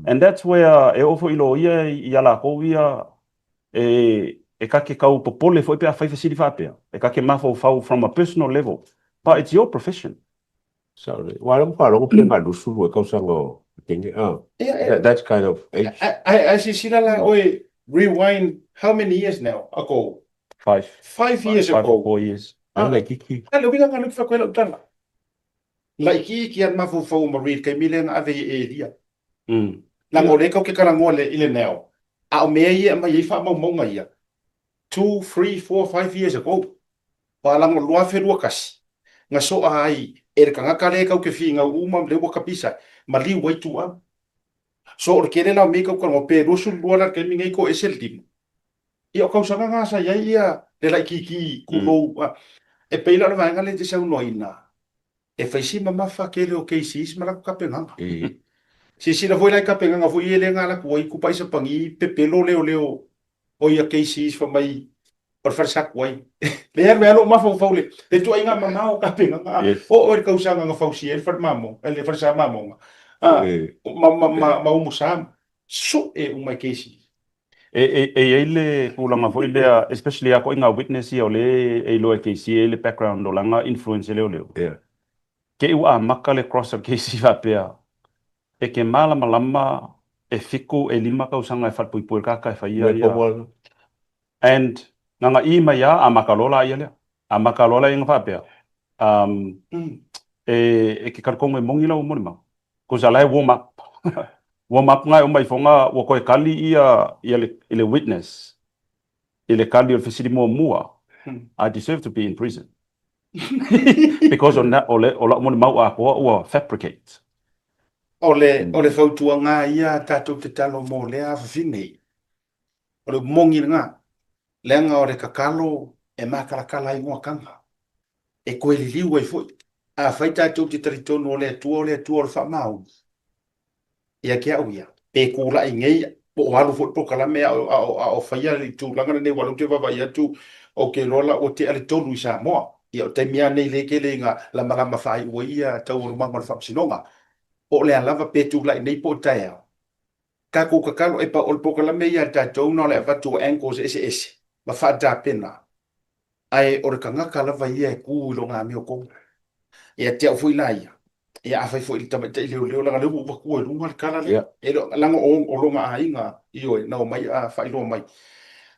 And that's where e oo foi i loia i a latou ia e, e ta te tau popole foi pe afai fesili faapea, e ta te mafaufau from a personal level, but it's your profession. Sao lelei. Aua o lea ua faalogo pe na 22 tausaga o teine, ah, that, that's kind of age. Ae silasila la oe, rewind how many years now ago? Five. 5 years ago. 5 or 4 years. Ai laitiiti. A le uiga lena o lea ou te fai atu ai lau tala. Laitiiti lava le mafaufau o Marie i le taimi lea na ave ai e Elia. Leaga o lea tatou te talanoa i le now, a o mea ia e aumai ai faamaumauga ia, 2, 3, 4, 5 years ago. Aua leaga o le 2021, na soa ai e le tagata lea tatou te finau uma lea ua tapisa ai, maliu ai Tuau. So o le tele la o mea ia tatou te talanoa, pe 22 la i le taimi nei toese le 5. Ia o tausaga na sa i ai ia le laitiiti tulou. E pei la o le vaega lea e te saunoaina, e fai si mamafa tele o cases ma latou tapenaga. Silasila foi la i tapenaga foi ia lea na alu atu ai Tupai Sapani pepelo leoleo o ia cases fai mai o le fale sa tuai. Lea alu ai lou mafaufau le le ituaiga mamao o tapenaga. Oo i le tausaga na fausia ai le fale mamoe, le fale sa mamoga ma ma ma ma Umusa, sue uma i cases. E, e, e i ai le tulaga foi lea, especially lava ituaiga witness ia o lea e iloa e KC e i ai le background o lana influence e leoleo. Yeah. Te i ua amata le cross a KC faapea, e te malamalama e fitu, e lima tausaga e falepuipui ai le tagata e faia Mea ia. popo ana. And nanaʻī mai lava, amata loa la ia lea. Amata loa la ia na faapea, um, e, e te talitonu e moni lau molimau. Cause la e warm up. Warm up na e uma ifoga ua toe kali ia, ia le, i le witness i le kali o le fesili muamua. I deserve to be in prison. Because o na, o le, o la'u molimau atoa ua fabricate. O le, o le fautuaga ia tatou te talo mo lea afafine. O le moni lena. Leaga o le tatalo e makalakala ai ngoataga. E toe liliu ai foi. Afai tatou te talitonu o le Atua o le Atua o le faamaoni, ia te au ia, pe tulai nei po o alu foi le polokalame a o, a o, a o faia le tulaga lenei, aua o lea ou te vaavaai atu, ou te iloa la ua tea le 3 i Samoa. Ia o le taimi lava lenei lea e tele ina lamalama faaiu ai ia taualumaga o le faamasinoga. Po o le a lava pe tulai nei po o taeao, tatou tatalo, e pau o le polokalame ia a tatou na o le avatu o angles eseese ma faatapena, ae o le tagata lava ia e tu i lona amiotonu. Ia te au foi la ia, ia afai foi i le tamaitai leoleo, leaga o lea ua ou avatua i luga le tala lea, e le o, leaga o, o lona aiga, ioe, na omai a faailoa mai.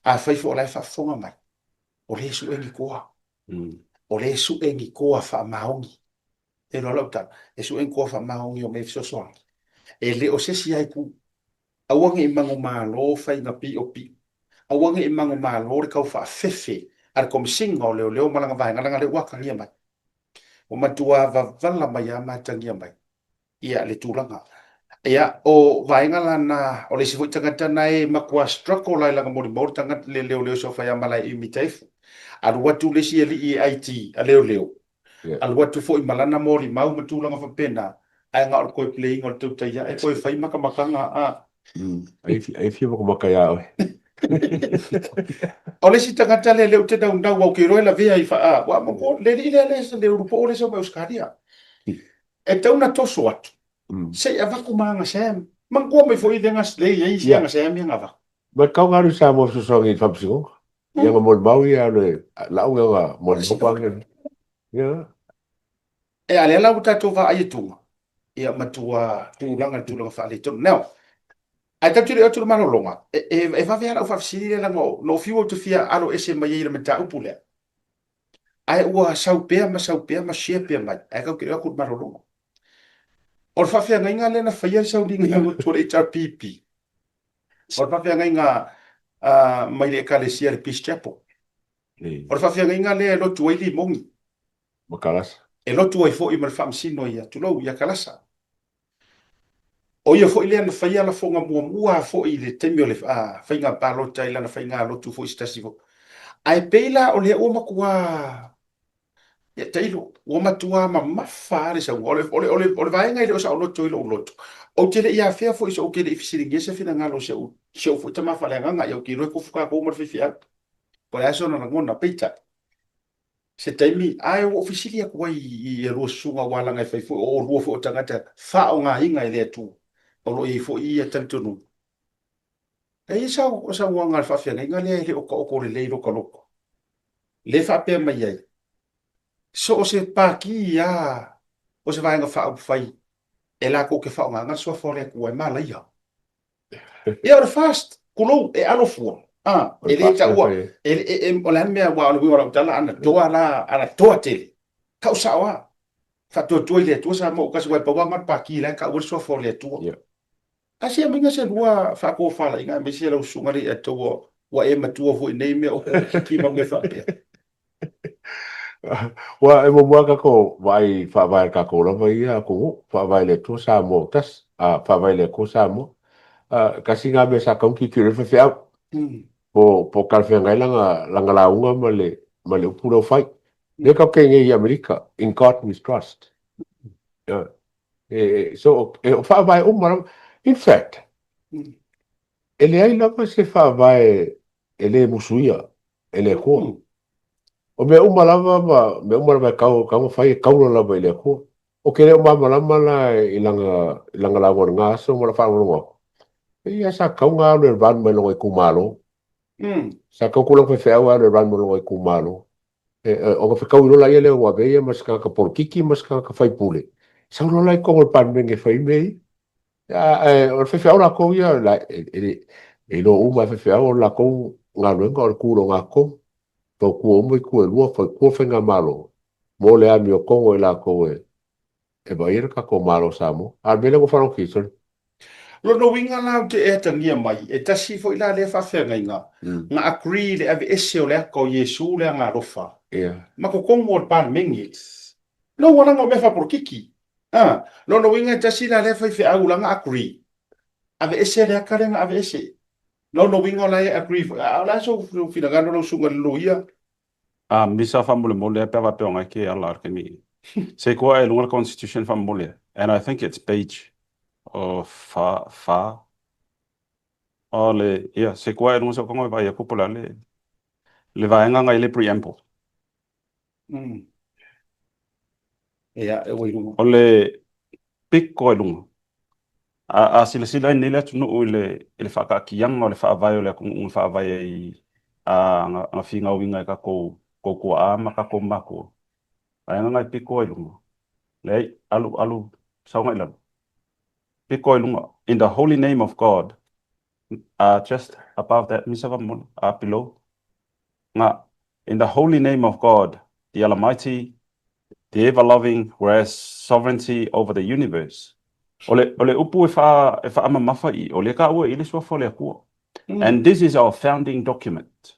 Afai foi o la e faafofoga mai, o lea e sue ni toa, o lea e sue ni toa faamaoni. E iloa lau tala, e sue ni toa faamaoni o mea e fesoasoani. E le o se isi lava itu. Aua ne i manumalo faiga piopio. Aua ne i manumalo le tau faafefe a le Komesina o Leoleo ma lana vaega, leaga o lea ua atagia mai. Ua matua vavala mai lava ma atagia mai ia le tulaga. Ia, o vaega la na, o le isi foi tagata na e matua struggle la i lana molimau le tagata, le leoleo sa fai a malae i Mitaefu. Alu atu le isi alii e IT a leoleo, alu atu foi ma lana molimau ma tulaga faapena, ae na o le toe play ina o le tautai ae toe fai matamataga a. Ai fia matamata ia oe. O le isi tagata lea lea ou te naunau au ke iloa e lavea i fa a, ua mo po le alii lea lea le ulu poo lea sau mai Ausetalia. E tatau ona toso atu se i avatu ma ana Sam. Manatua mai foi le le i ai se ana Sam ia na avatu. Ma tau galu i Samoa fesoasoani i le faamasinoga. Ia na molimau ia le lau ia na molimau pa ane. Ia. E a lea la ua tatou vaai atuga, ia matua tulaga le tulaga faaletonu. Now, ae tatou te le o atu i le malologa, e, e, e vave lava lau faafesili lea leaga na ou fiu ou te fia alo ese mai ai i le mataupu lea. Ae ua sau pea ma sau pea ma share pea mai, ae tatou te le o atu i le malologa. O le faafeagaiga lea na faia le sauniga lotu a le HRPP, O le faafeagaiga mai le Ekalesia le Peace Chapel. O le faafeagaiga lea e lotu ai Limoni. Ma Kalasa. E lotu ai foi ma le faamasino ia, tulou, ia Kalasa. O ia foi lea na faia lafoga muamua foi i le taimi o le faiga palota i lana faiga lotu foi se tasi foi. Ae pei la o lea ua matua Ia, tailo, ua matua mamafa lava le saunoaga. O le, o le, o le, o le vaega e le o saoloto i lou loto, ou te le i afea foi so ou te le i fesiligia se finagalo o si au, si au foi tama faaleagaga. Ia, ou te iloa e tofu tatou ma le faifeau. Po o le a sona lagona, peitai, se taimi, ae ua ou fesili atu ai i a lua susuga aua leaga e fai foi, o oulua foi o tagata faaaogaina e le Atua, o lo o i ai foi ia talitonuga. E i ai sau saunoaga a le faafeagaiga lea e le o taoto lelei i lota loto, lea e faapea mai ai, so o se pati lava o se Vaega Faaupufai e latou te faaaogaina le suafa o le Atua e malaia. Ia o le fast, tulou, e alo fua, a, e le taua, e, e, e, o le a le mea, aua o le uiga o lau tala, ana toa la, ana toa tele, tau sao lava, faatuatua i le Atua Samoa ua tasi, aua e pau lava lena o le pati la e tau ai le suafa o le Atua. Yeah. Ae se aumaiga se lua faatofalaiga aemaise lau susuga Leiataua ua e matua foi i nei mea o polokiki ma mea faapea. Ua e muamua tatou vaai faavae a tatou lava ia atunuu, faavae i le Atua Samoa ua tasi, a faavae i le Atua Samoa. A tasi na mea sa tatau ona tilotilo i ai le faifeau. Po po talafeagai lana lana lauga ma le ma le upu lea ua fai. Lea tatou te i nei i Amerika, in God we trust. E, so, e faavae uma lava. In fact, e leai lava se faavae e le musuia e le Atua. O mea uma lava ma mea uma lava e kau, kau fai e kaula lava i le Atua. O ke leo malamalama la i langa, i langa lauga o lena aso ma lau faalogologo atu. Ia sa kau nga alu e run mai loga itumalo. Sa kau tulaga faifeau e alu e run mai loga itumalo. Ona fetau loa laia lea ua avea ia ma se tagata polokiki ma se tagata faipule, sau loa la i totonu o le Palemene e fai mea ia. Ae o le faifeau latou ia, e iloa uma e faifeau o le latou galuega o le tu i le ogatotonu, fautua uma itu e lua, fautua faigamalo mo le amiotonu a i latou e vaaia le tatou Malo o Samoa. A o le mea lea ua faalogo atu, sorry. Lona uiga la ou te e atagia mai, e tasi foi la lea faafeagaiga, na agree i le aveese o le aka o Iesu le agaalofa, ma totonu o le Palemene. No ua laga o mea faapolokiki. A, lona uiga e tasi la lea faifeau la na agree, aveese le aka lea na aveese. Lona uiga o la e agree foi. A o le a sou finagalo lau susuga i le loia? A misa faamolemole a pe a faapea o ngai ke ala o le taimi se kua e luga le constitution faamolemole and I think it's page o fa fa o le ia se kua e luga se okongo e vai aku po le ale le vaega ngai le preamble. Ia, e ua i luga. O le piko i luga. A, a silasila ai nei le atunuu i le, i le faakaatiaga o le faavae o le atunuu na faavae ai a, na, na finauina e tatou tou tuaa ma tatou matua, vaega na e piko ai luga. Leai, alu, alu, sau agai i lalo. Piko ai luga. In the holy name of God, just above that, misa faamolemole, below. Nga, In the holy name of God, the Almighty, the ever-loving, whereas sovereignty over the universe. O le, o le upu e wha, e whaamamafa i, o le ka ua i le suafa o le Atua. And this is our founding document.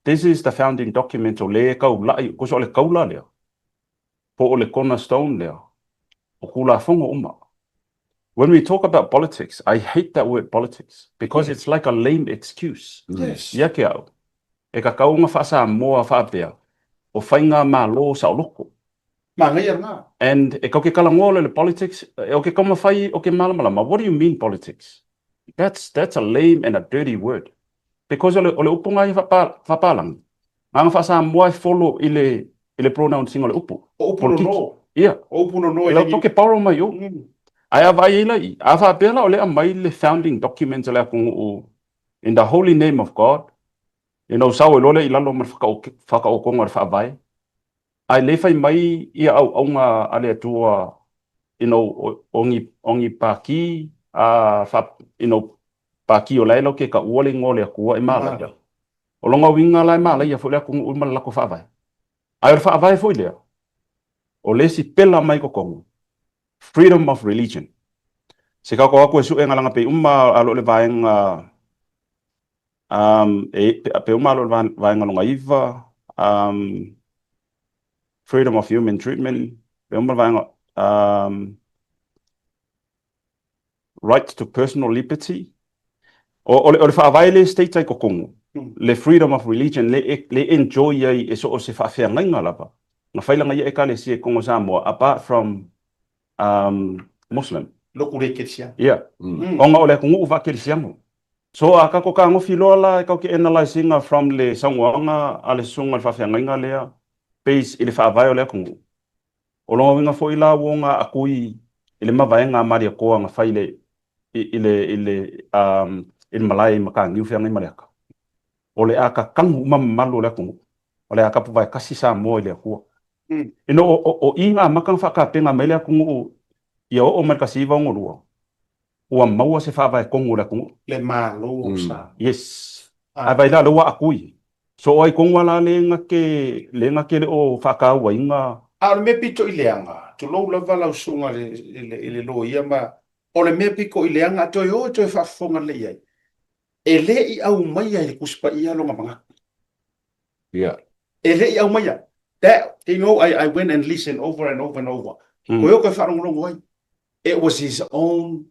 This is the founding document o le kaula'i, kosa o le kaula lea, po o le cornerstone lea, o Tulafono uma. When we talk about politics, I hate that word politics because it's like a lame excuse. Yes. Ia ke au, e ka kauga faa-Samoa faapea, o faigamalo saoloko. Manaia lena. And e kau ke talanoa loa i le politics, o ke taumafai o ke malamalama, what do you mean politics? That's, that's a lame and a dirty word. Because o le, o le upu lena ia faapalagi, Agaga faa-Samoa e follow i le, i le pronouncing o le upu. O upu nono. Ia. O upu nono e le i. Ke borrow mai o. Ae a vaai ai la i, a faapea la o lea aumai le founding documents a le atunuu in the holy name of God, you know, sau ai loa lea i lalo ma le whakaokonga o le faavae, ae le fai mai ia auaunga a le Atua, you know, o ni, o ni pākī, a, wha, you know, pākī o la e lau ke taua le ingoa o le Atua e mālaia. O lona uiga la e mālaia foi le atunuu ma le latou faavae. Ae o le faavae foi lea, o le isi pela mai totonu, freedom of religion. Se tatou o atu e sue galaga pei uma a lo le vaega um, e, pe uma a lo le vaega lona iva, um, freedom of human treatment, pe uma le vaega um, right to personal liberty. O, o, le, o le faavae le state ai totonu, le freedom of religion, le, le enjoy ai e so o se faafeagaiga lava, na fai lana ia ekalesia i totonu o Samoa, apart from um, Muslim. Loku le kerisiano. Yeah. Ona o le atunuu faakerisiano. So a tatou tagofi loa la e tatou te analyse ina from le saunoaga a le susuga i le faafeagaiga lea base i le faavae o le atunuu, O lona uiga foi la ua ona akui i le mavaega a Malietoa na fai i le i le i le i le malae i Mataniu Feagaimaleata, o le a tatanu uma mamalu o le atunuu, o le a tapuvae tasi Samoa i le Atua. Ina o o o i na amata na faatapena mai le atunuu ia oo mai le 1962, ua maua se faavae tonu o le atunuu. Le Malo o Samoa. Yes. Ae vaai la, lea ua akui. So o ai tonu a la le na te, le na te le o faatauaina. A o le mea pito i leaga, tulou lava lau susuga i le, i le loia ma, o le mea pito i leaga, toe o e toe faafofoga lelei i ai, e le i aumaia i le Tusi Paia lona manatu. Yeah. E le i aumaia. That, you know, I, I went and listened over and over and over. Koe o koe faalogologo ai. It was his own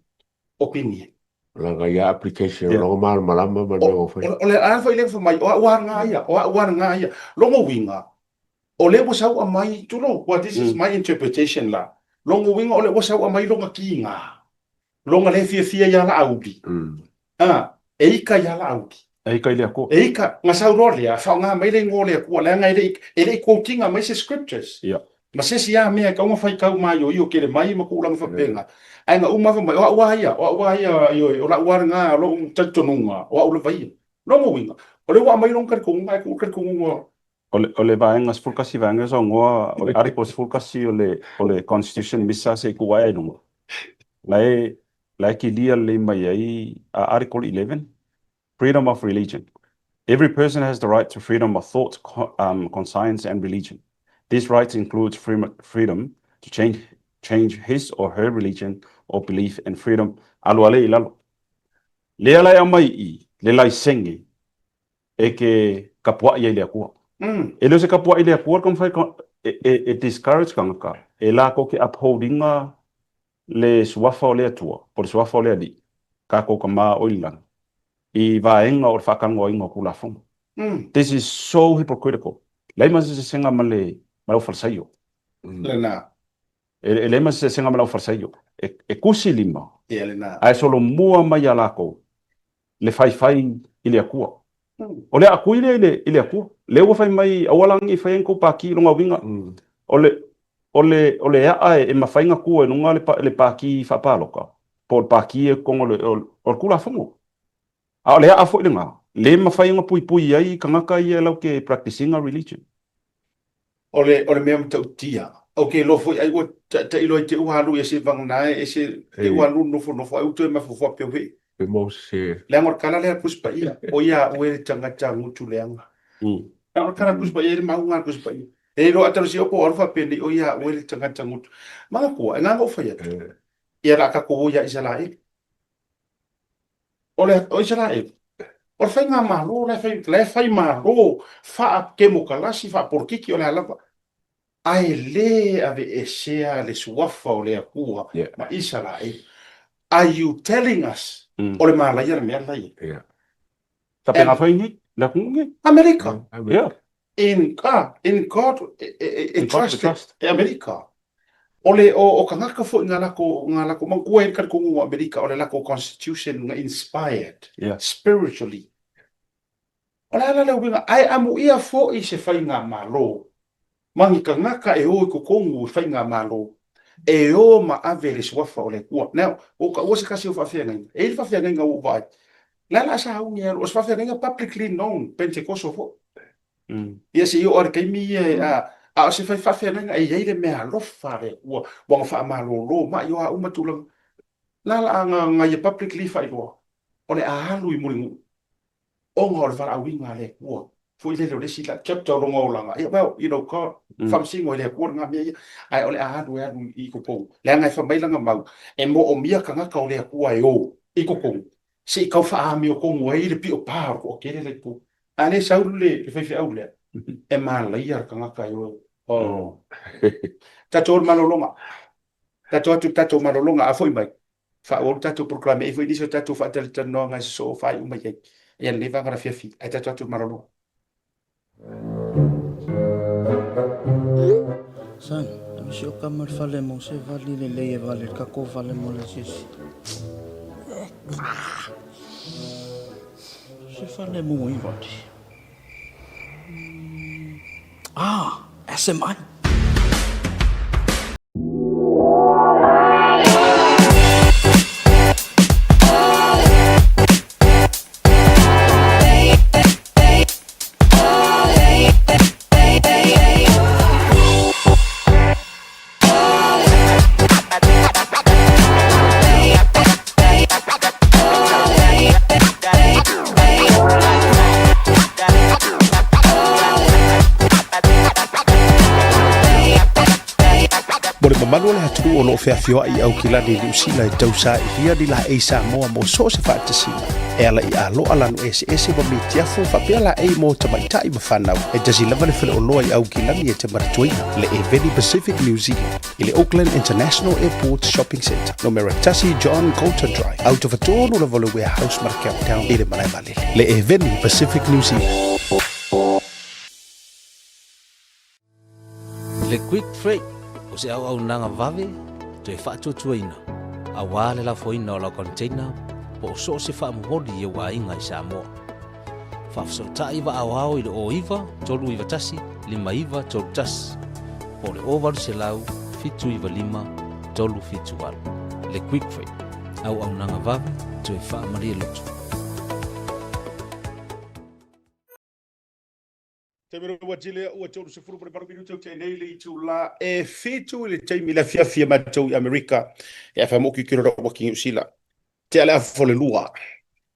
opinion. Langa ia application yeah. longa malamalama ma le mea fai. O le a foi le fa mai o au a ngā ia, o au a ngā ia. Longo winga, o le ua sau a mai, tulou, well, this is my interpretation la. Longo winga o le ua sau a mai longa ki ngā. Longa le fiafia ia la auli. A, e ika ia la auli. E ika i le Atua. E ika, nga sau loa lea, whaonga mai le ingoa o le Atua, leaga e le i, e le i quotinga mai se scriptures. Yeah. Ma se isi a mea e kau nga whai kau mai o io kere mai ma kūlanga whapenga. Ae nga uma mai, o au a ia, o au a ia, ioe, o lau a ngā, o lou talitonuga, o au lava ia. Longo uiga, o le ua mai longa talitonuga, ae kuu talitonuga. O le, o le vaega 11 vaega e saunoa, o le article 11 o le, o le Constitution misa se i tuu ae ai luga. La e, la e kilia lelei mai ai a Article 11, Freedom of religion. Every person has the right to freedom of thought, conscience and religion. This right includes freedom to change, change his or her religion or belief and freedom, alu ale i lalo. Lea la e aumai i i le laisene e te kapuaʻi ai i le Atua. E le o se kapuaʻi i le Atua le taumafai e discourage tagata e latou te uphold ina le suafa o le Atua po o le suafa o le Alii, tatou Tama o i le lagi, i vaega o le faatalanoaina o Tulafono. This is so hypocritical. Leai ma se sesega ma le aufalesaio. Lena. E leai ma se sesega ma le aufalesaio. E tusi lima, Ia lena. ae solomua mai ia latou le faifai i le Atua. O le aatui lea i le Atua. Lea ua fai mai, aua la ne i faia ni tou pati, lona uiga, o le, o le, o le aa e mafai ona tu ai i luga le, le pati faapalota, po o le pati i totonu o le, o le Tulafono. A o le aa foi lena, le mafai ona puipui ai tagata ia latou te practice ina religion. O le, o le mea matautia, ou te iloa foi ai ua tailo ai te ua alu ia se vagana e se te ua alu nofonofo ai ua toe mafaufau faapea ue. Pe maua se. Leaga o le tala lea a le Tusi Paia, o ia a oe le tagata gutu leaga. Leaga o le tala a le Tusi Paia, e le mauga a le Tusi Paia. E iloa a talosia po o alu faapenei, o ia a oe le tagata gutu. Manatua, e na ona ou fai atu, ia o le a tatou o ia Isaraelu. O le o Isaraelu, o le faigamalo la e fai, la e fai malo faakemokalasi, faapolokiki, o le a lava, ae le aveesea le suafa o le Atua ma Isaraelu. Are you telling us o le malaia le mea la e i ai? Yeah. Faapena foi nei, le atunuu nei. Amerika. Yeah. In, ah, in God e, e, e, In God we trust, trust. e Amerika. O le, o, o tagata foi nga lako, nga lako, manatua e le talitonuga o Amerika, o le lako constitution na inspired spiritually. O le a la le uiga, ae amuia foi se faigamalo ma ni tagata e o i totonu i faigamalo e o ma ave le suafa o le Atua. Now, ua ou taua se tasi o faafeagaiga. E i ai le faafeagaiga ua ou vaai, la la sauni e alu, o se faafeagaiga publicly known, Pentekoso foi. Ia se i oo lava i le taimi ia e, a, a o se fai faafeagaiga e i ai le mea alofa a le Atua, ua na faamalolo mai o a uma tulaga. La la na, na ia publicly faailoa, o le a alu i Mulinuu, ona o le valaauina a le Atua. Foi lele o le isi la chapter o lona olaga, ia, well, you know, God, faamasino e le Atua lena mea ia, ae o le a alu e alu i totonu. Leaga e fai mai lana mau, e moomia tagata o le Atua e o i totonu, se i tau faaamiotonu ai le pio pa o le toatele la i totonu. A le sau le faifeau lea, e malaia le tagata e o. Oh. Tatou o le malologa. Tatou atu i le tatou malologa, a foi mai, faaauau le tatou polokalame. E i ai foi nisi o tatou faatalatalanoaga e sosoo faaiu mai ai ia lenei vaega o le afiafi. Ae tatou atu i le malologa. Son, ave si o kama i le fale mo se vali lelei e vale le tatou fale mo le asiasi. Se fale mo i vali. Ah, SMI. Mo le mamalu o le atunuu o lo o feafioai i Aukilani i Niu Sila e tausailia ni laei Samoa mo so o se faatasiga, e ala i aloa lanu eseese ma mitiafu faapea laei mo tamaitai ma fanau. E tasi lava le faleoloa i Aukilani e te manatuaina, le Eveni Pacific New Zealand, i le Auckland International Airport Shopping Centre, numera 1 John Coulter Drive, autofatonu lava o le Warehouse ma le Countdown i le malae vaalele. Le Eveni Pacific New Zealand. Le Quick Freight o se auaunaga vave toe faatuatuaina aua le lafoina o lau container po o so o se faamomoli i ou aiga i Samoa. Faafesootai vaaoao i le 09 391 5931 po o le 0800 795 378. Le Quick Freight, auaunaga vave toe faamalie loto. Taimi o ua tele ua 38 minute o nei le itula e fitu i le taimi le afiafi e matou i Amerika e afa mo ki kilo ua ki New Zealand. Te ale afa le lua.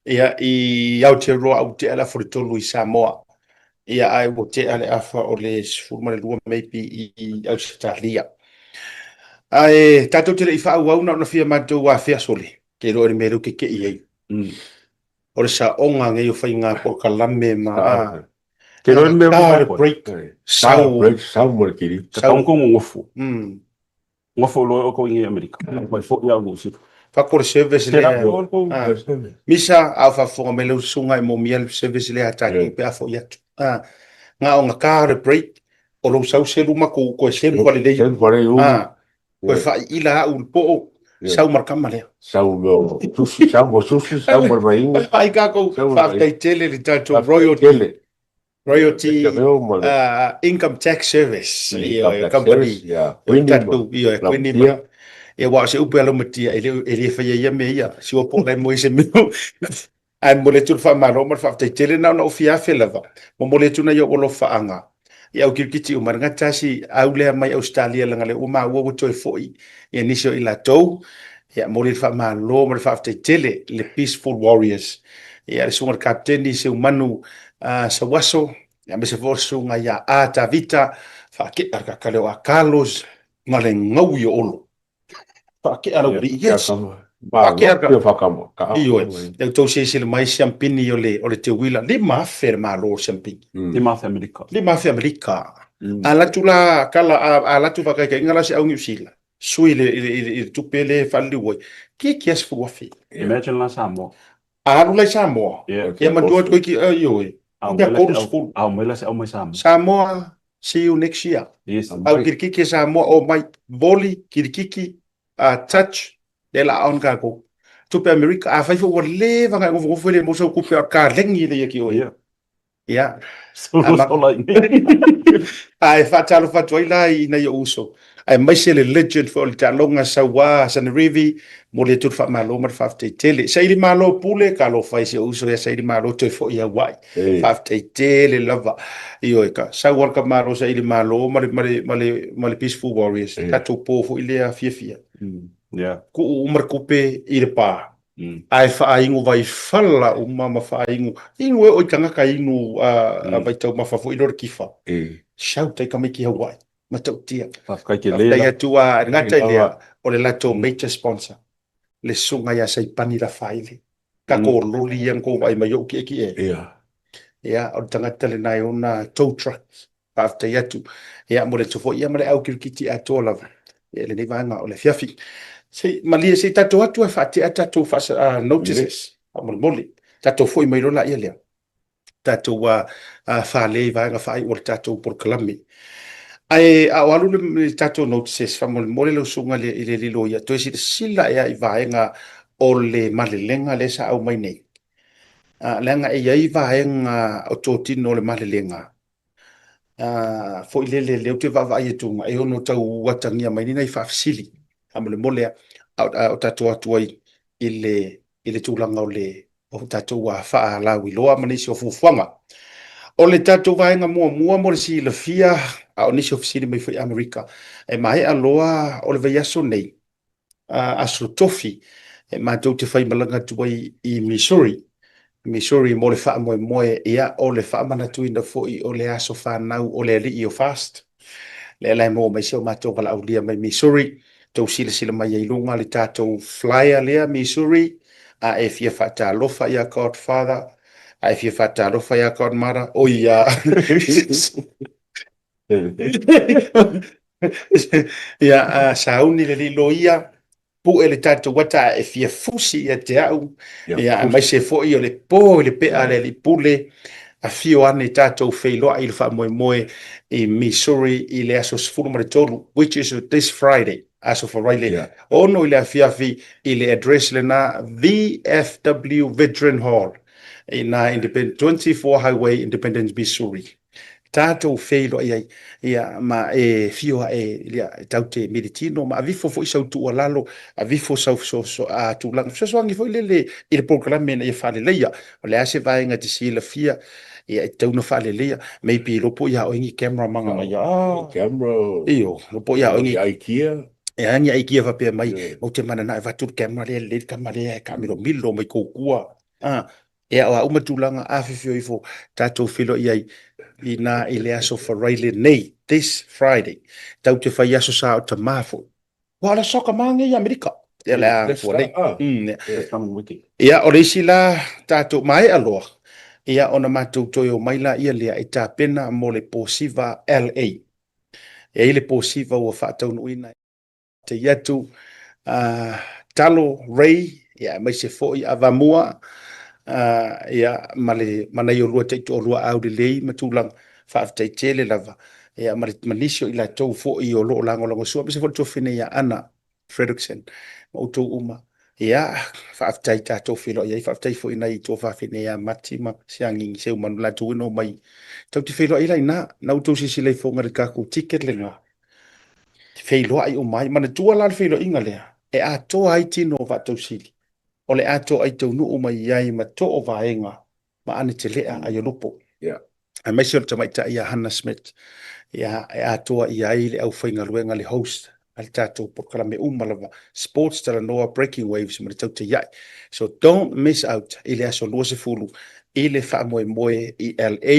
Ia i Aotearoa au te ale afa le tolu i Samoa. Ia ai ua te ale afa o le 12 maybe i Ausetalia. Ae tatou te le i faaauau na ona fia matou afea sole. Ke iloa i le mea lea ou te kei ai. O le saoga nei o faiga polokalame ma a. Te loa le mea o le break. Sau break sau mo le kili. Ka tau ko ngofo. Ngofo loa o ko ingi Amerika. Mai fo ia lu si. Fako le service le. Misa a faafofoga mai lau susuga e momia le service lea a tatou pe a foi atu. Nga o nga le break o lou sau selu ma kou koe selu falelei. Selu falelei. Koe faaiila au le poo, sau ma le kama lea. Sau mo sushi, sau mo sushi, sau mo le vaiga. Ai kākou, faafetai tele le tatou royalty. Royalty Income Tax Service, ioe, company. Tatou, ioe, Queenie ma, ia aua o se upu e laumatia, e le, e le faia ia mea ia. Siua po o la e moe se mea. Ae momoli atu le faamalo ma le faafetai tele na ona ou fia afe lava. Momoli atu nai ou alofaaga i au kirikiti uma, e le gata si au lea mai Ausetalia leaga lea ua maua ua toe foi ia nisi o i latou. Ia momoli le faamalo ma le faafetai tele i le Peaceful Warriors. Ia le susuga i le Kapeteni Seumanu uh, Sauaso, ia aemaise foi o le susuga ia A Tavita, Faakea le Kakale o A Carlos, ma le gaui o Olo. Faakea lau alii, yes. Faakea ka. Ioe, e outou silasila mai siampini o le, o le teuila, 5,000 le malo o siampini. 5,000 Amerika. 5,000 Amerika. A alu atu la kala, a, a alu atu faataitaiga la se au Niu Sila, sui i le, i le, i le, i le tupe lea e faaliliu ai, tiatia 10,000. Imagine la Samoa. A alu la i Samoa, ia matua toeitiiti, ioe, Pea 30. Ao mai la se au mai Samoa. Samoa, see you next year. Yes. Au kirikiki e Samoa, o mai, voli, kirikiki, touch, lea la on kākou. Tupe Amerika, a fai foi ua leva ona e nofonofo e le maua sau tupe a o le kalegi lea ia ki oe. Yeah. Ia. Sola i nei. Ae faatalofa atu ai la i nai ou uso, aemaise le legend foi o le taaloga Saua Sanerivi, momoli atu le faamalo ma le faafetai tele. Saili Malo Pule, talofa e si ou uso ia Saili Malo toe foi i Hawaii. Faafetai tele lava. Ioe, ka sau lava le tamaloa Saili Malo ma le, ma le, ma le, ma le Peaceful Warriors, tatou po foi lea fiafia. Tuu uma le tupe i le pa. Ae faainu vaifala uma ma faainu, inu e oo i tagata inu a vaitaumafa foi lea o le kifa. Shout ai tamaiti Hawaii, matautia. Faafetai tele. Faafetai atu a, e le gata i lea, o le latou major sponsor, le susuga ia Saipani Lafaele, tatou loli ia na tou vaai mai ai o ou tietie. Ia, o le tagata lena e ona tow truck. Faafetai atu. Ia, momoli atu foi ia ma le au kirikiti atoa lava i lenei vaega o le afiafi. Se i malie se i tatou atu ae faatea tatou faasa, uh, notices faamolemole. Tatou foi mai loa laia lea. Tatou uh, uh, fale i vaega faaiu o le tatou polokalame. Ae a o alu le, le tatou notices faamolemole lau susuga i le, i le lilo ia toe silasila ea i vaega o le malelega lea sa aumai nei. Uh, leaga e i ai vaega o totino o le malelega foi lele lea ou te vaavaai atu e ono tau atagia mai nei nai faafesili faamolemole a o tatou atu ai i le i le tulaga o le o tatou faalauiloa ma nisi o fuafuaga. O le tatou vaega muamua mo le silafia, a o nisi o fesili mai foi Amerika, e maea loa o le vaiaso nei, Aso Tofi, e matou te faimalaga atu ai i Missouri, Missouri mo le faamoemoe, ia, o le faamanatuina foi o le aso fanau o le alii o Fast. Lea la e maua mai si o matou valaaulia mai Missouri, tou silasila mai ai i luga le tatou flyer lea Missouri, a e fia faatalofa ia Godfather, a e fia faatalofa ia Godmother, oi ia Ia, sauni le alii loia, pue le tatou ata a e fia fusi ia te au, ia, aemaise foi o le po i le pea a le alii pule, afio ane tatou feiloai i le faamoemoe i Missouri i le aso 13, which is this Friday, aso Faraile, 6 i le afiafi i le address lena, VFW Veteran Hall, i na Independence, 24 Highway, Independence, Missouri. Tatou feiloai ai, ia, ma e fio ae, ia, e tau te militino, ma avifo foi sau tuualalo, avifo sau fesoaso, a, tulaga fesoasoani foi lele i le polokalame ina ia faaleleia. O le a se vaega e te silafia, ia, e tatau ona faaleleia, maybe iloa po o ia oe ni camera manaia, a, Camera, io, iloa po o ia oe ni ni idea. E a ni idea faapea mai, ou te mananao e avatu le camera lea, lelei le tama lea e taamilomilo mai tou tua, a. Ia, o a uma tulaga, afifio ifo tatou feiloai ai inā i le aso Faraile nei, this Friday. Tau te fai aso sa o tamā foi. Ua o le aso tamā nei i Amerika. Ia le a fua nei. Ia, o le isi la tatou maea loa, ia ona matou toe omai la ia lea e tapena mo le posiva LA. E i ai le posiva ua faataunuuina te i atu uh, Talo Ray, ia aemaise foi Avamua, uh, ia ma le ma nai olua taitoalua aulelei ma tulaga faafetai tele lava. Ia ma, le, ma nisi o i latou foi o lo o lagolagosua, aemaise foi le tuafafine ia Ana Fredrickson ma outou uma. Ia, faafetai tatou feiloai ai, faafetai foi i nai tuafafine ia Mati ma Siagigi Seumanu latou ina omai. Tatou te feiloai la i ina, na outou silasila ifoga i le tatou ticket lena. Feiloai uma ai. Manatua la le feiloaiga lea, e atoa ai tino o Vaatausili, o le atoa ai taunuu mai ai ma too vaega ma Anetelea Aiolupo. Yeah. Aemaise o le tamaitai ia Hannah Smith, ia, e atoa i ai le aufaigaluega, le host a le tatou polokalame uma lava, Sports Talanoa, Breaking Waves ma le Tautaiai. So don't miss out i le aso 20 i le faamoemoe i LA,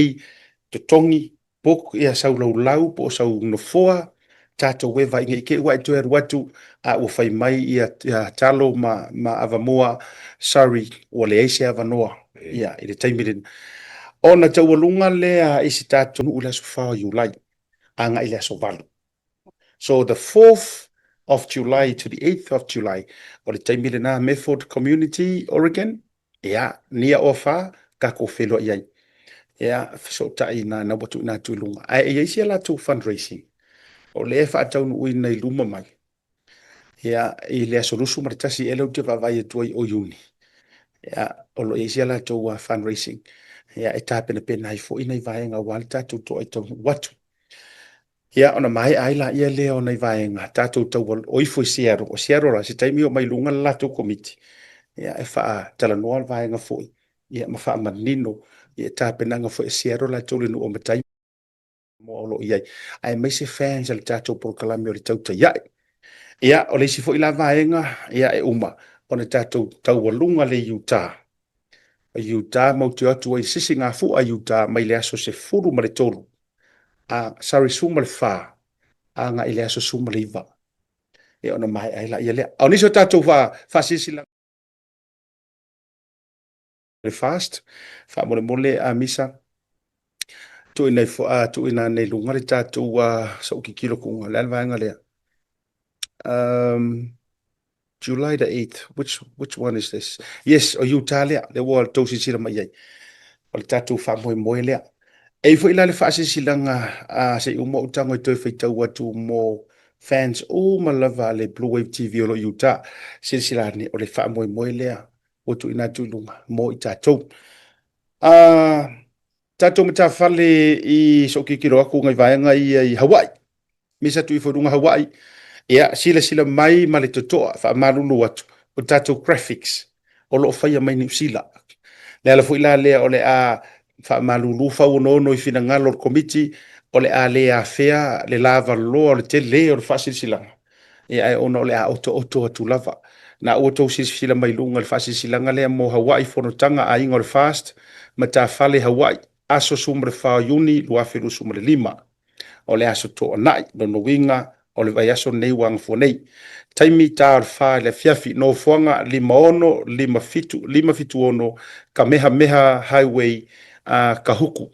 totogi book ia sau laulau po o sau nofoa, tatou e vaai nei te i ua e toe alu atu a ua fai mai ia, ia Talo ma, ma Avamua, sorry, ua leai se avanoa ia, i le taimi lena. Ona taualuga lea i se tatou nuu i le aso 4 o Iulai, agai i le aso 8. So the 4th of July to the 8th of July, o le taimi lena Method Community, Oregon, Ia, nia ofa, tatou feiloai ai. Ia, fesootai na na ua tuuina atu i luga. Ae e i ai si a latou fundraising, o lea e faataunuuina i luma mai, ia, i le aso 21 ea lea ou te vaavaai atu ai o Iuni. Ia, o lo o i ai si a latou fundraising, ia, e tapenapena ai foi nai vaega aua le tatou toai taunuu atu. Ia, ona maea ai laia lea o nai vaega, tatou tau o ifo i Seattle. O Seattle la, se taimi oo mai luga le latou komiti, ia, e faatalanoa le vaega foi, ia, ma faamanino ia tapenaga foi a Seattle latou le nuu o matai mo o lo o i ai, aemaise fans a le tatou polokalame o le Tautai Ae. Ia, o le isi foi la vaega, ia, e uma ona tatou taualuga le Utah. O Utah matou te o atu ai i sisigafua i Utah mai le aso 13 a, sorry, 14 agai i le aso 19. Ia ona maea ai laia lea. A o nisi o tatou faasilasilaga le fast, faamolemole a Misa, tuuina ifo, a, tuuina ane i luga le tatou sa ou tilotilo kuga, le a le vaega lea? July the 8th, which, which one is this? Yes, o Utah lea, lea ua tou silasila mai ai. O le tatou faamoemoe lea. E i foi la le faasilasilaga a se i uma ou tago e toe faitau atu mo fans uma lava a le Blue Wave TV o lo o i Utah. Silasila ane, o le faamoemoe lea ua tuuina atu i luga mo i tatou. Tatou matafale i sou tilotilo atu nai vaega ia i Hawaii. Misa atu ifo i luga Hawaii. Ia, silasila mai ma le totoa, faamalulu atu, o tatou graphics o lo o faia mai Niu Sila. Le ala foi la lea o le a faamalulu fauonoono i finagalo o le Komiti, o le a le afea le lavaloa o le tele o le faasilasilaga, ia ae ona o le a otooto atu lava. Na ua outou silasila mai luga i le faasilasilaga lea mo Hawaii Fonotaga Aiga o le Fast, Matafale Hawaii, aso 14 o Iuni 2025. O le aso Toonai, lona uiga o le vaiaso lenei ua agafua nei. Taimi, ta o le fa i le afiafi, nofoaga 56 57 576 Kamehameha Highway, Kahuku.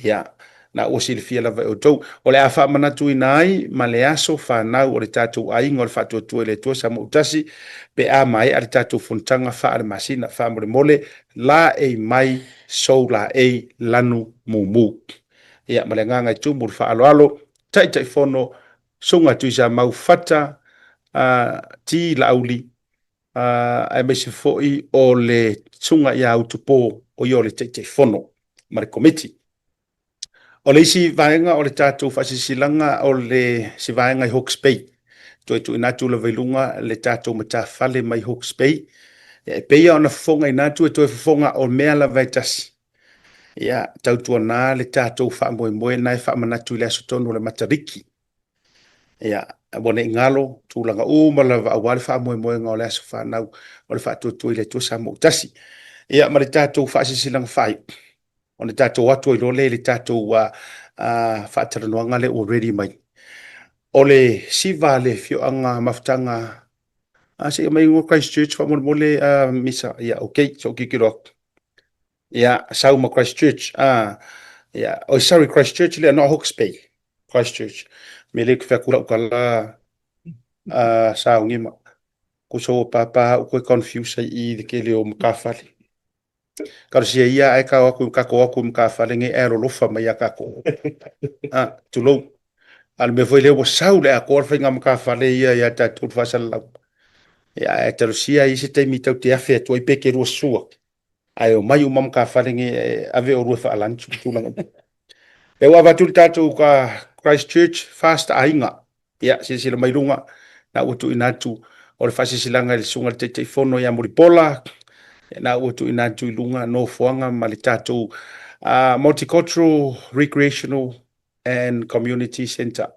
Ia, na ua silafia lava e outou. O le a faamanatuina ai ma le aso fanau o le tatou aiga o le Faatuatua i le Atua Samoa-tasi pe a maea le tatou fonotaga faale-masina. Faamolemole, laei mai sou laei lanu mumu. Ia, ma le agaga e tumu le faaaloalo, Taitaifono, Susuga Tuisamau Fata T. Laauli, aemaise foi o le Susuga ia Utupo, o ia o le Taitaifono ma le Komiti. O le isi vaega o le tatou faasilasilaga o le se vaega i Hawke's Bay. Toe tuuina atu lava i luga le tatou matafale mai Hawke's Bay. E pei ona fofogaina atu e toe fofoga o mea lava e tasi. Ia, tautuana le tatou faamoemoe na e faamanatu i le aso tonu o le Matariki. Ia, ua ne i galo tulaga uma lava aua le faamoemoega o le aso fanau o le Faatuatua i le Atua Samoa-tasi. Ia, ma le tatou faasilasilaga faaiu, ona tatou atu ai loa lea i le tatou faatalanoaga lea ua ready mai. O le siva a le afioaga Mafutaga A se i aumai igoa Christchurch faamolemole a Misa. Ia, okay, se i ou tilotilo atu. Ia, sau ma Christchurch. A, ia, oi sorry, Christchurch lea, not Hawke's Bay. Christchurch. Me le ke fai atu lau tala a saogima. Kusa ua pāpā au koe confuse ai i le tele o matafale. Talosia ia ae ka o atu tatou o atu i matafale nei ae alolofa mai ia tatou. A, tulou. A o le mea foi lea ua sau le atoa le faiga matafale ia ia tatou le faasalalau. Ia ae talosia i se taimi tatou te afe atu ai pe te lua sua. Ae omai uma matafale nei e ave oulua e faa-lunch ma tulaga. Lea ua avatu le tatou ka Christchurch Fast Aiga. Ia, silasila mai luga, na ua tuuina atu o le faasilasilaga i le susuga i le Taitaifono ia Mulipola, na ua tuuina atu i luga nofoaga ma le tatou Multicultural Recreational and Community Centre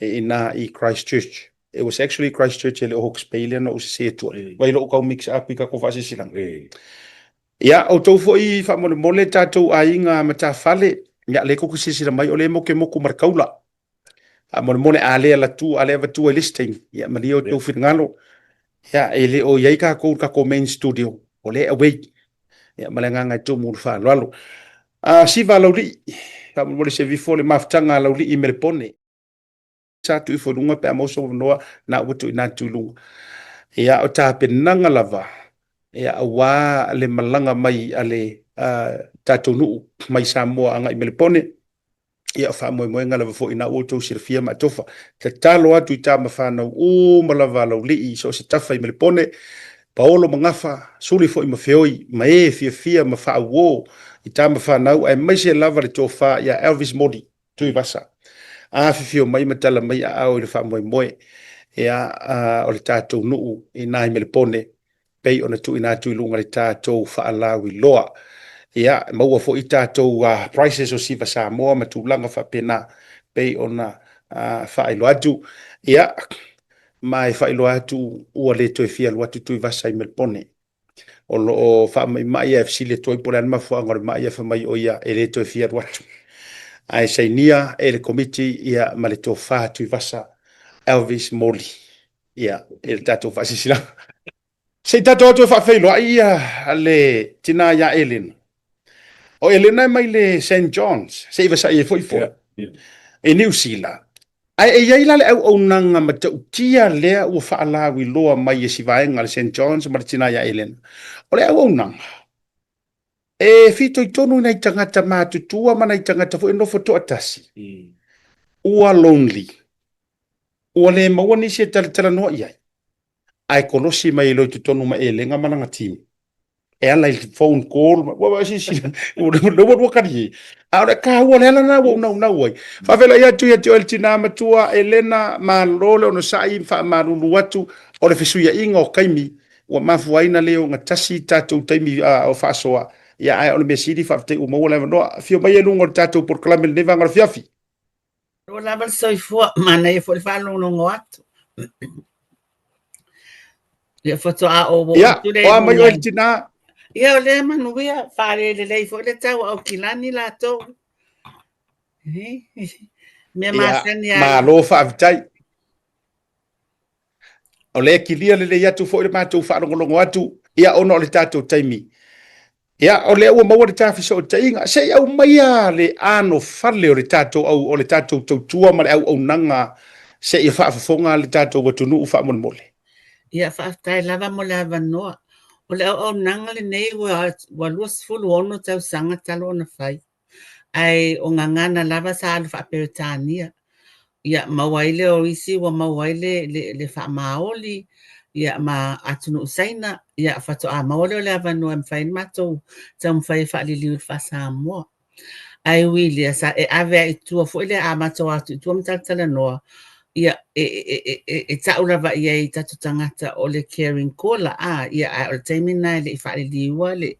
i ina i Christchurch. It was actually Christchurch e le o Hawke's Bay lea na ou sese atu ai. Vai lou tau mix up i tatou faasilasilaga. Ia, outou foi faamolemole tatou aiga matafale, ia lea tou te silasila mai o lea e mokemoku ma le taula. Faamolemole a le alatu, a le avatua i le isi taimi, ia malie outou finagalo. Ia, e le o i ai tatou i le tatou main studio, o lea e away. Ia, ma le agaga e tumu i le faaaloalo. Siva Laulii, faamolemole se vifo le mafutaga a Laulii i Melepone. Sa tuu ifo i luga pe a maua sou avanoa, na ua tuuina atu i luga. Ia, o tapenaga lava, ia, aua le malaga mai a le tatou nuu mai Samoa agai i Melepone, Ia, o faamoemoega lava foi na ua outou silafia ma atofa. Tatalo atu i tama fanau uma lava a Laulii i so o se tafa i Melepone, paolo ma gafa, suli foi ma feoi, ma e fiafia ma faauo i tama fanau aemaise lava le tofa ia Elvis Moli Tuivasa. Afifio mai ma tala mai aao i le faamoemoe ia, o le tatou nuu i ina i Melepone. pei ona tuuina atu i luga le tatou faalauiloa. Ia, maua foi tatou prices o Siva Samoa ma tulaga faapena pei ona faailoa atu. Ia, ma e faailoa atu ua le toe fia alu atu Tuivasa i Melepone. O lo o faamaimai ae fesili atu ai po o le a le mafuaaga o le mai ae fai mai o ia e le toe fia alu atu. Ae sainia e le Komiti ia ma le tofa Tuivasa Elvis Moli. Ia, i le tatou faasilasilaga. Se i tatou atu e faafeiloai ia le tina ia Elena. O Elena e mai le St. John's, se i vasai ai foi foi, i Niu Sila. Ae e i ai la le auaunaga matautia lea ua faalauiloa mai e si vaega a le St. John's ma le tina ia Elena. O le auaunaga, e fitoitonu i nai tagata matutua ma nai tagata foi e nofo toatasi, ua lonely. Ua le maua nisi e talatalanoa i ai, ae kolosi mai loa i totonu ma Elega ma lana team. E ala i le phone call, ma ua silasila, ua lua kali e. A o le taua le ala lena ua ou naunau ai. Faafeiloai atu ia te oe le tina matua Elena, malo le onosai, faamalulu atu o le fesuiaiga o taimi ua mafua ai na le ogatasi tatou taimi o faasoa. Ia, ae o le mea sili faafetai ua maua le avanoa. Afio mai e luga o le tatou polokalame i lenei vaega o le afiafi. Ua lava le soifua, manaia foi le faalogologo atu. Ia faatoa ou oo atu lea. Ia, o a mai oe le tina? Ia, o lea manuia, faalelelei foi le tau a Aukilani latou. Mea masani lava. Malo faafetai. O lea e kilia lelei atu foi le matou faalogologo atu, ia ona o le tatou taimi. Ia, o lea ua maua le ta fesootaiga, se i aumaia le anofale o le tatou au, o le tatou tautua ma le auaunaga se i faafofoga le tatou atunuu faamolemole. Ia, faafetai lava mo le avanoa. O le auaunaga lenei ua 26 tausaga talu ona fai. Ae o gagana lava sa alu faa-Peretania. Ia, maua ai lea o isi ua maua ai le, le, le faamaoli, ia, ma atunuu Saina, ia, faatoa maua lea o le avanoa e mafai ai ona matou taumafai e faaliliu i le faa-Samoa. Ae ui i lea, sa e ave ai i tua foi lea a matou o atu i tua ma talatalanoa, ia, e, e, e, e, e tau lava i ai i tatou tagata o le caring call, a, ia, ae o le taimi lena e le i faaliliua le,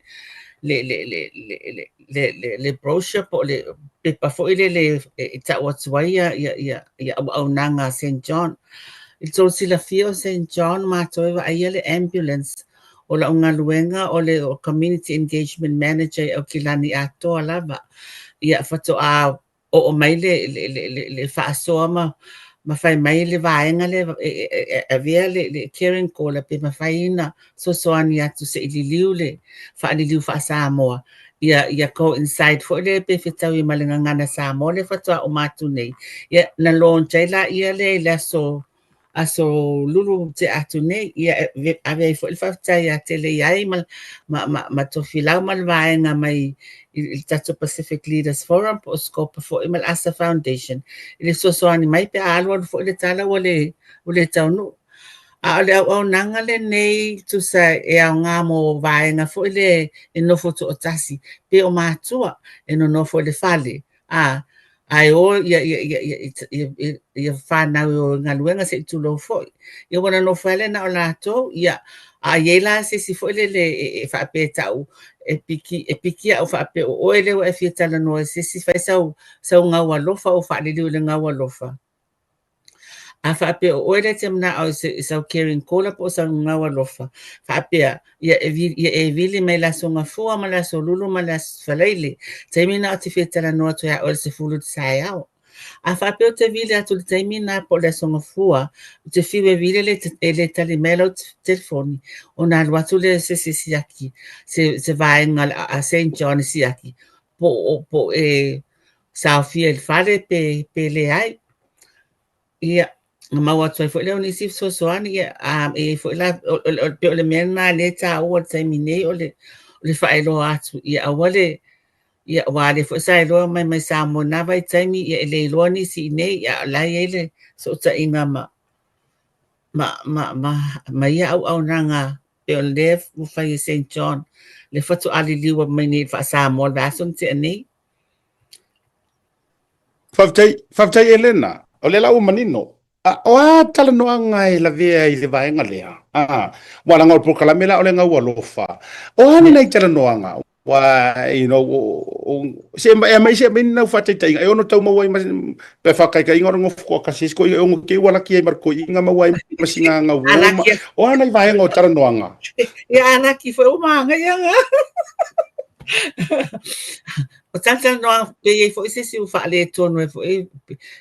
le, le, le, le, le, le, le, le brochure po o le pepa foi lele e tau atu ai ia, ia, ia, ia auaunaga a St. John. I le tou silafia o St. John matou e vaaia le ambulance. O lau galuega o le Community Engagement Manager i Aukilani atoa lava. Ia faatoa oo mai le, le, le, le, le faasoa ma, ma fai mai le vaega lea e avea le caring caller pe mafai ona fesoasoani atu se i liliu le faaliliu faa-Samoa ia coincide foi lea pe fetaui ma le gagana Samoa lea faatoa uma atu nei. Ia na launch ai laia lea i le aso aso Lulu ua tea atu nei, ia e ave ai foi le faafetai ia Teleiai ma, ma, ma, ma Tofilau ma le vaega mai i le tatou Pacific Leaders Forum po o SCOPA foi ma le ASA Foundation i le fesoasoani mai pe a alualu foi le tala ua le, ua le taunuu. A o le auaunaga lenei tusa e aoga mo vaega foi le e nofo toatasi pe o matua e nonofo i le fale a ae o ia ia ia ia ia ia fanau e o i galuega se i tulou foi. Ia ua nonofo ai lea na o latou, ia a i ai la se isi foi lele e faapea e ta'u e piki e piki a'u faapea o oe lea ua e fia talanoa i se isi fai sau sau gau alofa ou faaliliu i le gau alofa. A faapea o oe lea e te mana'o i se i sau caring caller po o sau gau alofa, faapea ia e ia e vili mai le Aso Gafua ma le Aso Lulu ma le Aso Faraile, taimi lena ou te fia talanoa atu ia oe i le 10 i le taeao. A faapea ou te vili atu i le taimi lena po o le Aso Gafua, ou te fiu e vili e le e le tali mai lau telefoni, ona alu atu lea o se isi e siaki se se vaega a Saint John e siaki po o po o e saofia i le fale pe, pe leai. Ia, na maua atu ai foi lea o nisi fesoasoani, ia, a, e i ai foi la, o, o, o, pei o le mea lena lea e taua i le taimi nei, o le, o le faailoa atu, ia aua le, ia, aua lea foi sa iloa mai mai Samoa i na vaitaimi, ia e le iloa nisi i inei, a o la e i ai le fesootaiga ma, ma, ma, ma, ma ia auaunaga pei o lea ua fai e Saint John, lea faatoa liliu mai nei i le faa-Samoa i le vaiaso na tea nei. Faafetai, faafetai Elena. O lea la ua manino. A, o a talanoaga e lavea i le vaega lea? A, ua laga o le polokalame la o le gau alofa. O a ni nai talanoaga? Ua, you know, o, o, se e aumai se aumai ni nau faataitaiga e ono tau maua ai ma pe faakaikaiga o le gofo toatasi isi koiga e ono te ua laki ai ma le koiga maua ai ma singa gau ma o a nai vaega o talanoaga? Ia alaki foi ua manaia nga. O talatalanoaga pe i ai foi se isi ua faaletonu ai foi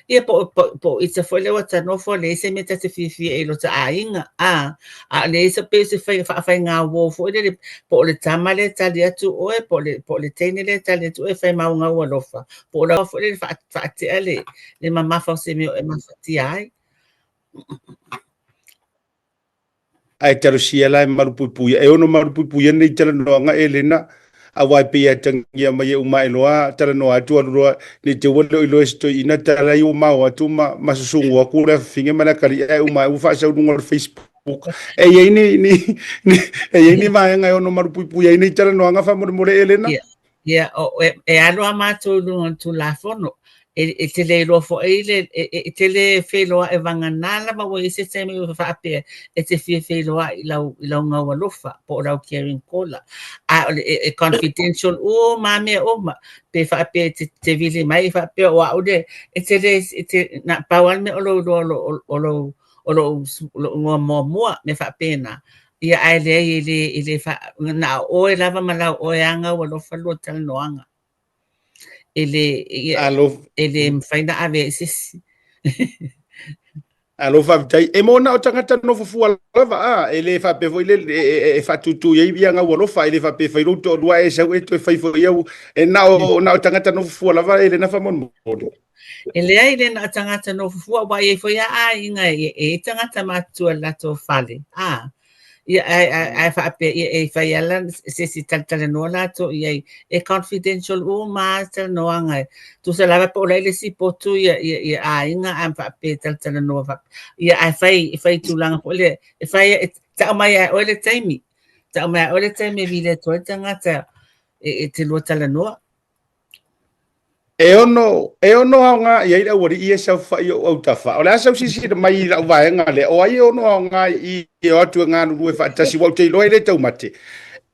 ia po o po o ita foi lea ua ta nofo leai se mea ta te fiafia ai i lota aiga a a o leai se pei o se faiga faafaiga-uo foi lele po o le tama lea e tali atu oe po o le po o le teine lea e tali atu oe e fai mau gau alofa po o lau foi lele faatea le le mamafa o se mea o e mafatia ai. Ae talosia la e malupuipuia, e ono malupuipuia nei talanoaga Elena, aua e pei e atagia mai e uma ae loa talanoa atu alu loa, nei te ua le o iloa e se toeaina tala ai ua mao atu ma, ma susugu atu le afafine ma le atalii ae uma ae ua faasau i luga o le Facebook. E i ai ni, ni, ni, e i ai ni vaega e ono malupuipuia ai nei talanoaga faamolemole Elena? Ia, Ia, o, e, e alu a mātou i luga o le Tulafono. E, e te le iloa foi le, e, e, e te le feiloai vagana lava ua i ai se taimi ua faapea e te fia feiloai i lau, i lau gau alofa po o lau caring caller. A o le, e, e confidential uma a mea uma. Pe faapea e te, te vili mai e faapea o au le, e te le, e te, na pau lava le mea o lou iloa o lou, o lou, o lou, lou igoa muamua, mea faapena. Ia ae leai e le, e le fa, na o oe lava ma lau oe a gau alofa lua talanoaga. E le, ia, Alo. e le mafai na ave ai se isi. Alo faafetai. E mo na o tagata nofo fua lava a, e le faapea foi le e, e, e faatūtū i ai ia gau alofa, e le faapea e fai lou toalua e sau e toe fai foi au, e na o, na o tagata nofo fua lava e le na faamolemole. E leai le na o tagata nofo fua, aua e i ai foi a aiga e i ai tagata matutua i le latou fale, a, ia, ae, ae, ae faapea, ia, e fai ala se isi talatalanoa latou i ai, e confidential uma lava talanoaga, e tusa lava po o la e i le isi potu ia, ia, ia aiga ae faapea e talatalanoa faapea, ia, ae fai, e fai i tulaga foi lea, e fai, e tau mai ia oe le taimi, tau mai ia oe le taimi e vili atu ai le tagata e, e te lua talanoa. E ono, e ono aoga i ai le aualii e saofai i ou autafa. O le a sau silasila mai i lau vaega lea, o ai e ono aoga i e o atu e galulue faatasi, aua ou te iloa e le taumate.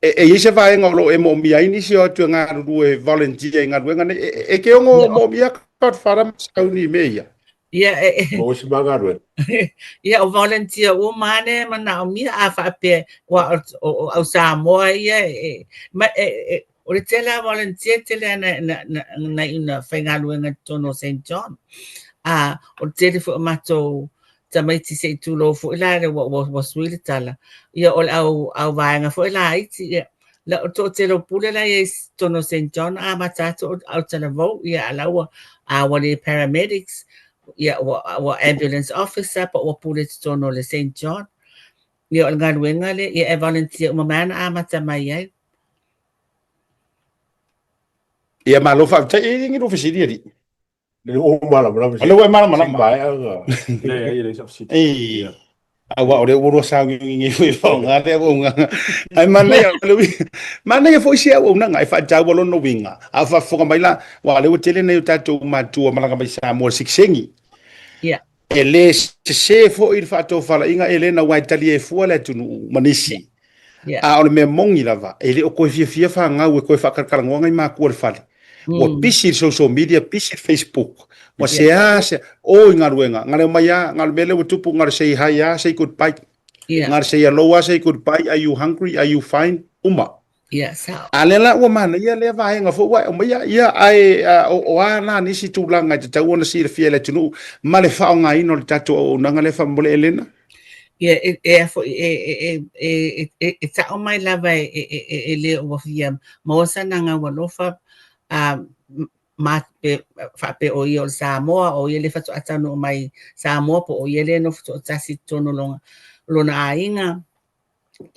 E, e i ai se vaega o lo o e moomia ai nisi o atu e galulue volunteer i galuega nei. E, e, e te ono moomia Godfather ma sauni i mea ia. Ia, e, e, Maua se ma galuega. Ia, o volunteer uma lava lea e manaomia, a faapea, ua, o, o, o au Samoa ia, e, ma, e, e, o le tele lava o volunteer, tele lava na, na, na, na, na faigaluega i totonu o Saint John. A, o le tele foi o matou tamaiti se i tulou foi la ua, ua, ua sui le tala, ia o le au, au vaega foi laiti, ia, la, o le toatele o pule la i ai i totonu o St. John amata atu o autalavou, ia a la ua, a ua le paramedics, ia ua, ua ambulance officer po ua pule i totonu o le St. John. Ia o le galuega lea, ia e volunteer uma mai lava na amata mai ai. Ia malo faafetai. E i ai ni lua fesili alii? Le ua ou malamalama. O lea ua e malamalama. Maea ona. Leai, e leai sau fesili. Ei, aua o lea ua lua saugiugi nei foi e faaaoga le auaunaga. Ae manaia, o le uiga, manaia foi se auaunaga e faataua lona uiga. A o faafofoga mai la, aua o lea ua tele nai o tatou matua malaga mai Samoa i le sikisegi. Ia. E le sese foi le faatofalaiga e le naua e talie fua le atunuu ma nisi. Yeah. A o le mea moni lava, e le o toe fiafia fanau e toe faakalakalanoa nai matua i le fale. Ua pisi le social media, pisi le Facebook. Ua sea sea, o i galuega, na le omai lava, na o le mea lea ua tupu, na o le say hi lava, say goodbye. Yeah. Na o le say hello lava, say goodbye, are you hungry, are you fine, uma. Yeah, sao. A lea la ua manaia lea vaega foi ua e aumaia, ia, ae a, o, o a la nisi tulaga e tatau ona silafia e le atunuu ma le faaaogaina o le tatou auaunaga lea faamolemole Elena? Ia, e, e, a foi, e, e, e, e, e, e ta'o mai lava e, e, e, e, e le ua fia maua sana gaualofa, a, ma, pe, faapea o ia o le Samoa, o ia le faatoa taunuu mai Samoa, po o ia lea e nofo toatasi i totonu o lona, lona aiga.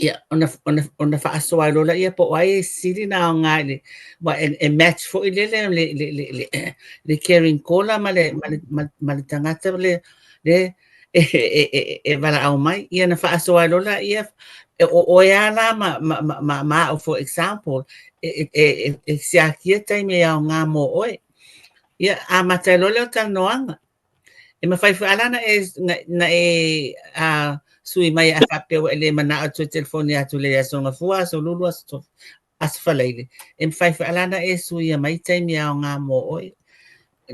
Ia, ona, ona, ona faasoa ai loa lea po o ai e sili ona aoga i le, aua e, e match foi lele le, le, le, le, le caring caller ma le, ma le, ma, ma le tagata le, le e, e, e, e valaau mai. Ia ona faasoa ai loa lea, e, o oe lava la ma, ma, ma, ma, ma au for example, e, e, e, e, e siakia taimi e aoga mo oe. Ia, amata ai loa lea o talanoaga. E mafai foi lava la na e, na, na e uh, sui mai a faapea ua e le manao e toe telefoni atu i le aso Gafua, aso Lulu, aso Tofi, aso Faraile. E mafai foi lava la na e suia mai taimi aoga mo oe.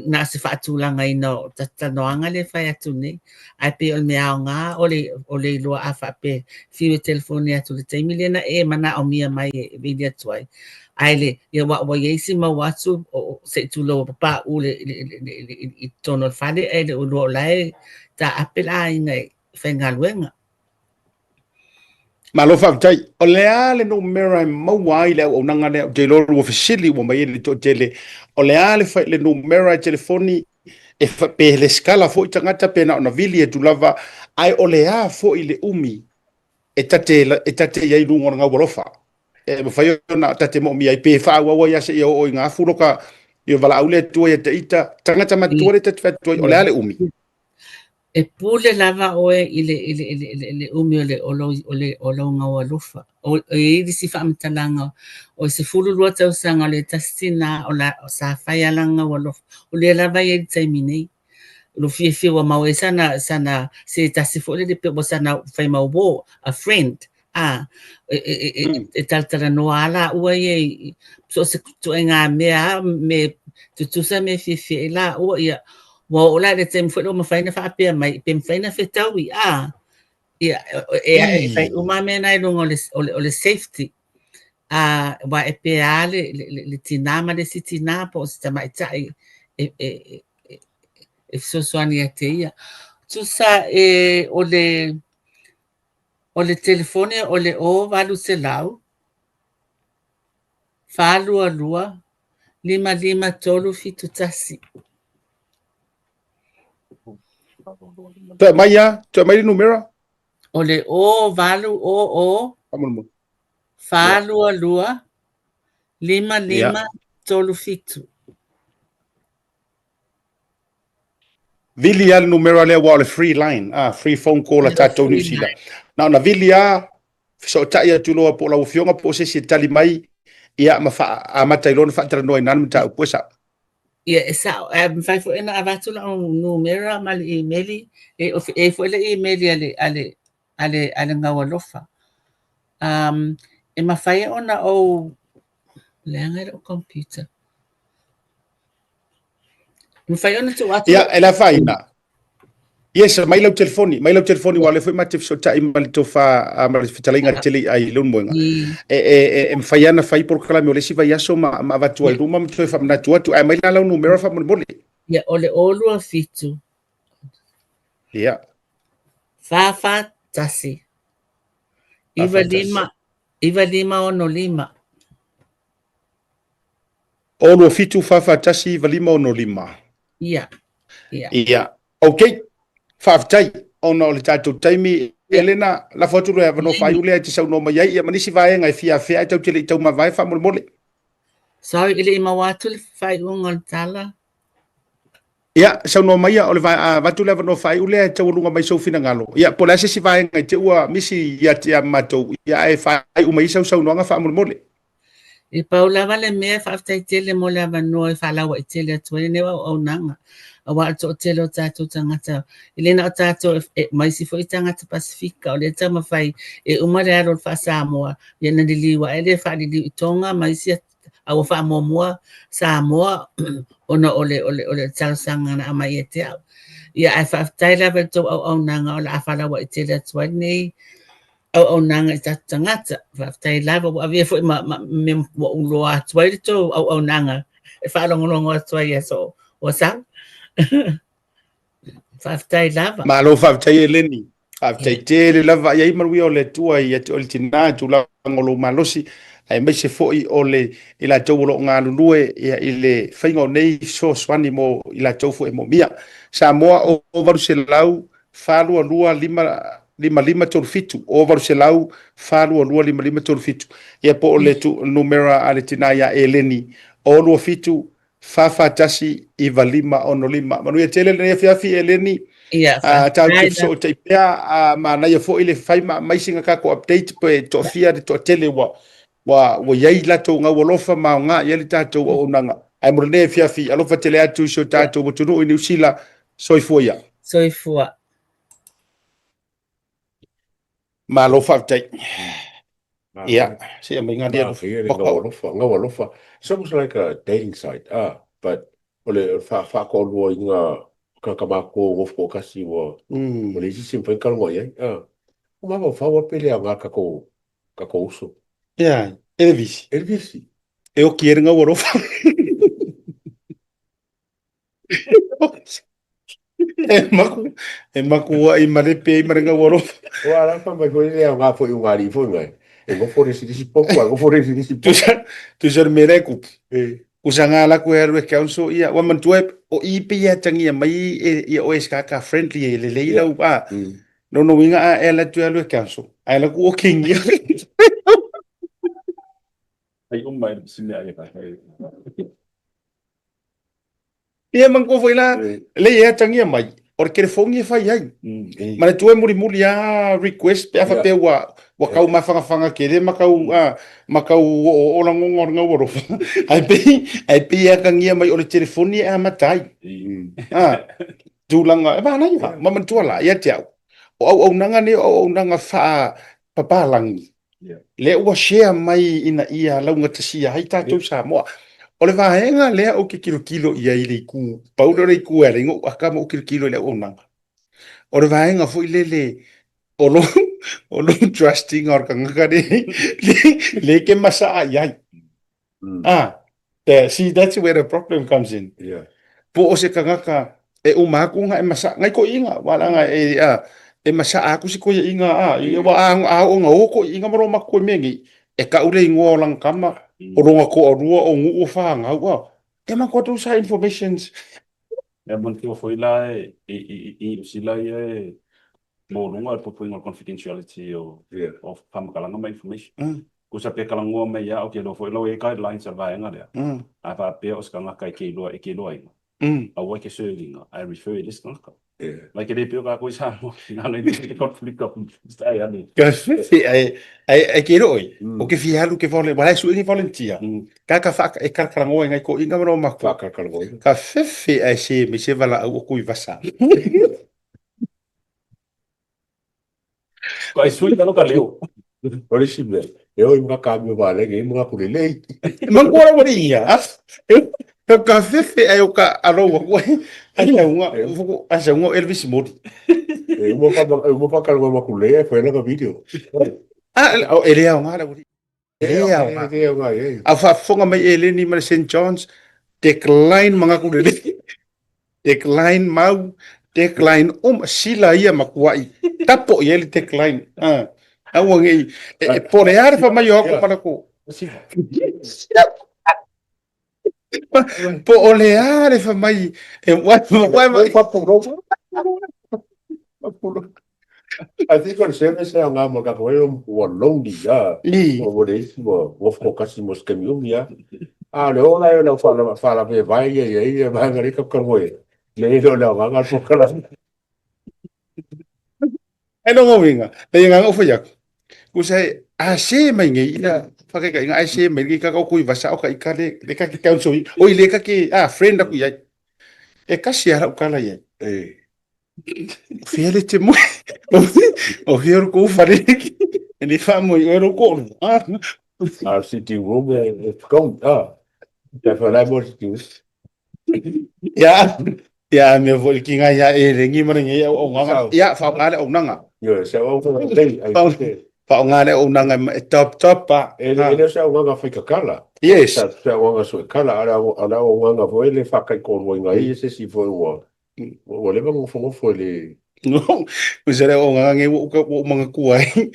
Na o se faatulagaina o talanoaga lea e fai atu nei. Ae pei o le mea aoga o le, o le iloa a faapea fiu e telefoni atu i le taimi lea na e manaomia mai e vili atu ai. Ae le, ia aua ua i ai isi mau atu o, se i tulou ua papaʻu le, le, le, le, le, i totonu o le fale ae le o iloa o la e taape le aiga e faigaluega. Malo faafetai. O le a le numera e maua ai le auaunaga lea? Ou te iloa ua fesili uma mai ai le toatele. O le a le, le numera e telefoni e fa, pe lesitala foi tagata pe na ona vili atu lava, ae o le a foi le umi e ta te, e ta te i ai i luga o le gaualofa? E mafai ona ta te moomia ai pe faaauau ai lava seia oo i gafu loka i o valaau le Atua ia te ita, tagata matutua le ta te fai atu ai, o le a le umi? E pule lava oe i le, i le, i le, i le, le umi o le, o lou, o le, o lou gaualofa. O, e i ai le isi faamatalaga, o le 12 tausaga o le tasi tinā o la, o sa fai lava lana gaualofa. O lea lava e i ai i le taimi nei. Lo fiafia ua maua ai sana, sana, se tasi foi lele pe ua sana faimauō, a friend, a, e, e, e, e, mm. e talatalanoa lava laua ia i so o se ituaiga mea lava, me tutusa me fiafia ai laua, ia, ua oo la i le taimi foi lea ua mafai ona faapea mai, pe mafai ona fetaui, a, ia, e, e, e fai uma lava mea na i luga o le, o le, o le safety. A, aua e pea lava le, le, le, le tinā ma le isi tinā po o se tamaitai e, e, e, e fesoasoani ia te ia. Tusa e o le, o le telefoni o le 0800 422 55 371. Toe aumai lava, toe aumai le numera. O le 0800 Faamolemole. 422 55 37. Vili lava le numera lea aua o le free line, ah, free phone call a tatou Niu Sila. Na ona vili lava, fesootai atu loa po o lau afioga po o se isi e tali mai, ia ma amata ai loa ona faatalanoa i ina le mataupu e sao. Ia, e sao. Ae mafai foi ona avatu lau numera ma le imeli. E, e i ai foi le imeli a le, a le, a le, a le Gaualofa. Um, e mafai ona ou... Leaga i lou computer. E mafai ona tuu atu... Ia, e le afaina. Yes, mai lau telefoni, mai lau telefoni, aua o lea foi ma te fesootai ma le tofa ma le fetalaiga tele i Leulumoega. E, e, e, e mafai lava ona fai polokalame o le isi vaiaso ma, ma avatu ai luma ma toe faamanatu atu. Ae aumai la lau numera faamolemole. Ia, o le 027. Ia. 441. 95 9565. 027 441 9565. Ia. Ia. Ia. Ok. Faafetai ona o le tatou taimi. Elena, lafo atu le avanoa faaiu lea e te saunoa mai ai, ia ma nisi vaega e fia afea ae tatou te le i taumavae faamolemole. Sorry, e le i maua atu le faaiuga o le tala. Ia, saunoa maia, o le avatu le avanoa faaiu lea e taualuga mai sou finagalo. Ia, po o le a se isi vaega i te ua misi ia te ia matou, ia ae faaiu mai sau saunoaga faamolemole. E pau lava le mea, faafetai tele mo le avanoa e faalauaitele atu ai lenei auaunaga, aua o le toatele o tatou tagata, e le na o tatou ma isi foi tagata Pasefika, o lea e taumafai e uma le alu o le faa-Samoa, ia ona liliu ae lea faaliliu i Tonga ma isi a ua faamuamua Samoa ona o le, o le, o le talosaga na aumai ia te au. Ia, ae faafetai lava i le tou auaunaga o le a faalauaitele atu ai lenei auaunaga i tatou tagata. Faafetai lava, ua avea foi ma, ma mea ua ou iloa atu ai le tou auaunaga e faalogologo atu ai i aso ua sau. Faafetai lava. Malo faafetai Eleni. Faafetai tele lava. Ia i ai manuia o le Atua ia te oe le tina i tulaga o lou malosi, aemaise foi o le i latou o lo o galulue ia, i le faiga o nei fesoasoani mo i latou foi e moomia. Samoa o 800 422 5537, o 800 422 5537. Ia po o le numera a le tina ia Eleni, o 27 441 9565. Manuia tele lenei afiafi Eleni. Ia, tatou te fesootai pea, manaia foi le fai ma aumai sina tatou update pe toafia le toatele ua ua ua i ai latou gaualofa ma aoga i ai le tatou auaunaga. Ae mo lenei afiafi, alofa tele atu i si o tatou atunuu i Niu Sila, soifua ia. Soifua. Malo faafetai. Ia, se i aumai ngā lia Manaia le gaualofa, gaualofa. It's almost like a dating site, ah, but o le faatoaluaina o tagata matutua ua nofo toatasi ua ua leai se isi e mafai ona talanoa i ai, ah. Ua mafaufau lava pe le aoga i le tatou uso. Ia, e le visi. E le visi. E oki ai le gaualofa. E maku, e makuaʻi malepe ai ma le gaualofa. Ua ala fai mai foi le aoga foi o ngā alii foi ngai. E nofo le isi isi potu, a nofo le isi isi potu. Tusa, tusa le mea lea e kupu. Kusa ngā laku e alu e council, ia, ua manatua e, o i pei e atagia mai e, ia oe e se friendly e lelei lau, a, lona uiga a e alu atu e alu e council, ae laku o kingia. Ai uma e si mea e ka. Ia manatua foi la, lei e atagia mai, o le telefoni e fai ai. Manatua e mulimuli a request pe a faapea ua ua kau mafangafaga tele ma kau a ma kau oooo lagoga o le gaualofa. Ae pei ae pei e atagia mai o le telefoni e amata ai. A tulaga e manaia ma manatua la ia te au. O auaunaga nei o auaunaga faapapalagi lea ua share mai ina ia laugatasia ai tatou Samoa. O le vaega lea ou te tilotilo i ai i le itu, pau lea o le itu e ala ai ona ou aka ma ou tilotilo i le auaunaga. O le vaega foi lele o lou, o lou trust ina o le tagata lea, lea e te masaa i ai. Ah, there, see, that's where the problem comes in. Yeah. Po o se tagata e uma atu ona e masaa, ngai toeaiina, aua leaga e, a, e masaa atu si toeaiina, a, ia ua a, a oo ina o toeaiina ma loomatua i mea nei, e tau le igoa o lana tama, o lona toalua, o nuu, o fanau, a, e manatua atu sa informations. Ia manatua foi la e, i, i, i Niu Sila ia e maualuga le puipuiga o le confidentiality o, Yeah. o faamatalaga ma information. Tusa pe talanoa mai ia au ke iloa foi lau e i ai guidelines a le vaega lea. A faapea o se tagata e ke iloa e ke iloaina, aua e ke serve ina, ae refer i le isi tagata. Yeah. Like e le pei o kākou i Samoa, na ona i conflict of interest ai ane. Ka fefe ae ae ae ke iloa oe, o ke fia alu ke vole, ua la e sue ni volunteer. Ka ka wha e kalakalangoa i ngai toeaiina ma loomatua. Whakakalakalangoa. Ka fefe ae se mai se valaau o Tuivasa. Ko ai sui talo ka leo. O le isi mea, e o i mga kāmio valenge i mga kule lei. Manatua lava le ia, a, ka fefe ae o ka aloa koe, ai sauga, ai sauga o Elvis Mori. E uma pa, e uma pa kalua makule e whai langa video. A, o, e le aoga le aualii. E le aoga. E le aoga, e. A faafofoga mai Eleni ma le St. John's, decline mga kule lei. Decline mau, decline uma, sila ia matuai tapo i ai le decline. Ah, aua nei e, e po le a le fai mai o aku ma latou. Po o le a le fai mai e wa wa wa I think o le service e aoga mo le tatou ai ua lonely a. Ua le isi ua nofo toatasi mo se taimi umi a. A o le oo la ia o le au faalavevae ia i ai ia vaega lea tatou talanoa i ai. Leai e le o le aogaga o le polokalame. Ai lona uiga, le agaga o fai atu, tusa e a se mai nei ia faataitaiga ae se mai nei kaka o Tuivasa o ka ika le le ka ke council oi le ka ke a friend aku i ai. E kasi a lau tala i ai. O fea le te moe? O fea ro kou fale? E le whaamoe oe ro koʻu. A sitting room e whakaumi. Ah. Te whalai mo sitting room. Ia, ia mea foi ki ngai ia e rengi ma rengi au au nganga. Ia, whaonga le au nanga. Yo, se au au lei ai. Whaonga le au nanga e top top pa. E le le se au nganga whai kakala. Yes. Se au nganga sui kala ala ala au nganga foi le whakai korua ngai e se si foi ua. Ua leva nofonofo i le... No, o se leo o ngā nge ua ua manga kua ai.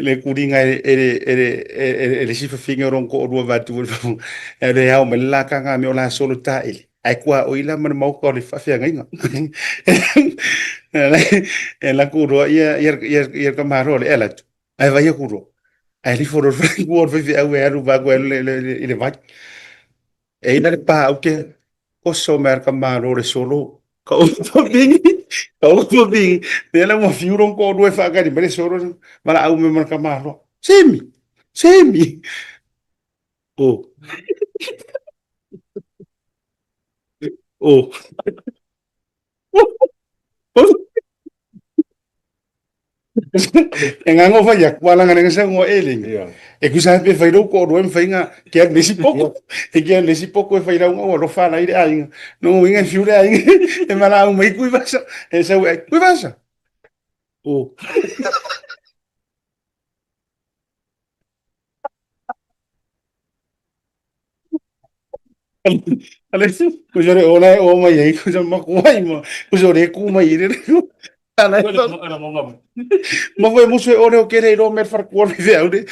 Le kuringa e e e e e le sifa finga o rongo o rua vatu e le ao me la ka ngā me o la solo ta ele. Ai kua o ila mana mau ka o le whawhia ngainga. E la kuro ia ia ia ia ka maro le ela tu. Ai vai a kuro. Ai li foro kua o whawhia au e aru va kua le le le vai. E ina le pā au ke oso mea ka malo le solo. Ka o vingi, ka o vingi. Ne la mo fiuro ko rue whakari mai le solo. Mala au me mana ka malo. Semi, semi. Oh. Oh. E ngā ngō whai aku, wala ngā renga sa ngō e lengi. E kusa hape whai rau ko roe mwhai ngā kia lesi poko. E kia lesi poko e whai rau ngā ua rofa lai le ainga. No ngā inga fiu le ainga. E mala au mai kui vasa. E sau e kui vasa. Oh. Ale, kusa re ola e o mai ai, kusa makuai ma, kusa re ku mai i re Ala e Ma foi musu e ore o kere i ro mer wharakua me whiau re.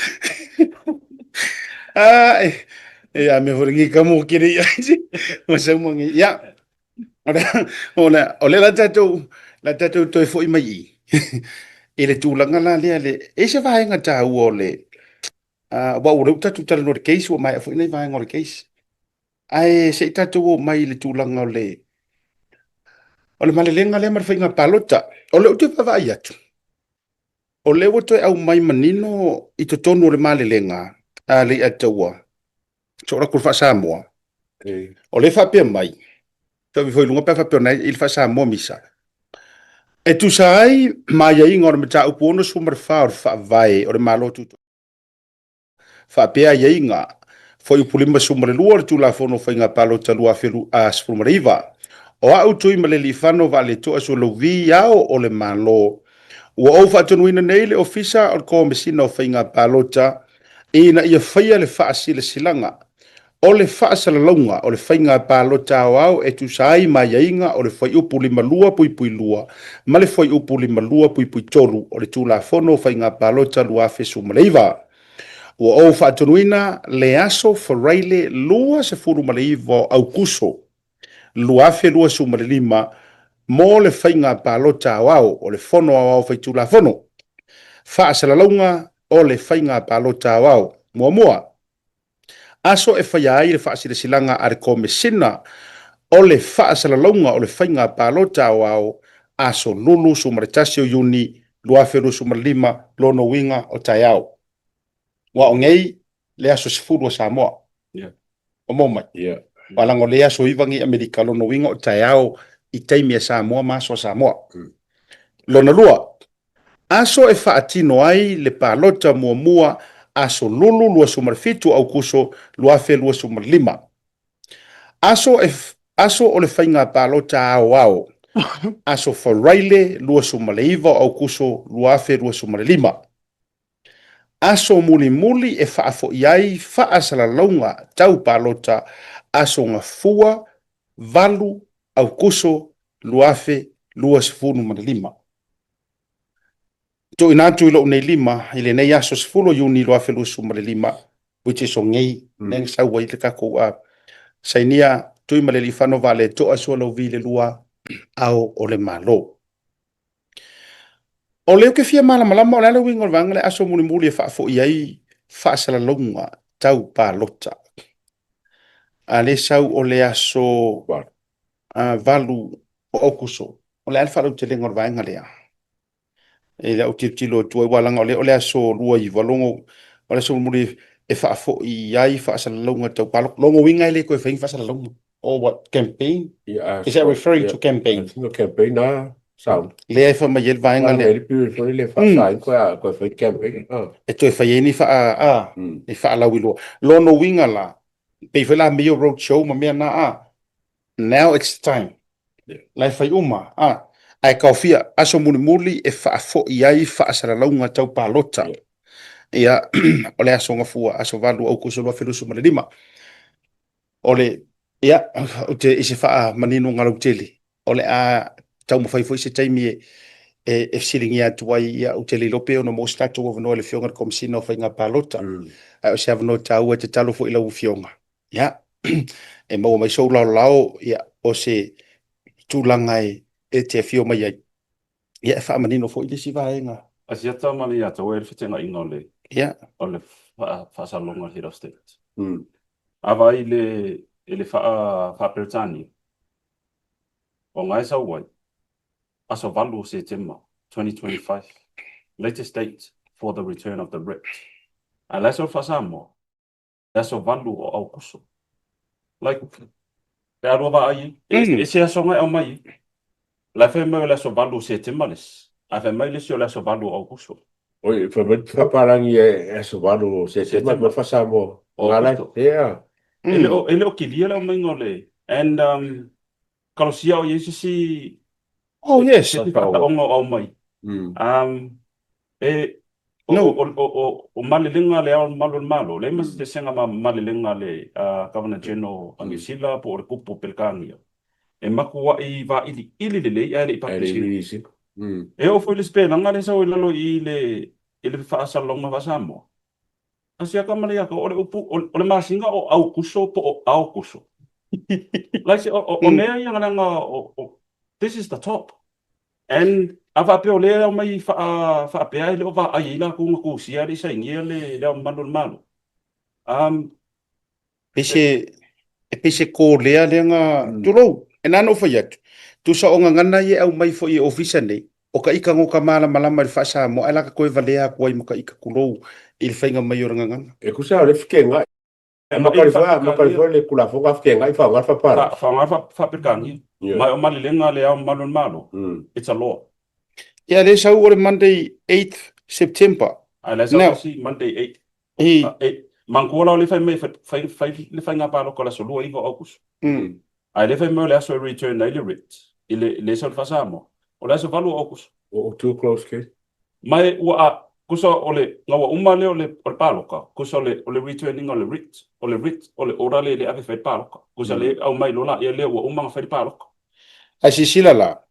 Ah, e, e a me hore ngi kamu o kere i ai. Ma sau mangi. Ya. Ora, ora, o le la tatou, la tatou toe foi mai i. I le tūlanga la lea le, e se vaenga tāua o le, aua ua leu tatou talanoa i le case, ua maea foi nei vaega o le case. Ae se i tatou oo mai i le tulaga o le, o le malelega lea ma le faiga palota. O lea ou te vaavaai atu, o lea ua toe aumai manino i totonu o le malelega a Leiataua, so o le faa-Samoa, o lea e faapea mai, Taui foi i luga pe a faapea ona i le faa-Samoa misa. E tusa ai ma aiaiga o le mataupu 64 o le Faavae o le Malo Tutoatasi, faapea aiaiga Fuaiupu 52 o le Tulafono o Faiga Palota 2019, o au Tuimaleliifano Vaaletoa Sualauvi Ao o le Malo, ua ou faatonuina nei le Ofisa o le Komesina o Faiga Palota ina ia faia le faasilasilaga o le faasalalauga o le faiga palota aoao e tusa ai ma aiaiga o le Fuaiupu 52.2 ma le Fuaiupu 52.3 o le Tulafono o Faiga Palota 2019. Ua ou faatonuina le aso Faraile 29 o Aukuso 2025 mo le faiga palota aoao o le Fono Aoao Faitulafono. Faasalalauga o le faiga palota aoao. Muamua, Aso e faia ai le faasilasilaga a le Komesina o le Faasalalauga o le Faiga Palota Aoao, aso 21 o Iuni 2025, lona uiga o taeao. Ua o nei le aso 10 o Samoa. O mo mai. Ua laga o le aso 9 nei Amerika, lona uiga o taeao i taimi a Samoa ma aso a Samoa. Lona lua, Aso e faatino ai le palota muamua aso Lulu 27 Aukuso 2025. Aso e Aso o le faiga palota aoao aso Faraile 29 o Aukuso 2025. Aso mulimuli e faafo'i ai faasalalauga tau palota aso Gafua 8. Aukuso 2025. Tuuina atu i lou nei lima i lenei aso 10 o Iuni 2025, which is o nei, lea na sau ai le tatou sainia Tuimalealiifano Vaaletoa Sualauvi le lua Ao o le Malo. O lea ou te fia malamalama o le a le uiga o le vaega lea aso mulimuli e faafoi ai faasalalauga tau palota. A lea sau o le aso 8 o Aokuso. O le a le faalautelega o le vaega lea? E le au tilotilo atu ai, aua leaga o lea o le aso 29, logo, o le aso mulimuli e faafoi ai faasalalauga tau palota. Lona uiga e le toe fai ni faasalalauga. Or what, campaign? Yeah, Is that referring to campaign? I think o campaign na sound. Lea e fai mai ai le vaega lea. Le period foi le faasain koe koe fai campaign. E toe fai ai ni faa, a, ni faalauiloa. Lona uiga la, pei foi la mea o road show ma mea na, a, now it's time. La e fai uma, a, ae taofia aso mulimuli e faafoi ai faasalalauga tau palota. Ia, o le aso Gafua, aso 8 Aokuso 2025. O le, ia, ou te, i se faamaninoga lautele, o le a taumafai foi se taimi e, e, e fesiligia atu ai, ia, ou te le iloa pe ono maua se tatou avanoa i le Afioga i le Komesina o Faiga Palota. Ae o se avanoa taua e tatalo foi i lau Afioga, ia, e maua mai sou laolao, ia, o se tulaga e, e te afio mai ai. Ia, e faamanino foi le isi vaega. Asiata ma le ia te oe le feteenaiga o le Ia. o le faasalalauga a le Head of State. A vaai i le i le faa-Peretania, o na e sau ai, aso 8 o Setema 2025, latest date for the return of the writ. A o la e sau le faa-Samoa, le aso 8 o Aokuso. Like, pe a lua vaai ai, e se aso na e aumai ai. La e fai mai o le aso 8 o Setema le isi, ae fai mai le isi o le aso 8 o Aokuso. Oi, fai mai faapalagi e aso 8 o Setema, ma faa-Samoa. O Aokuso. Yeah. E le o kilia le aumaiga o le, and kalosia o i ai se isi, Oh, yes. se isi faataoga o aumai. E, o, No. o, o, o, o malelega a le Ao Mamalu o le Malo, leai ma se sesega ma malelega a le Governor General a Niu Sila po o le Kupu o Pelekānia. E matua'i vailiili lelei ae le i Ae le i publish ina. release ina. E oo foi i le sipelaga lea e sau i lalo i i le, i le faasalalauga faa-Samoa, a siaka ma le ia o le upu, o le masina o Aukuso po o Aokuso. Like, o, o, o mea ia leaga o, o, this is the top. And a faapea o lea e aumai faa, faapea e le o vaai ai latou na tusia ae le i sainia le, le Ao Mamalu o le Malo. Um, Pei se, e pei se kōlea lea na, tulou, e na ona ou fai atu, tusa o gagana ia e aumai foi e ofisa nei, o ka ika no ka malamalama i le faa-Samoa, ae la ka toe valea atu ai ma ka ika, tulou, i le faiga mai o le gagana. E tusa o le fekegaʻi Ma qualify le Tulafono a fekegaʻi faaaoga le faapalota. Faaaoga le faa-Peretania. Ma o malelega a le Ao Mamalu o le Malo, it's a law. Ia lea sau o le Monday 8th September. Ae la e sau isi Monday 8. Manatua la o lea e fai mai e fai le faiga palota o le aso 29 o Aokuso. Ae lea fai mai o le aso e return ai le writ i le sau i le faa-Samoa, o le aso 8 o Aokuso. Ua too close case. Ma e ua a, tusa o le, na ua uma lea o le, o le palota, tusa o le, o le return ina o le writ, o le writ, o le order lea e le ave e fai le palota. Tusa lea e aumai loa laia lea ua uma ona fai le palota. Ae silasila la,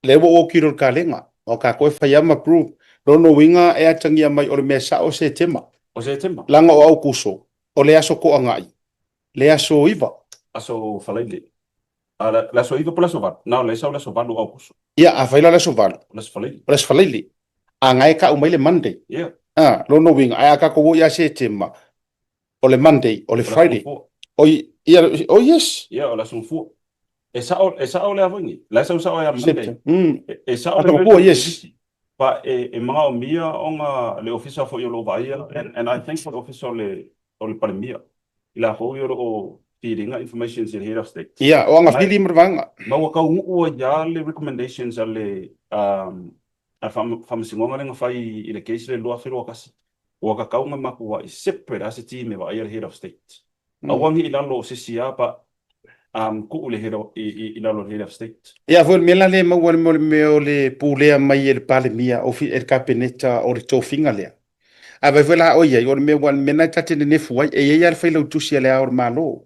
lea ua ou autilo i le kalega, o tatou e fai lava ma approve. Lona uiga e atagia mai o le mea sao o Setema. O Setema. Leaga o Aukuso, o le aso toanai, le aso 9. Aso Faraile. A le aso 9 po o le aso 8? Na o le sau le aso 8 o Aokuso. Ia, afai la o le aso 8. O le aso Faraile. O le aso Faraile. A na e tau mai le Monday. Yeah. A, lona uiga, ae a tatou o ia Setema, o le Monday, o le Friday. O ia, oh yes. Yeah, o le aso Gafua. E sao, e sao le avoingi. La e sau sao ia Monday. E sao le Gafua, yes. But e manaomia ona le ofisa foi o lo o vaaia, and I think o le ofisa o le o le Palemia, i latou ia o lo o feed ina informations i le Head of State. Ia, o agafili ma le vaega. Ma ua taunuu ai lava le recommendations a le a le Faamasinoga lea na fai i le case lea i le 2021, ua tatau ona matuai separate lava se team e vaaia le Head of State. Aua ne i lalo o se isi lava but tuu i le i lalo o le Head of State. Ia foi o le mea la lea e maua ai le mea o le pulea mai e le Palemia, e le Kapeneta o le tofiga lea. Ae vaai foi la oe i ai, o le mea, aua o le mea lena ta te nenefu ai, e i ai lava le failautusi a Le Ao o le Malo,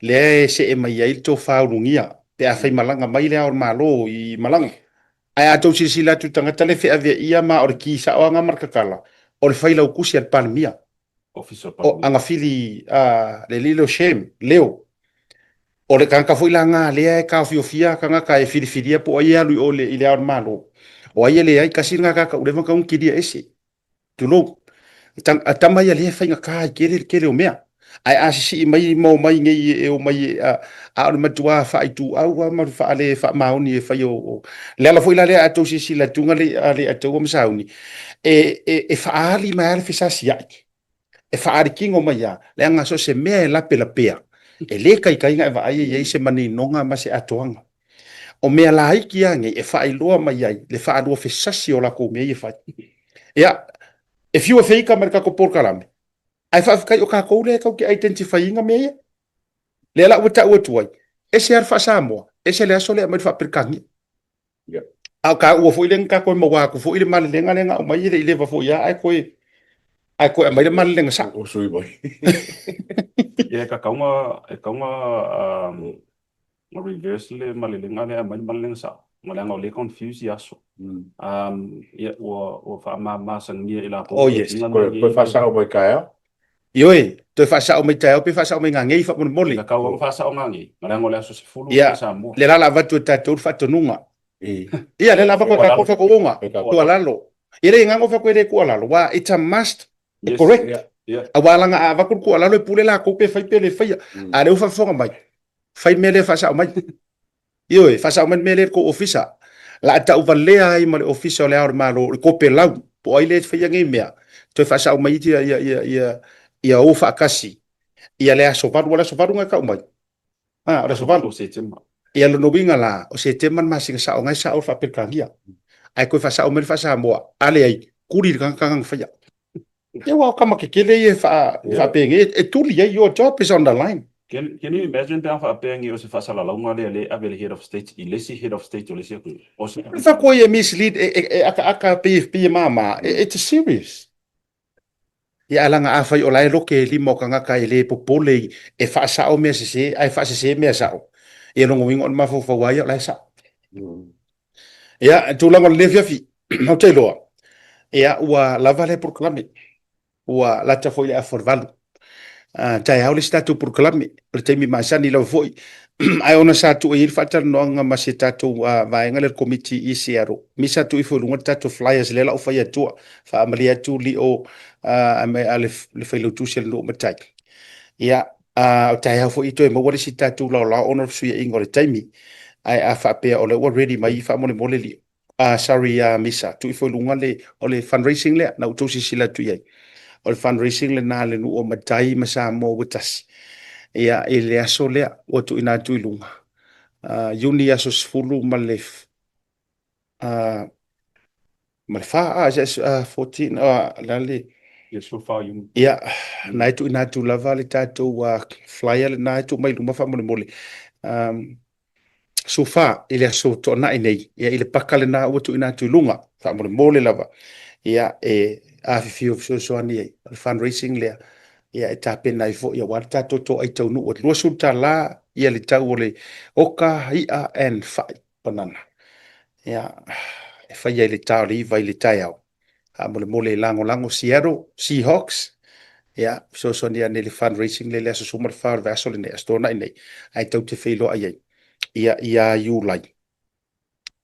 lea e see mai ai le tofa ulugia. Pe afai malaga mai le Ao o le Malo i malaga. Ae a tou silasila atu i le tagata lea e feaveaia ma o le ki sao lava ma le tatala, o le failautusi a le Palemia. Ofisa o le O Palemia. Agafili a le alii lea o Shem, Leo. O le tagata foi la na lea e taofiofia tagata e filifilia po o ai e alu i o i le Ao o le Malo. O ai e leai, tasi lena tagata ua leva ona tatau ona kilia ese. Tulou. A tama ia lea e faigata ai tele le tele o mea. Ae a sisii mai ma omai nei e omai a, a o le matua faaituau lava ma le faale faamaoni e fai o, le ala foi la lea a tou silasila atu le a le ataua ma sauni, e, e, e faaali mai lava le fesasiai. E faaali kino mai lava, leaga so o se mea e lapelapea, e le taitai ona e vaai e i ai se maninoga ma se atoaga. O mea laiti lava nei e faailoa mai ai le faaluafesasi o latou mea ia e fai. Ia, e fiu e feita ma le tatou polokalame, ae faafetai o tatou lea e tatou te identify ina mea ia. Lea la ua tau atu ai, ese lava le faa-Samoa, ese le aso lea e aumai le faa-Peretania. A o taua foi lea na tatou maua atu foi le malelega lea na aumai e le i leva foi lava ae toe ae toe aumai le malelega sao. Ua sui mai. Ia e tatau ona e tatau ona ona reverse le malelega lea e aumai le malelega sao. Leaga o lea e confuse i aso. Ia ua ua faamamasagia e latou Oh yes. Toe faasao mai taeao. Ioe, toe faasao mai taeao pe faasao mai gagei faamolemole. E tatau ona faasao gagei, leaga o le aso 10 Ia, Samoa. lea la la avatu e tatou le faatonuga. Ia, lea la avatu e tatou le faatonuga, tuualalo. Ia le agaga o fai atu e le tuualalo, aua it's a must e correct. Aua leaga a avatu le tuualalo e pule latou pe fai pe le faia. A o lea ua faafofoga mai, fai le mea lea faasao mai. Ioe, faasao mai le mea lea i le tou ofisa. La a tauvalea ai ma le ofisa o le Ao o le Malo, le topelau, po o ai lea e faia nei mea, toe faasao mai ia, ia, ia, ia, ia o faatasi ia le aso 8, o le aso 8 na e tau mai. Ah, o le aso 8. O Setema. Ia lona uiga la, o Setema le masina sao, na e sao le faa-Peretania. Ae toe faasao mai le faa-Samoa, a leai, tuli le tagata na faia. Ia aua o tama tetele ia e faapenei, e tuli ai, your job is on the line. Can you imagine pe a faapea ni o se faasalalauga lea lea e ave le head of state i le isi head of state o le isi atunuu. O se... E fai e mislead, e akaaka pei e mama, it's serious. Ia ae leaga afai o la e loke i lima o tagata e le popole e faasao mea sese ae faasese mea sao, ia lona uiga o le mafaufau lava ia o la e sao. Ia, tulaga o lenei afiafi, ou te iloa, ia, ua lava lea polokalame, ua lata foi le afa o le 8. Taeao le isi tatou polokalame, o le taimi masani lava foi, ae ona sa tuu i ai le faatalanoaga ma se tatou vaega lea o le Komiti i Seattle, mi sa tuu ifo i luga le tatou flyers lea la ua fai atua, faamalie atu lio a le failautusi a le nuu matai. Ia, o taeao foi toe maua le isi tatou laolao ona o le fesuiaiga o le taimi, ae a faapea o lea ua ready mai faamolemole lio. Sorry Misa, tuu ifo i luga le, o le fundraising lea, na outou silasila atu i ai. O le fundraising lena a le nuu o Matai ma Samoa ua tasi. Ia, i le aso lea ua tuuina atu i luga, Iuni aso 10 ma le ma le 4, 14, la le, Ia, 14 Iuni. Ia, na e tuuina atu lava le tatou flyer lena e tuu mai i luma faamolemole. So far i le aso Toonai nei, ia i le paka lena ua tuuina atu i luga, faamolemole lava, ia e afifio fesoasoani ai, o le fundraising lea, ia e tapena ai foi aua le tatou toai taunuu e $20 ia le tau o le oka, i'a and fai, banana. Ia, e faia i le ta o le 9 i le taeao. Faamolemole e lagolago Seattle Seahawks, ia, fesoasoani ane i le fundraising lea i le aso 14 o le vaiaso lenei, aso Toonai nei, ae tou te feiloai ai, ia, ia Iulai,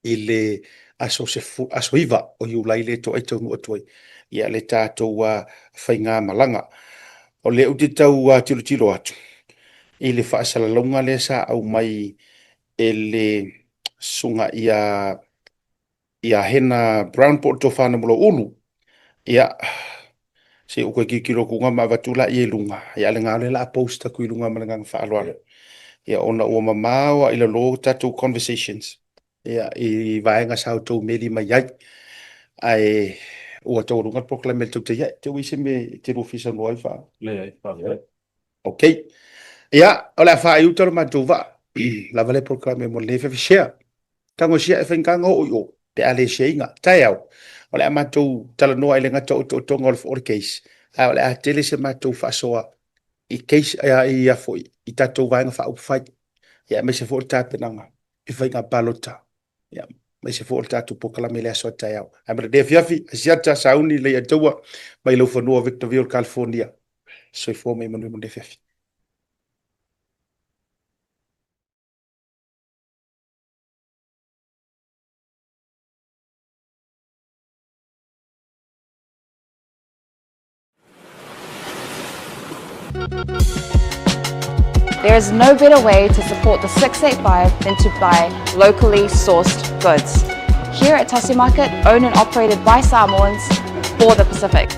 i le aso aso 9 o Iulai lea e toai taunuu atu ai, ia, le tatou faigamalaga. O lea ou te tau tilotilo atu i le faasalalauga lea sa aumai e le susuga ia ia Hena Brown po o le Tofa Namulauulu. Ia, se i ou toe tilotilo atu ma avatu laia i luga. Ia, a o le gā o lea o le a post atu i luga ma le agaga faaaloalo. Ia, ona ua mamao lava i lalo tatou conversations, ia, i vaega sa outou meli mai ai. Ae ua taualuga le polokalame a le Tautai Ae. Te ua i ai se mea e te lua fia saunoa ai fa? Leai, faafetai. Ok. Ia, o le a faaiuta lo matou vaa. Lava le polokalame mo lenei afiafi. Share. Tago share e faigata ona oo i o, pe a le share ina. Taeao, o le a matou talanoa i le gata otootoga o le case, ae o le a tele se matou faasoa i case, i a foi, i tatou vaega faaupufai, ia aemaise foi o le tapenaga. i faiga palota. Ia, aemaise foi o le tatou polokalame i le aso a taeao. Ae ma lenei afiafi, Asiata, sauni, Leiataua, mai laufanua Victorville, California. Soifua ma ia manuia mo lenei afiafi. There is no better way to support the 685 than to buy locally sourced goods. Here at Tasi Market, owned and operated by Samoans for the Pacific.